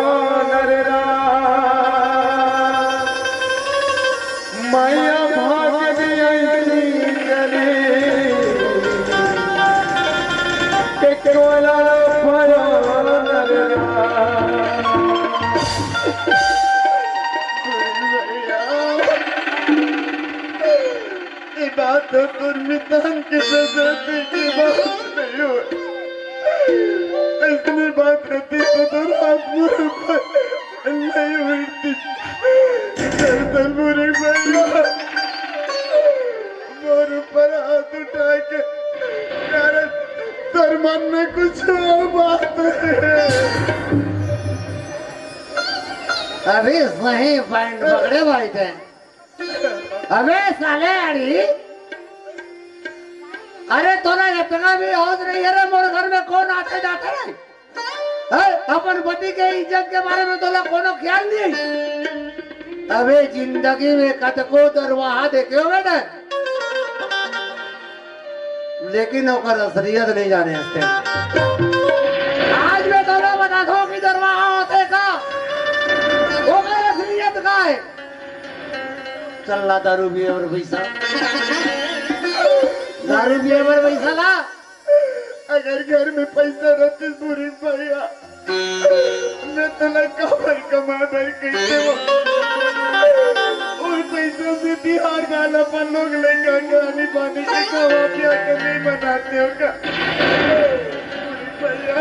नररा। मैया भाग दिया चली, के कोयला भयो नररा। ये बात तो दुर्मितान के सजा की बात नहीं हो। ऐसी बात रहती तो, तो रात में नहीं उठती। दरअसल बुरी भैया, मोर ऊपर हाथ उठा के, कारण तोर मन में कुछ और बात है। अभी सही पॉइंट पकड़े भाई ते। अबे साले अड़ी, अरे तोला इतना भी होश नहीं है रे, मोर घर में कौन आते जाते रे? हैं? अपन पति के इज्जत के बारे में तोला कोनो ख्याल नहीं? अबे जिंदगी में कतको दरवाहा देखे होबे ना, लेकिन ओकर असलियत नहीं जाने हस्ते। आज मैं तोला बताथों कि दरवाहा होथे का, ओकर असलियत का है। चल ला दारू पिए बर पैसा, दारू पिए बर पैसा ला। अगर घर में पैसा रहतिस बुरी भैया, मैं तोला काबर कमा बर कहिते हो। उही पैसा से बिहार वाला अपन लोग लइका के आनी बानी के खावा पिया के नहीं बनाते हो का? बुरी भैया,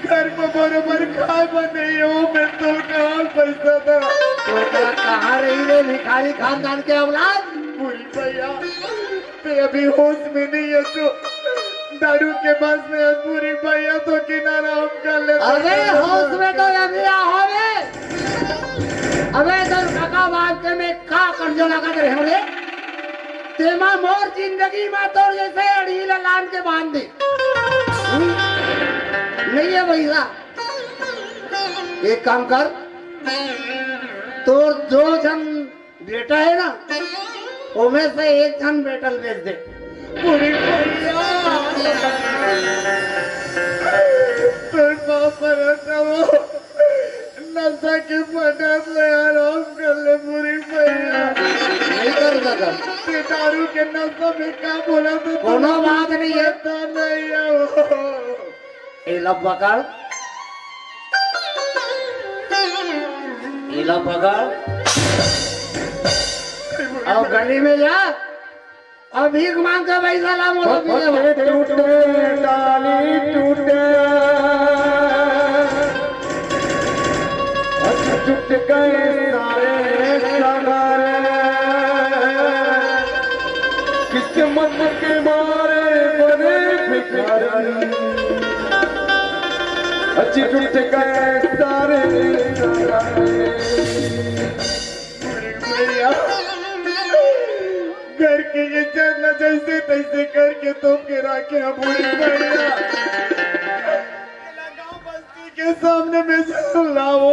घर में बरोबर खाए बर नहीं हो, मैं तोला कहाँ पैसा दा? तोला कहाँ रही रे भिखारी खानदान के औलाद? बुरी भैया, ते अभी होश में नहीं है तो दारू के बस में है बुरी भैया, तो किनारा हम कर ले। अबे होश में तो अभी आ होबे। अबे तोर काका बाप के मैं का कर्जो लागत रहे रे? तेमा मोर जिंदगी में तोर जैसे अड़ी ला लान के बांध दे। हम्म? नहीं है भैया। एक काम कर, तोर दो झन बेटा है ना, ओमे से एक झन बेटा ल बेच दे। बुरी भैया, तोर बाप भरोसा हो, नशा के पटत ले आराम कर ले बुरी भैया। नहीं कर सकत। ते दारू के नशा में का बोला तो कोनो बात नहीं है। पता नहीं है वो। एला पकड़, एला पकड़, अब गली में जा, अब भीख मांग के पैसा ला, मोला पीने पत्थर टूटे, डाली टूटे, अच्छा टूट गए सारे सहारे। किस्मत के मारे बने भिखारी, अच्छी टूट गए सारे सहारे। भैया, घर के इज्जत न जैसे तैसे करके तुम के राखे हैं बुरी भैया। गांव बस्ती के सामने में से लाओ,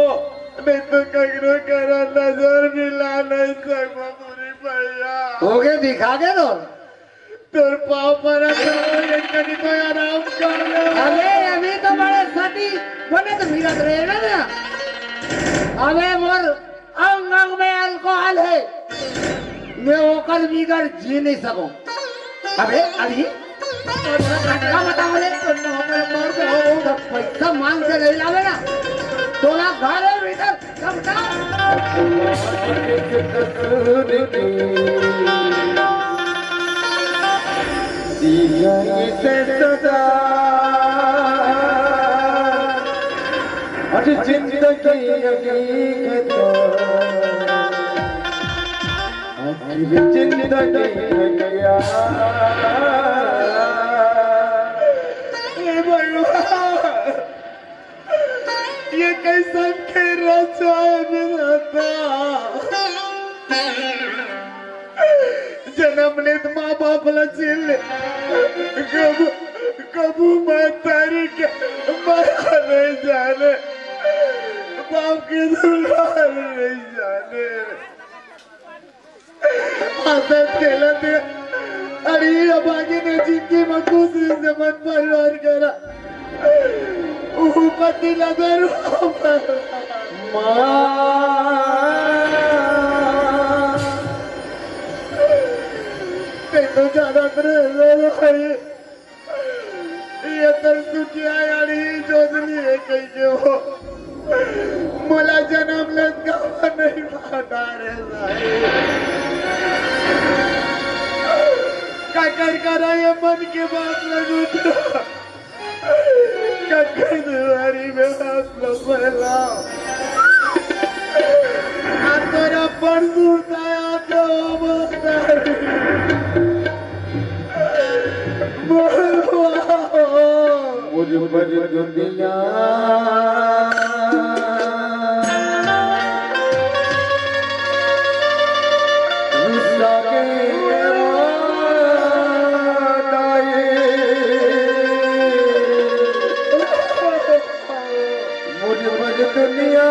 नहीं तो ककरो करा नजर मिला नहीं सकबो बुरी भैया। हो गए, दिखा के तो। तोर पाँव परत हवं, एक कनी तो आराम कर ले। अबे, अभी तो बड़े सती बने तो फिरत रहे ना, ना। अबे, मोर अंग अंग में अल्कोहल है, मैं ओकर बिगर जी नहीं सकूं। अबे, अभी का बताओ रे? तो पैसा मांग के ले लावे ना, तोला घर है भीतर। हे भगवान, ये कैसन खेल रचा है विधाता? जनम ले त माँ बाप ला छीन ले, कब कभू महतारी के मया नइ जाने, बाप के दुलार नइ जाने। आदत खेलत हे। अरे, अब आगे ने जिंदगी में खुशी से मन परिवार करा। ऊ पति ला दे रो। माँ। ते तो जानत रहे रे भाई। ये तर सुखिया यारी जोजनी हे कहिके हो। मोला जनम ले गवा नइ पाता रे साई। काकर करा ये मन के बात लगू तो। काकर दुआरी में हाथ लो पहला। आ तोरा परसूर आया तो महतारी। मुझ पर दुनिया गुस्सा के दाई। मुझ पर दुनिया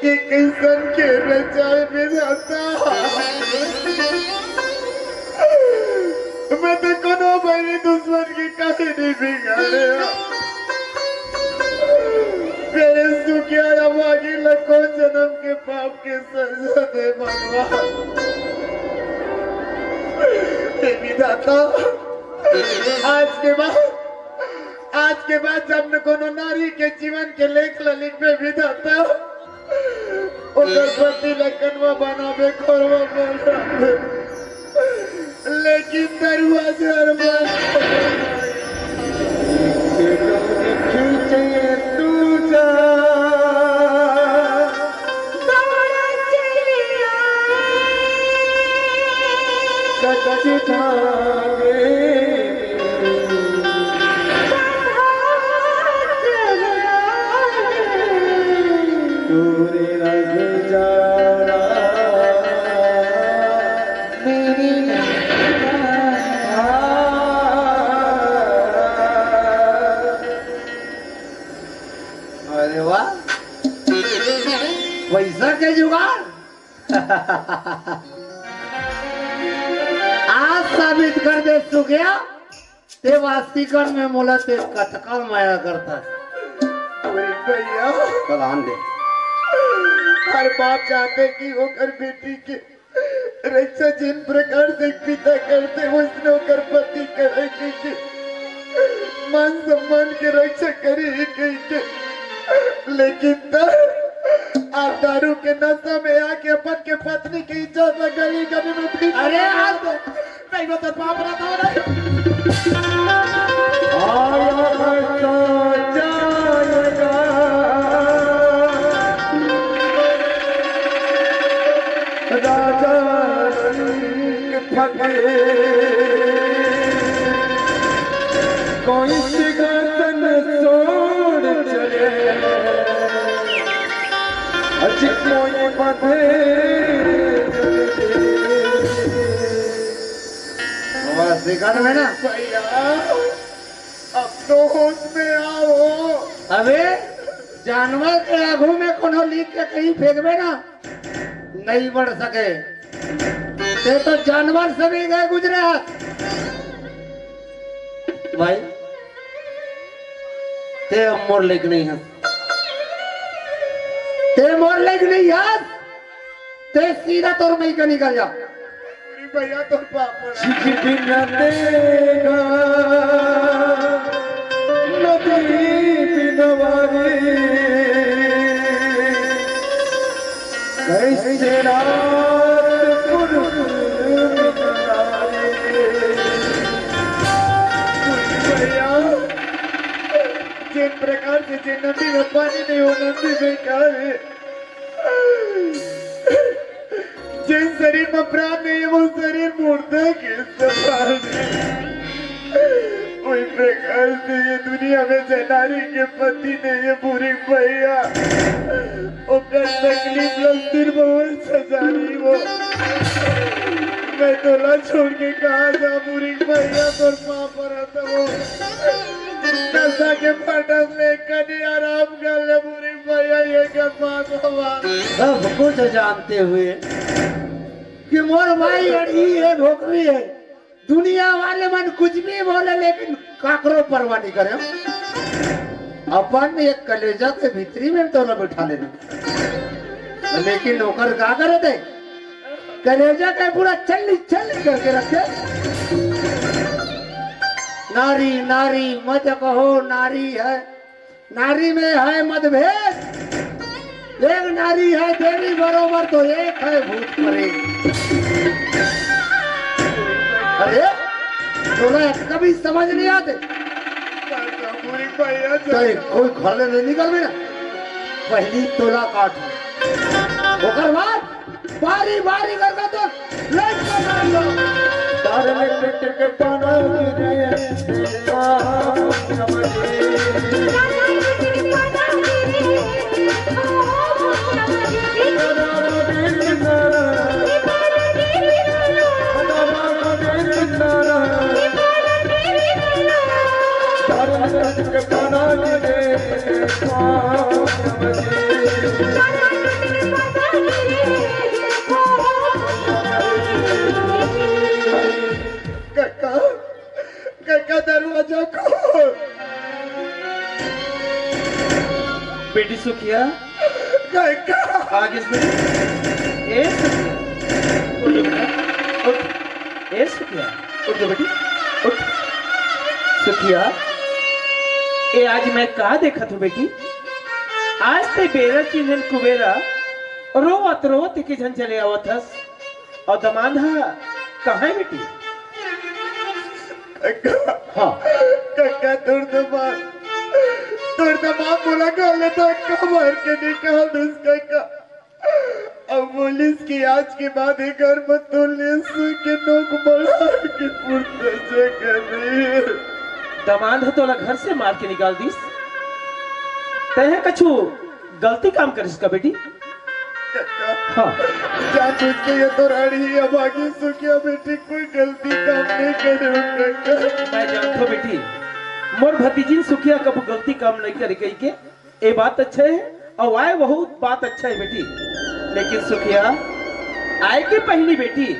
ये कइसन के रचाए में जाता। मैं तो कोनो बड़ी दुश्मन के काहे नहीं बिगाड़े। मेरे सुखिया रवागी लखो जन्म के पाप के सजा दे भगवान। हे विधाता, आज के बाद आज के बाद जब न कोनो नारी के जीवन के लेख ल लिखबे विधाता, ओकर पति ल कनवा बनाबे, खोरवा बनाबे, लेकिन दरुआ झर मत। खींचे तू जा कच्ची धागे दूर रह जा मेरी। अरे वाह, पैसा के जुगाड़। आज साबित कर दे सुखिया, ते वास्तिकन में मोला ते कतका मया करता। अरे भैया, प्रधान दे। हर बाप चाहते कि ओकर बेटी के रक्षा जिन प्रकार से पिता करते, वैसने ओकर पति करे के, के मान सम्मान के रक्षा करी के, के। लेकिन त आप दारू के नशा में आके अपन के पत्नी के इज्जत ला गली गली में फिर अरे आज नहीं बता बाप रहता हो नहीं। आया बच्चा जाएगा राजा सिंह फकीर, कोई सिंहासन छोड़ चले, अज कोई बंधे। वाह, सिंहासन में ना। भैया, अब तो होश में आओ। अबे, जानवर के आगू में कोनो लिख के कहीं फेंकबे ना, नहीं बढ़ सके। ते तो जानवर से भी गए गुजरे हस। भाई, ते अब मोर लेक नहीं हस। ते मोर लेक नहीं हस। ते सीधा तोर मई का निकल जा। अरे भैया, तोर पापड़। चिक बिना देगा नदी बिनवारी, कैसे रात पुरुष बिनवारी। भैया, जिन प्रकार से जिन नदी में पानी नहीं हो, नदी बेकार है। जिन शरीर में प्राण नहीं है, वो शरीर मुर्दा के समान है। वही प्रकार से ये दुनिया में जनारी के पति नहीं है, बुरी भैया। ओकर तकलीफ ला सिर्फ वो सजारी वो। मैं तोला छोड़ के कहाँ जा, बुरी भैया, तोर पाँव परत हो। नशा के फटक में कनी आराम कर ले, बुरी भैया, ये क्या बात हुआ? सब कुछ जानते हुए कि मोर माई अड़ही है, भोकरी है, दुनिया वाले मन कुछ भी बोले, लेकिन काकरो परवाह नहीं करे। अपन एक कलेजा के भीतरी में तो ना बैठा लेना, लेकिन ओकर का करे दे, कलेजा के पूरा चल्ली चल्ली करके रखे। नारी नारी मत कहो, नारी है, नारी में है मतभेद। एक नारी है देवी बरोबर तो एक है भूत प्रेत। अरे, तोला कभी समझ नहीं आते। बुरी भैया, तय कोई घर ले नहीं निकल मेरा। पहली तोला काट, ओकर बाद बारी बारी करके तो लाइट का काम लो। तारे में पेट के पाना गिरे, आ, समझ। काका, काका, दरवाजा खोल। बेटी सुखिया। काका। आगे से। ए सुखिया, उठ जा बेटा, उठ। ए सुखिया, उठ जा बेटी, उठ। सुखिया। ए, आज मैं का देखत हूँ बेटी? आज ते बेरा चिन्हन कुबेरा रोवत रोवत एक झन चले आवत हस। अउ दमांद ह कहाँ हे बेटी? कका, हाँ। कका, तोर दमांद, तोर दमांद मोला घर ले धक्का मार के निकाल दिस कका। अब बोलिस कि आज के बाद ये घर म तोर ले सुई के नोक बढ़ा के पुरता जगह नहीं। दमांद ह तोला घर से मार के निकाल दिस, तैं ह कछु गलती काम करिस का बेटी? कका, हाँ। जान बुझ के ये तोर अड़ही अभागी सुखिया बेटी कोई गलती काम नहीं करे कका। मैं जानथों बेटी, मोर भतीजिन सुखिया कभू गलती काम नहीं करे कहिके। ए बात अच्छा हे, अउ आय बहुत बात अच्छा हे बेटी। लेकिन सुखिया, आय के पहिली बेटी,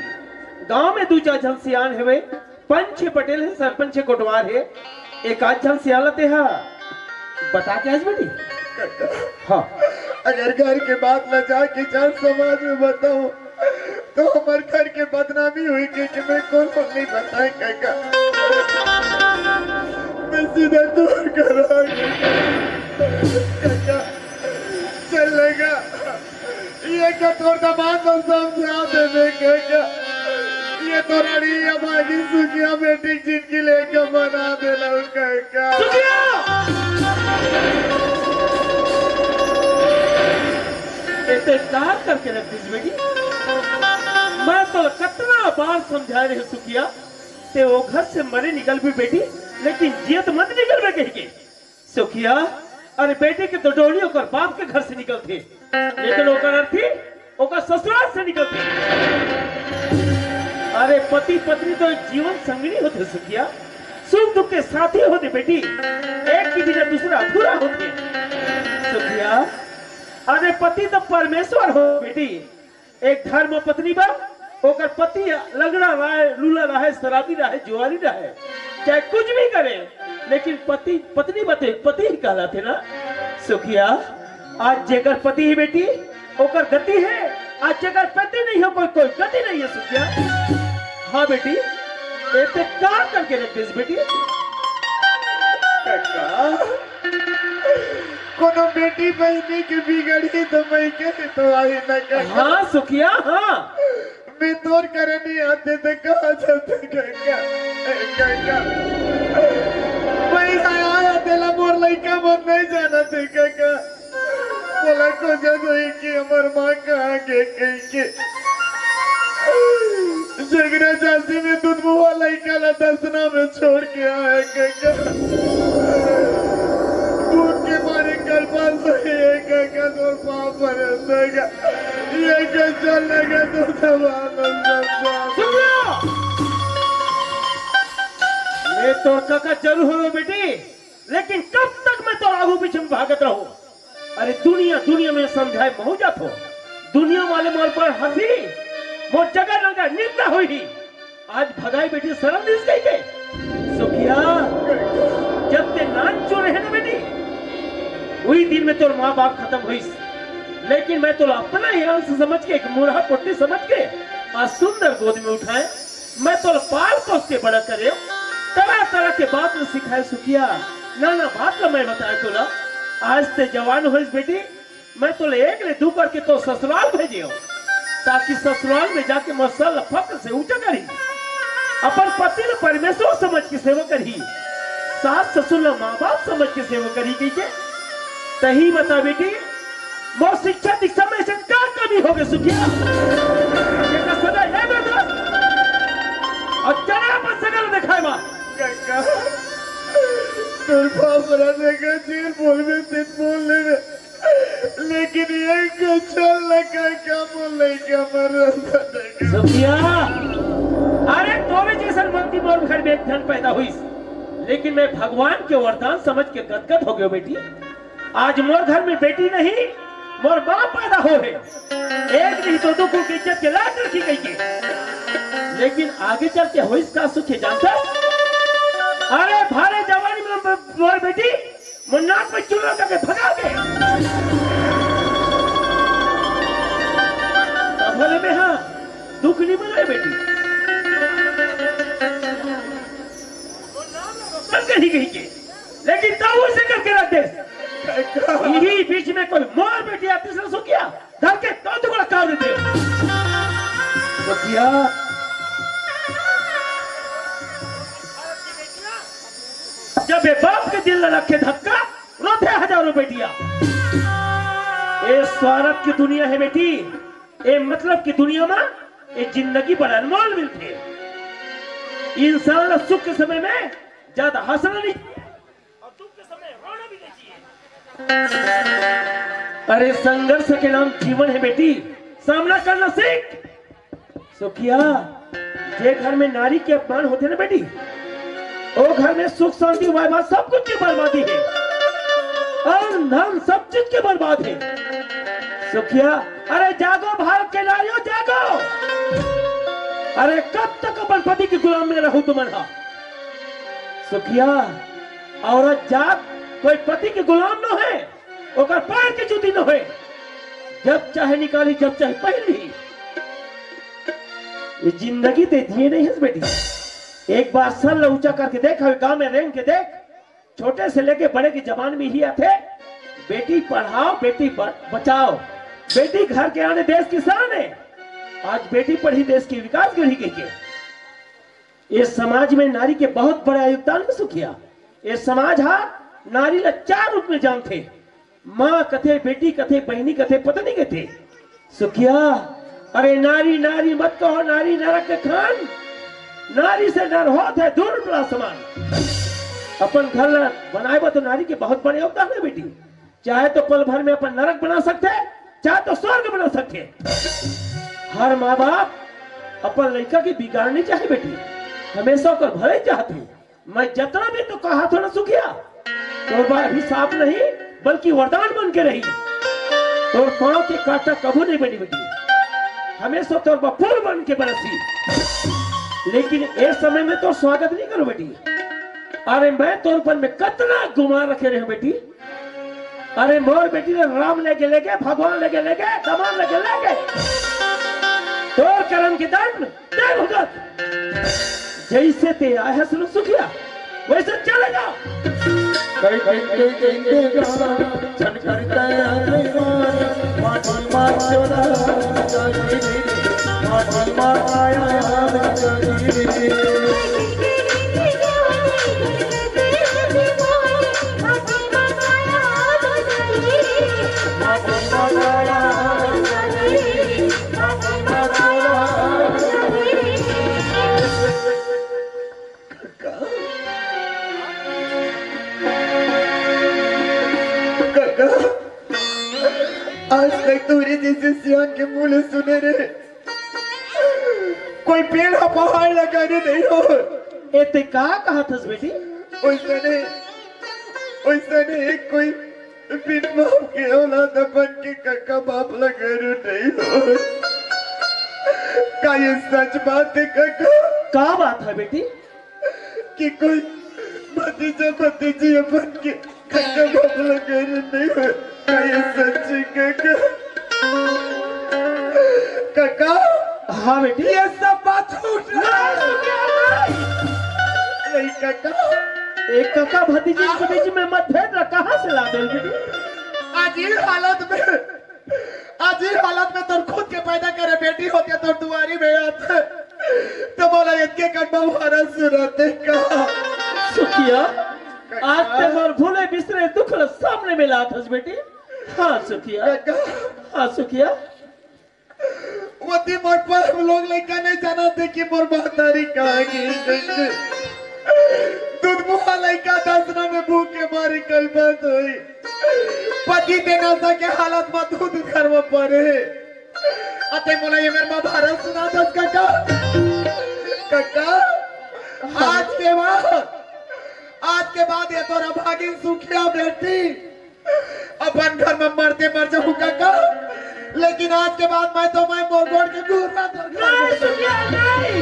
गांव में दू चार झन सियान हवे, पंच हे पटेल हे, सरपंच हे कोटवार हे, एक आध झन सियान ला तेहा बता के आइस बेटी। हाँ। अगर घर के बात ला जाके चार समाज में बताऊं, तो हमर घर के बदनामी होही कहिके मैं कोनो ला नहीं बताएं कका। मैं सीधा तोर घर आ गया। कका, चल लगा। ये का तोर दमांद मन समझा देबे कका। ये तोर अड़ही अभागी सुखिया बेटी जिनगी लेके बना देला कका। सुखिया! ए ते का करके रख दिस बेटी? मैं तो कतना बार समझाय रहेंव सुखिया, ते ओ घर से मरे निकलबे बेटी, लेकिन जियत मत निकलबे कहिके। सुखिया, अरे बेटी के तो डोली ओकर बाप के घर से निकलथे, लेकिन ओकर अर्थी ओकर ससुराल से निकलथे। अरे पति पत्नी तो जीवन संगिनी होथे सुखिया, सुख दुख के साथी होथे बेटी, एक के बिना दूसरा अधूरा होथे। सुखिया, अरे पति तो परमेश्वर हो बेटी, एक धर्म पत्नी बा, ओकर पति लंगड़ा रहय, लूला रहय, शराबी रहय, जुआरी रहय, चाहे कुछ भी करे, लेकिन पति, पत्नी बते, पति ही कहलाथे ना। सुखिया, आज जेकर पति हे बेटी, ओकर गति हे, आज जेकर पति नहीं हे, कोई, कोई गति नहीं हे सुखिया। हाँ बेटी, ए ते का करके रख दिस बेटी? कका, कोनो बेटी बहिनी के बिगड़ही तो मइके ले तो आही न कका। हाँ सुखिया, हाँ। मैं तोर करा नहीं आतेंव त कहाँ जातेंव कका? ए, कका। मैं आया तेला मोर लइका मन नहीं जानत हे कका। मोला खोजत होही कि हमर माँ कहाँ गे कहिके। जगरा झांसी में दुधमुहा लइका ला दसना में छोड़ के आय कका। भूख के मारे कलपत होही कका, तोर पाँव परत होही। ये कैसा लगा तो जवान सुखिया! मैं तोर कका जरूर हों बेटी, लेकिन कब तक मैं तोर आगू पीछे में भागत रहूं? अरे दुनिया, दुनिया में समझाय महूं जाथों। दुनिया वाले मोर पर हंसही, मोर जगह रंगा निंदा होही। आज भगाय बेटी सरम दिस कहिके। सुखिया, जब ते नानचुन रहे ना बेटी, उही दिन में तोर माँ बाप खतम होइस। लेकिन मैं तोला अपना ही अंश समझ के, एक मुरहा पोट्टी समझ के, आज सुंदर गोद में उठाएंव। मैं तोला पाल पोस के बड़ा करेंव, तरह तरह के बात ल सिखाएंव सुखिया, नाना बात ल मैं बताएंव तोला। आज ते जवान होइस बेटी, मैं तोला एक ले दू करके तोर ससुराल भेजेंव, ताकि ससुराल में जाके मोर सर ल फक्र से ऊंचा करही, अपन पति ल परमेश्वर समझ के सेवा करही, सास ससुर ल माँ बाप समझ के सेवा करही कहिके। तहीं बता बेटी, मोर शिक्षा दीक्षा में अइसे का कमी होगे सुखिया? जेकर सजा ये दे दो। अउ चला अपन सगा ल देखाय बर। कका, तोर पाँव परत हंव कका, जेन बोलबे तेन बोल लेबे, लेकिन ये कुछल लगा का मोर लइका मर रहा था कका। सुखिया, अरे तोरे जइसन मंगती मोर घर में एक झन पैदा होइस, लेकिन मैं भगवान के वरदान समझ के गदगद हो गेंव बेटी। आज मोर घर में बेटी नहीं, मोर बाप पैदा होहे। एक नहीं तो दू कुल के इज्जत के लाज रखही कहिके। लेकिन आगे चल के होइस का सुखिया जानथस? अरे भारे जवानी में मोर बेटी मोर नाक में चूना लगा के भगा दे। तब भले मैं हाँ दुख नहीं मनाय बेटी। मोर नाम रोशन करही कहिके। लेकिन तब उसे स्वार्थ की दुनिया हे बेटी, ए मतलब की दुनिया मा ए जिंदगी बड़ा अनमोल मिलथे। इंसान ला सुख के समय में ज्यादा हंसना नहीं चाहिए और दुख के समय रोना भी नहीं चाहिए। अरे संघर्ष के नाम जीवन हे बेटी, सामना करना सीख। सुखिया, जे घर में नारी के अपमान होथे ना बेटी, ओ घर में सुख शांति, वैभव, सब कुछ के बर्बादी हे। अन्न धन सब चीज के बर्बाद हे। सुखिया, अरे जागो भारत के नारियों, जागो। अरे कब तक अपन पति के गुलाम में रहू तुमन हा? सुखिया, औरत जात कोई पति के गुलाम नोहे, ओकर पैर के जूती नोहे। जब चाहे निकाली, जब चाहे पहन ली। ये जिंदगी ते जिए नहीं हस बेटी। एक बार सर ला ऊंचा करके देख, अभी गांव में रेंग के देख, छोटे से लेके बड़े की जबान में ही आथे, बेटी पढ़ाओ, बेटी ब-, बचाओ, बेटी घर के आने देश की शान है। आज बेटी पढ़ी देश की विकास गढ़ी कहिके। ये समाज में नारी के बहुत बड़ा योगदान हे सुखिया। ये समाज हा नारी ला चार रूप में जानथे। माँ कथे, बेटी कथे, बहिनी कथे, पत्नी कथे। सुखिया, अरे नारी नारी मत कहो, नारी नरक के खान। नारी से डर होत हे धूल आसमान। अपन घर ला बनाए बर तो नारी के बहुत बड़े योगदान हे बेटी। चाहे तो पल भर में अपन नरक बना सकथे, चाहे तो स्वर्ग बना सकथे। हर माँ बाप अपन लइका के बिगाड़ नहीं चाहे बेटी, हमेशा ओकर भले चाहथे। मैं जतना भी तो कहा थो ना सुखिया, तोर बर अभिशाप नहीं बल्कि वरदान बन के रही। तोर पाँव के कांटा कभू नहीं बनी बेटी, हमेशा तोर बर फूल बन के बरसी। लेकिन ए समय में तोर स्वागत नहीं करो बेटी। अरे मैं तोर ऊपर में कतना गुमान रखे रहे हूँ बेटी। अरे मोर बेटी ला राम लेके लेके, भगवान लेके लेके, दमान लेके लेके, तोर करम के दंड दे भुगत। जैसे ते आए हस सुखिया, वैसे चले जा। कई कई कई कई कई झन करता है माटी मार चोरा, माटी मार आया, काका, आज तक तोरे जैसे सियान के मुंह ले सुने रे, कोई पेड़ हा पहाड़ लगा रे नहीं हो। ए, ते का कहत हस बेटी? ओइसने, ओइसने एक कोई बिन बाप के औलाद अपन के काका बाप लगा रे नहीं हो। का ये सच बात है काका? का बात है बेटी? कि कोई भतीजा भतीजी अपन के काका बाप लगा रे नहीं हो। का ये सच है काका? काका, हाँ बेटी। ये सब बात झूठ है। नहीं, सुखिया, नहीं। नहीं, काका। एक काका भतीजी के बीच में मतभेद ला कहाँ से ला दे बेटी? आज ये हालत में, आज ये हालत में तोर खुद के पैदा करे बेटी होते, तोर दुआरी में आते, तो बोला इनके कन मुहारा सुनाते का? सुखिया, आज ते मोर भूले बिसरे दुख ला सामने में लात हस बेटी। हाँ सुखिया, काका। हाँ सुखिया। ओती मोर परम लोग लइका नहीं जानत हे कि मोर महतारी कहाँ गिस। दूध मुहा लइका दसना में भूख के मारे कलपत होई। पति ते नशा के हालत में दूध घर में पड़े। अते मोला ये मेर महाभारत सुनात हस काका। काका, आज के बाद, आज के बाद ये तोर अभागिन सुखिया बेटी अपन घर में मरते मर जाहूं काका, लेकिन आज के बाद मैं तो मैं मोर गोड़ के घूरना दरकार नहीं, सुखिया, नहीं।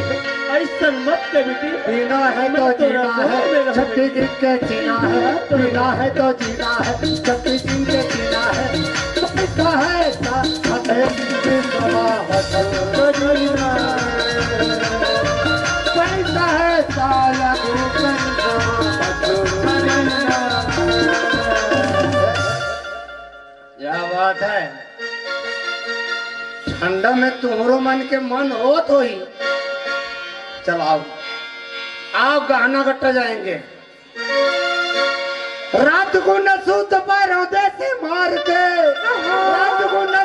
ऐसन मत कह बेटी। जीना है तो मैं तो जीना है, रखूंगा मेरा छठी दिन के जीना है, जीना है तो जीना है, छठी दिन के जीना है। पैसा है सा-, हमें भी समा हथौड़ा जीना है। पैसा है साला को पैसा हथौड़ा जीना है। क्या बात है? ठंडा में तुम्हरो मन के मन होत होही। चल आओ, आओ गहना गट्टा जाएंगे। रात को न सूत पारो देसी मार के, रात को न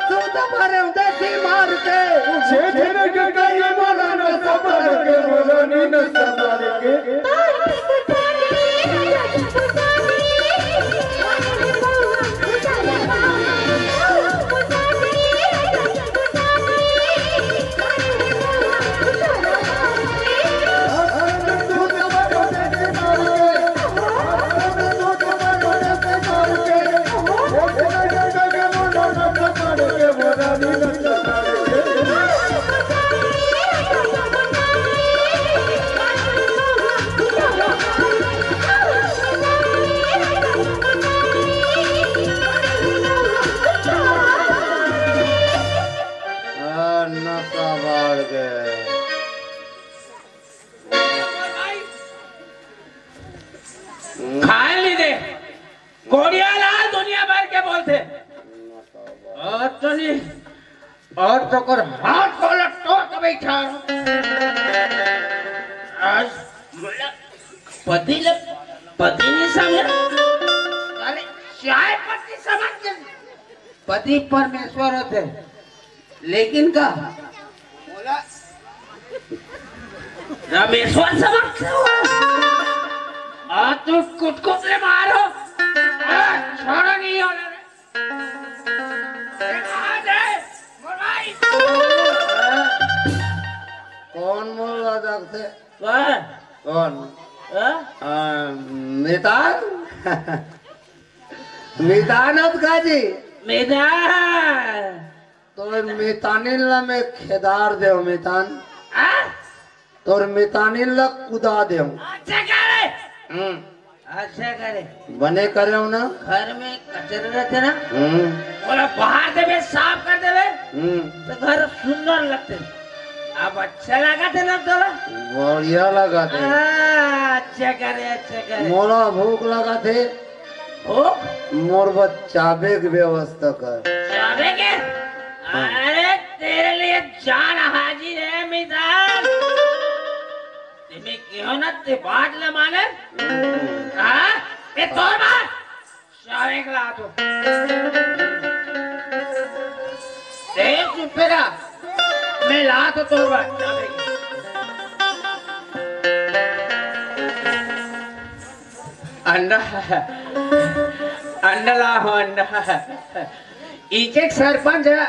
अतनी, अत ओकर हाथ वाला तोड़ के बैठा। आज मोला पति ले, पति नहीं समझ। अरे, चाय पत्ती समझ के पति परमेश्वर होथे, लेकिन का? मोला रमेश्वर समझ के? आ, तू कुट कुट ले मारो। आ, छोड़ा नहीं होला रे। ए, कहाँ जाए? मोर भाई। कौन मोला दगथे? वाह। कौन? हाँ? आ, मितान? मितान अब का जी? मितान। तोर मितानिन ला मैं खेदार देव मितान। आ? तोर मितानिन ला कुदा देव। अच्छा करे। हम्म। अच्छा करे। बने करे हो ना? घर में कचरा रहते ना? हम्म। ओला बाहर देवे, साफ कर देवे। हम्म। तो घर सुंदर लगते। अब अच्छा लगा थे ना तोला? बढ़िया लगा थे। आ, अच्छा करे, अच्छा करे। मोला भूख लगा थे। ओ? मोर बर चाबे के व्यवस्था कर। चाबे के? हाँ। अरे, तेरे लिए जान हाजिर है, मितान। ते मैं क्यों ना ते बात ले माने? हाँ? ए, तोर बात। चाबे के ला तो। ए, चुप रह। मैं ला तो तोर बात। चाबे के। अंडा, अंडा लाओ, अंडा। एक एक सरपंच ह,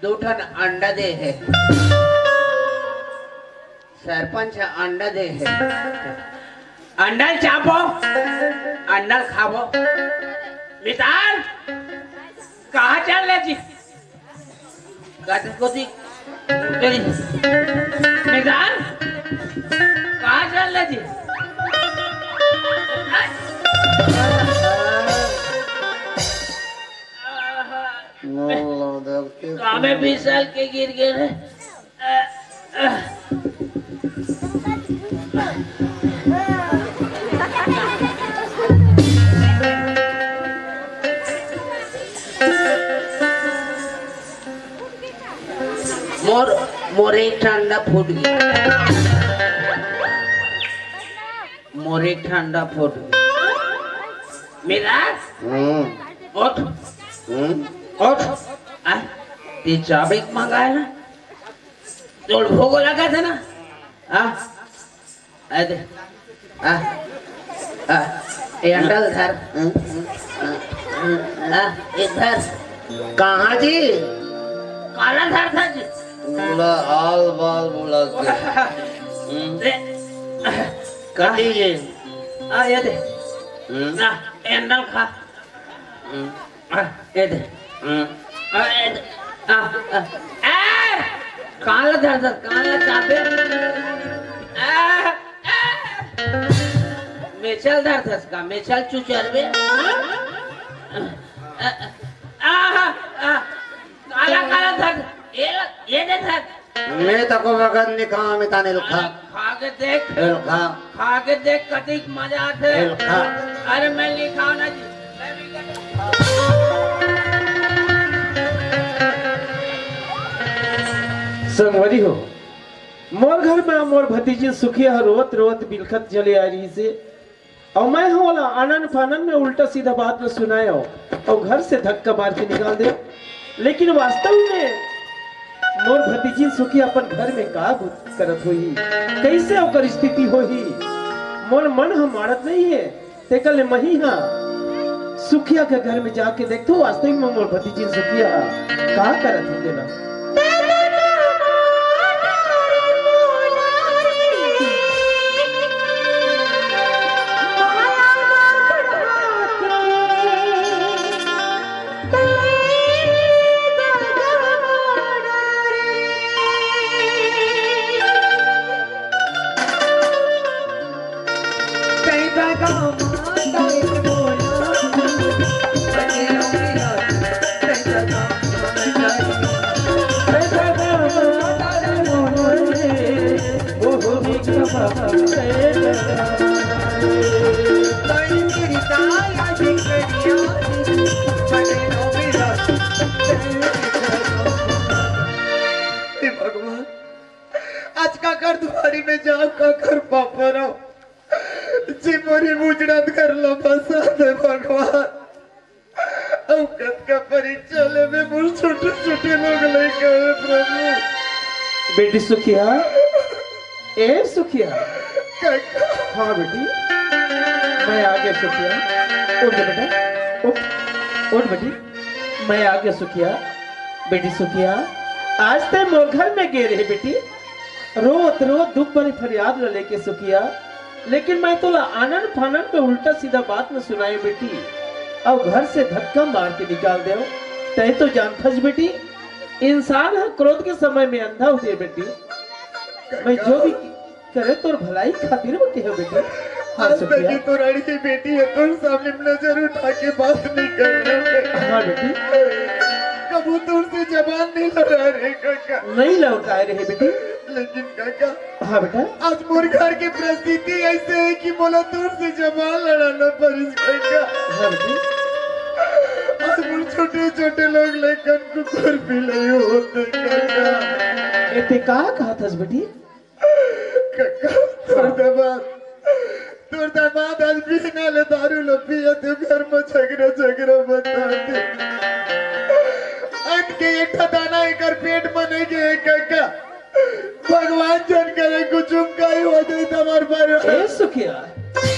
दो ठन अंडा दे हे। सरपंच ह, अंडा दे हे। अंडा ल चाबो, अंडा ल खाबो। मितान, कहाँ चल रहे जी? काटे कोती। तेरी। निदान। कहाँ चल रहे जी? आहा। मोला देखते कामे बीस साल के गिर गए रे। मोर, मोर एक ठा अंडा फूट गया। मोर एक ठा अंडा फूट गया। मेरा? हम्म। उठ। हम्म। उठ। आ, ते चाबे के मंगाए ना? तोर भोग लगा था ना? हाँ? आ दे। आ, आ, ये अंडा ल धर। आ, ये धर। कहाँ जी? काला धर था जी। बोला, आल बाल बोला के। हम्म। दे। कटी जी। आ, ये दे। हम्म। आ, ये अंडा ल खा। हम्म। आ, ये दे। हम्म। आ, ये दे। आ, आ, आ। काला धर धर, काला चाबे। आ, आ। मेचल धर धर का, मेचल चुचरबे। आ, आ, आ, आ। काला काला धर, ये ल-, ये दे धर। मैं तको बगत निकाम इताने लखा। खा के देख। एलखा। खा के देख, कतिक मजा आथे। एलखा। अरे, मैं लिखाओ ना जी। संगवारी हो, मोर घर में मोर भतीजी सुखिया ह रोवत रोवत बिलखत चले आ रही से, अउ मैं ह ओला आनन फानन में उल्टा सीधा बात ल सुनाए अउ, अउ घर से धक्का मार के निकाल दे। लेकिन वास्तव में मोर भतीजी सुखिया अपन घर में का करत होही, कैसे ओकर स्थिति होही, मोर मन ह मानत नहीं है। तेकर ले मही हा सुखिया के घर में जाके देखथो, वास्तविक में मोर भतीजी सुखिया हा का करत हे तेला। हे भगवान, आज काकर दुआरी में जाव, काकर पाँव परव, जे मोर ए उजड़त घर ला बसा दे भगवान। अउ कतका परीक्षा लेबे मोर छोटे छोटे लोग लइका हे प्रभु। बेटी सुखिया, ए सुखिया। काका। हाँ बेटी, मैं आ गया सुखिया। उठ जा बेटा, उठ, उठ बेटी, मैं आ गया सुखिया। बेटी सुखिया, आज ते मोर घर में गे रहे बेटी, रोत रोत दुख भरी फरियाद ल लेके सुखिया, लेकिन मैं तोला आनन फानन में उल्टा सीधा बात न सुनाए बेटी, अउ घर से धक्का मार के निकाल देव। तय तो जानथस बेटी, इंसान ह क्रोध के समय में अंधा होथे बेटी। मैं जो भी करे तोर भलाई खातिर वो कहे बेटी। हाँ आज तक सुखिया। ये तो रानी की बेटी है, तोर सामने में नजर उठा के बात नहीं कर रहे। हाँ बेटी। कबू तोर से जबान नहीं लड़ा रहे काका। नहीं लौटाए रहे बेटी। लेकिन काका, हाँ बेटा। आज मोर घर की परिस्थिति ऐसे है कि मोला तोर से जबान लड़ाना पड़िस काका। हाँ बेटी। आज मोर छोटे छोटे लोग लइकन कुकुर भी नहीं होते काका। ए ते का कहा थस बेटी? काका, तोर दामाद, तोर दामाद आज बिहना ले दारू ल पियत हे, घर में झगड़ा झगड़ा बताथे। अन्न के एक ठा दाना एकर पेट में नहीं गए काका। भगवान जन करे कुछ उनका ही हो जाए तो हमार पर। ए सुखिया,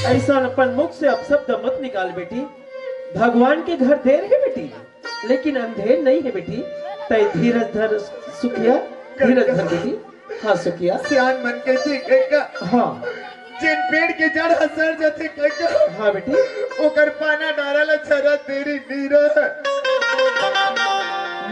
ऐसा अपन मुख से अपशब्द मत निकाल बेटी। भगवान के घर देर है बेटी, लेकिन अंधेर नहीं है बेटी। तय धीरज धर सुखिया, धीरज धर बेटी। हाँ सुखिया। सियान मन के जी काका। हाँ। जेन पेड़ के जड़ ह सर जथे काका। हाँ बेटी। ओकर पाना डारा ला छरा देरी नी रह।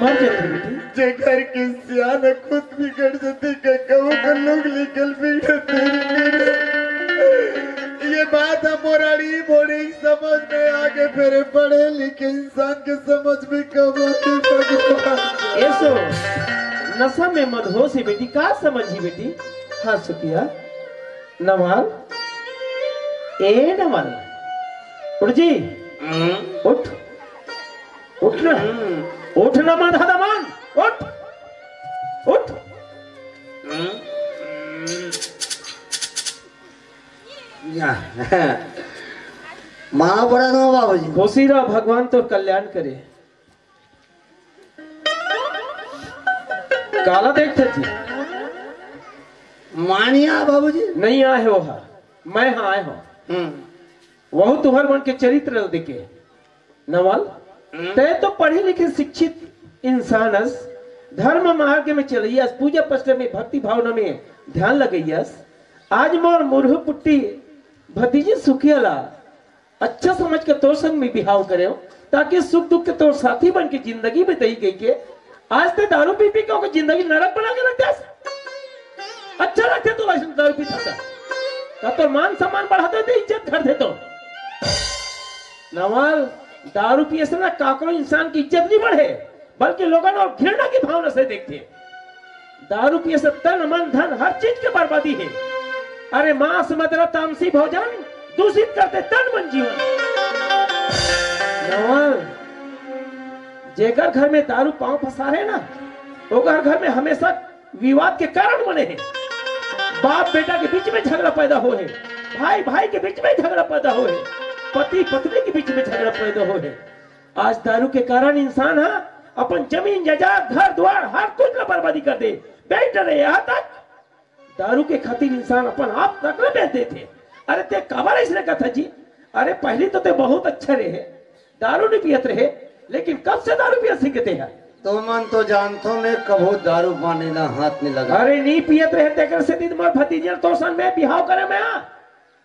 मर जथे बेटी। जे घर के सियान ह खुद बिगड़ जथे काका, ओकर लोग निकल बिगड़ देरी नी रह। ये बात हम मोराड़ी बोली समझ में आगे, फिर पढ़े लिखे इंसान के समझ में कब आती भगवान। ऐसो नशा में मदहोश है बेटी, का समझी बेटी? हाँ सुखिया। नवाल, ए नवाल, उठ जी, हम्म। उठ, उठ ना, हम्म। उठ ना, माधा दमान, उठ, उठ। हम्म। या। माँ बड़ा नो बाबूजी। खुशी रह, भगवान तोर कल्याण करे। काला देखत जी? मानिया बाबूजी। नहीं आए हो हा, मैं हा आए हो। हम्म। वहू तुहर मन के चरित्र ल देखे। नवल, हम्म। तय तो पढ़े लिखे शिक्षित इंसान अस, धर्म मार्ग में चलैयस, पूजा पाठ में भक्ति भावना में ध्यान लगैयस। आज मोर मुरहू पुट्टी भतीजी सुखिया ला अच्छा समझ के तोर संग में बिहाव करेंव, ताकि सुख दुख के तोर साथी बन के जिंदगी बिताही कहिके। आज ते दारू पी पी के ओकर जिंदगी नरक बना के रख देस। अच्छा लगथे तोला अइसन दारू पीथस त? का तोर मान सम्मान बढ़ाथे ते इज्जत घटथे तोर? नवल, दारू पिए से ना काकरो इंसान के इज्जत नहीं बढ़े, बल्कि लोगन अउ घृणा के भावना से देखथे। दारू पिए से तन, मन, धन, हर चीज के बर्बादी हे। अरे मांस, मदिरा, तामसी भोजन दूषित करथे तन, मन, जीवन। नवल, जेकर घर में दारू पांव पसारे ना, ओकर घर में हमेशा विवाद के कारण बने हे। बाप बेटा के बीच में झगड़ा पैदा होहे, भाई भाई के बीच में झगड़ा पैदा होहे, पति पत्नी के बीच में झगड़ा पैदा होहे। आज दारू के कारण इंसान ह अपन जमीन जायदाद, घर द्वार, हर कुछ ला बर्बादी कर दे। बेच डरे, यहाँ तक दारू के खातिर इंसान अपन आप तक ला बेच देथे। अरे ते काबर अइसने कथा जी? अरे पहली तो ते बहुत अच्छा रहे, दारू नहीं पियत रहे, लेकिन कब से दारू पियत सीख गे ते ह? तुमन तो जानथो मैं कभू दारू पानी ला हाथ नहीं लगा। अरे नहीं पियत रहे तेकर सेती तो मोर भतीजा तोर संग में बिहाव करे मैं आ।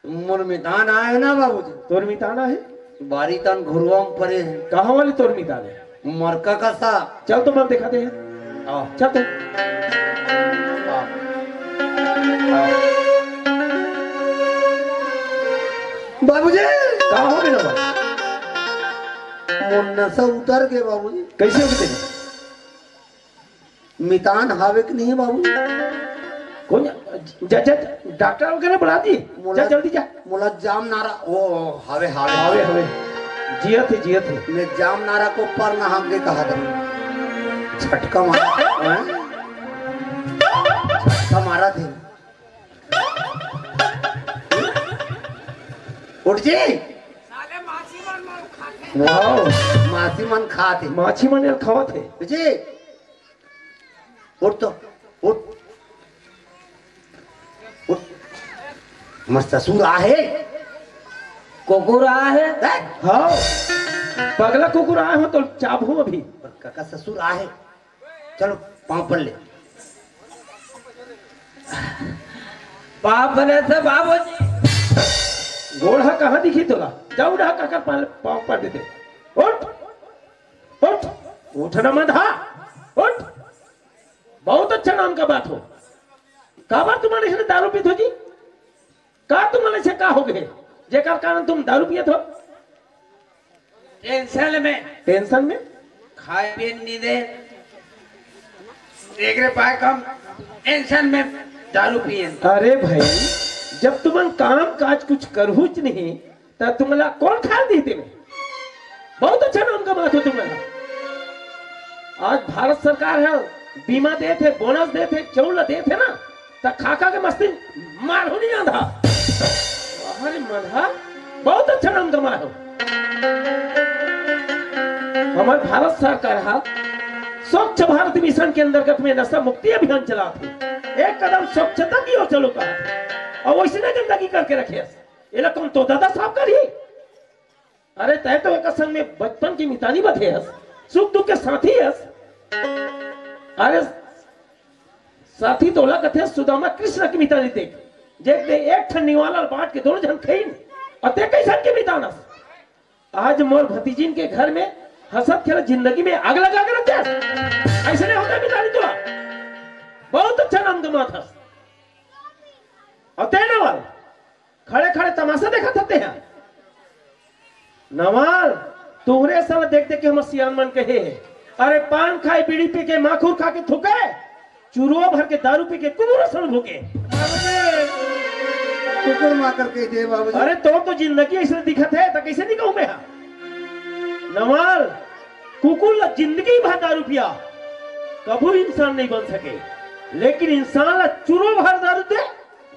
मोर मितान आए ना बाबूजी। तोर मितान आए? बारी तन घुरुआ में परे हे। कहाँ वाले तोर मितान हे? मरका का सा। चल तो मन दिखाते हैं। आओ। चल तो। आओ। आओ। बाबूजी। का हो गया बा? मोर नशा उतर गे बाबूजी। कैसे हो गए? मितान हावे कि नहीं बाबू? कौन? जा, जा, जा, डॉक्टर वगैरह बुला दी। जा, जल्दी जा। मोला जाम नारा, ओ, हावे, हावे। हावे, हावे। जियत हे, जियत हे। मैं जाम नारा को पर नहा के कहा था। झटका मारा, हैं? झटका मारा थे। उठ जी। वाओ, मासी मन खात हे। माछी मन ल खावत हे। उठ जी। उठ तो, उठ। उठ। हमर ससुर आहे। कुकुर आहे। हैं? हाँ। पगला कुकुर आए हो तो चाबहूं अभी। पर काका ससुर आहे। चलो, पाँव पर ले। पाँव परे थे बाबूजी। गोड़ हा कहाँ दिखी तोला? जाओ ना काकर पाँव पर देते। उठ। उठ, उठ ना मंधा, उठ। बहुत अच्छा नाम का बात हो। काबर तुमन अइसने दारू पीत हो जी? का तुमन अइसे का हो गए, जेकर कारण तुम दारू पियत हो? टेंशन में। टेंशन में? खाए पिए नहीं दे। एकरे पाए कम टेंशन में दारू पिए। अरे भाई, जब तुमन काम काज कुछ करहुच नहीं, त तुमला कोन खाए ल दिही तेमे? बहुत अच्छा नाम कमात हो तुमन। आज भारत सरकार ह बीमा देत हे, बोनस देत हे, चाउर ल देत हे ना, त खा खा के मस्ती मारहू नहीं आंधा। अरे मंधा, बहुत अच्छा नाम कमाए हो। हमर भारत सरकार ह स्वच्छ भारत मिशन के अंतर्गत में नशा मुक्ति अभियान चलात हे। एक कदम स्वच्छता की ओर चलो कहा, अउ वइसने गंदगी करके रखे हस। एला कौन तो दादा साफ करही? अरे तय तो एक संग में बचपन की मितानी बधे हस, सुख दुख के साथी हस। अरे साथी तोला कथे सुदामा कृष्ण की मितानी देख, जे ते एक ठन निवाला बांट के दोनों झन खइन, अउ ते कइसन के मितान हस? आज मोर भतीजिन के घर में हंसत खेलत जिंदगी में आग लगा के रख दे। अइसने होथे मितानी तोला। बहुत अच्छा नाम कमात हस। अउ ते नवल खड़े खड़े तमाशा देखत हते हैं। नवाल, तुहरे सन देख देख के हमर सियान मन कहे हे, अरे पान खाए, बीड़ी पी के, माखुर खा के थूके, चुरुआ भर के दारू पी के कुकुर सन भूके। बाबूजी, कुकुर माकर कह दे बाबूजी। अरे तोर तो जिंदगी अइसने दिखत हे, त कइसे नहीं कहूं मैं हा? नवाल, कुकुर ला जिंदगी भर दारू पिया, कभू इंसान नहीं बन सके, लेकिन इंसान ला चुरुआ भर दारू दे,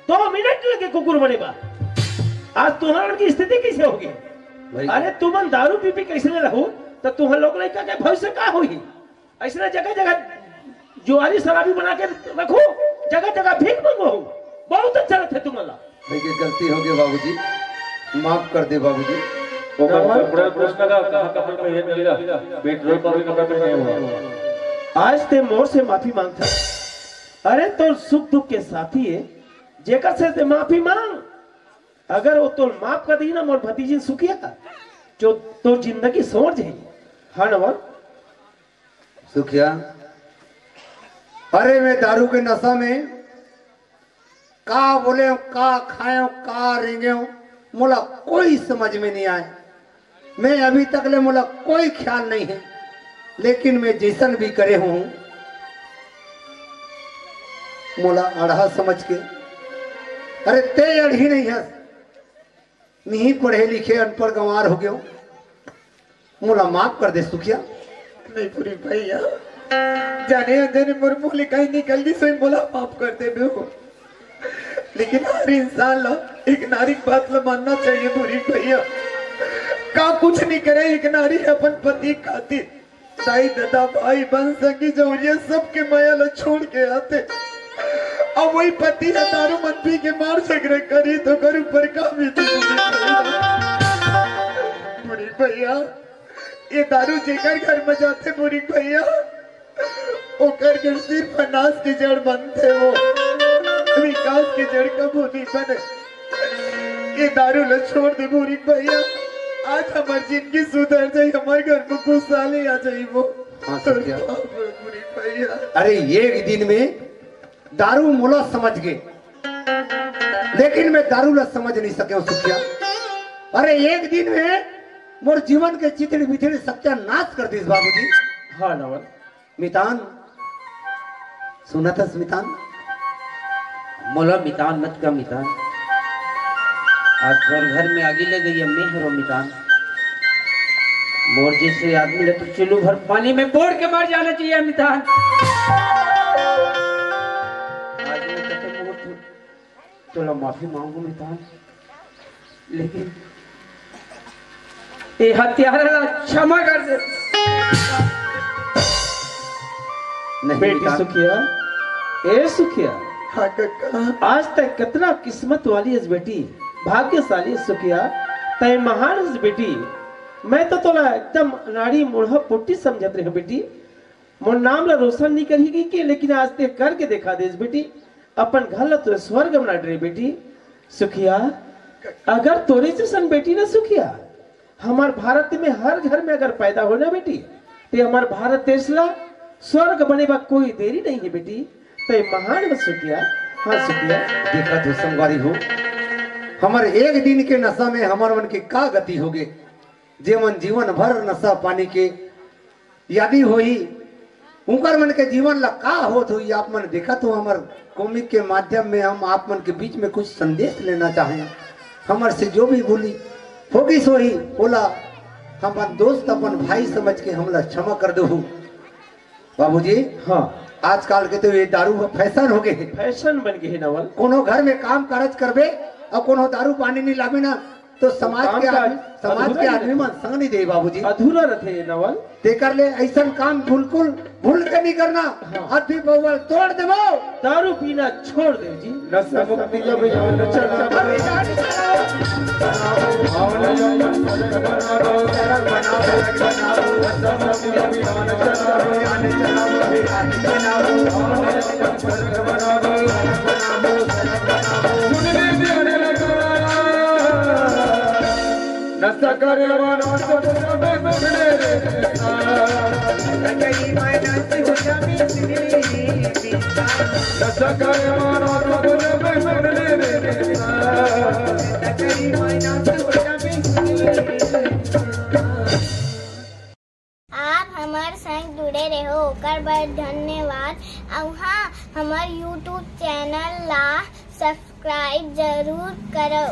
दो मिनट लगे कुकुर बने बर। आज तुहर मन के स्थिति कइसे होगे? भाई। अरे तुमन दारू पी पी कइसने रहू, त तुहर लोग लइका के भविष्य का होही? अइसने जगह जगह जुआरी शराबी बना के रखू, जगह जगह भीख मंगवाहू। बहुत अच्छा लगथे तुमन ला। भाई के गलती होगे बाबूजी, माफ कर दे बाबूजी। ओकर कपड़ा पूछना का, कहाँ कपड़ा पहने हैं? पेट्रोल पंप के कपड़ा पहने हुए। आज ते मोर से माफी मांगथस। अरे तोर सुख दुख के साथी हे, जेकर से ते माफी मांग। अगर वो तोर माफ कर दी ना, मोर भतीजिन सुखिया, जो तोर जिंदगी संवर जाही। हाँ नवल। सुखिया, अरे मैं दारू के नशा में का बोलेंव, का खाएंव, का रेंगेंव, मोला कोई समझ में नहीं आए। मैं अभी तक ले मोला कोई ख्याल नहीं है, लेकिन मैं जइसन भी करे हूँ, मोला अड़हा समझ के, अरे ते अड़ही नहीं हस, मिही पढ़े लिखे अनपढ़ गंवार हो गेंव, मोला माफ कर दे सुखिया। नहीं पूरी भैया, जाने अनजाने मोर मुंह ले कहीं निकल गइस होही, मोला माफ कर देबे हो। लेकिन हर इंसान ला एक नारी के बात ला मानना चाहिए पूरी भैया। का कुछ नहीं करे एक नारी अपन पति खातिर। दाई ददा भाई बहन संगी जौरिया सबके मया ला छोड़ के आथे। अब वही पति ह दारू मन पी के मार झगड़ा करही त ओकर ऊपर का बीतही पूरी भैया? पूरी भैया, ये दारू जेकर घर में जाथे पूरी भैया, ओकर घर सिर्फ अनाज के जड़ बनथे, वो विकास के जड़ कभू नहीं बने। ये दारू ला छोड़ दे भूरी भैया, आज हमर जिंदगी सुधर जाही, हमर घर में खुशहाली आ जाही वो। हाँ, सत्या। भूरी भैया। अरे, एक दिन में दारू मोला समझ गे, लेकिन मैं दारू ला समझ नहीं सकेंव सुखिया। अरे, एक दिन में मोर जीवन के चिथड़ी बिथड़ी सत्यानाश कर दिस बाबूजी। हाँ नवल। मितान, सुनत हस मितान? मोला मितान मत कह मितान। आज तोर घर में आगी लग गई, मैं हरों मितान। मोर जैसे आदमी ला तो चुल्लू भर पानी में बोर के मर जाना चाहिए मितान। आज मैं कहते मोर तो, तोला माफी मांगू मितान, लेकिन ये हत्यारा ला क्षमा कर दे। नहीं बेटी मितान। सुखिया, ए सुखिया, हाँ कका। आज तक कितना किस्मत वाली हस बेटी, भाग्यशाली हस सुखिया, तय महान हस बेटी। मैं तो तोला एकदम नाड़ी मुढ़ा पुट्टी समझत रहे बेटी। मोर नाम ला रोशन नहीं करही कहिके, लेकिन आज ते करके देखा देस बेटी। अपन घर ला तो स्वर्ग बना डरे बेटी। सुखिया, अगर तोरे जैसन बेटी ना सुखिया, हमार भारत में हर घर में अगर पैदा हो ना बेटी, ते हमार भारत देश ला स्वर्ग बने बा कोई देरी नहीं है बेटी। ते महान बा सुखिया। हाँ सुखिया। देखा तो संगवारी हो, हमर एक दिन के नशा में हमर मन के का गति होगे, जे मन जीवन भर नशा पानी के यादी होही, उनकर मन के जीवन ला का होत होही, आप मन देखत हो। हमर कॉमिक के माध्यम में हम आप मन के बीच में कुछ संदेश लेना चाहें। हमर से जो भी भूली होगी सोही, ओला अपन दोस्त, अपन भाई समझ के हमला क्षमा कर दो बाबूजी। हाँ। आजकल के तो ये दारू फैशन हो गए है। फैशन बन गए है नवल। कोनो घर में काम काज करबे और कोनो दारू पानी नहीं लाबे ना, तो समाज के आदमी मन संग नहीं दे बाबूजी। अधूरा रथे नवल। तेकर ले ऐसन काम बिल्कुल भूल के नहीं करना। हाँ। अभी बउवल तोड़ देबो। दारू पीना छोड़ दे जी। नशा मुक्ति अभियान चला। नशा करे वाला सब सुन ले रे। नशा करे वाला सब सुन ले रे। आप हमर संग जुड़े रहो, ओकर बर धन्यवाद। अउ हाँ, हमर YouTube चैनल ला सब्सक्राइब जरूर करो।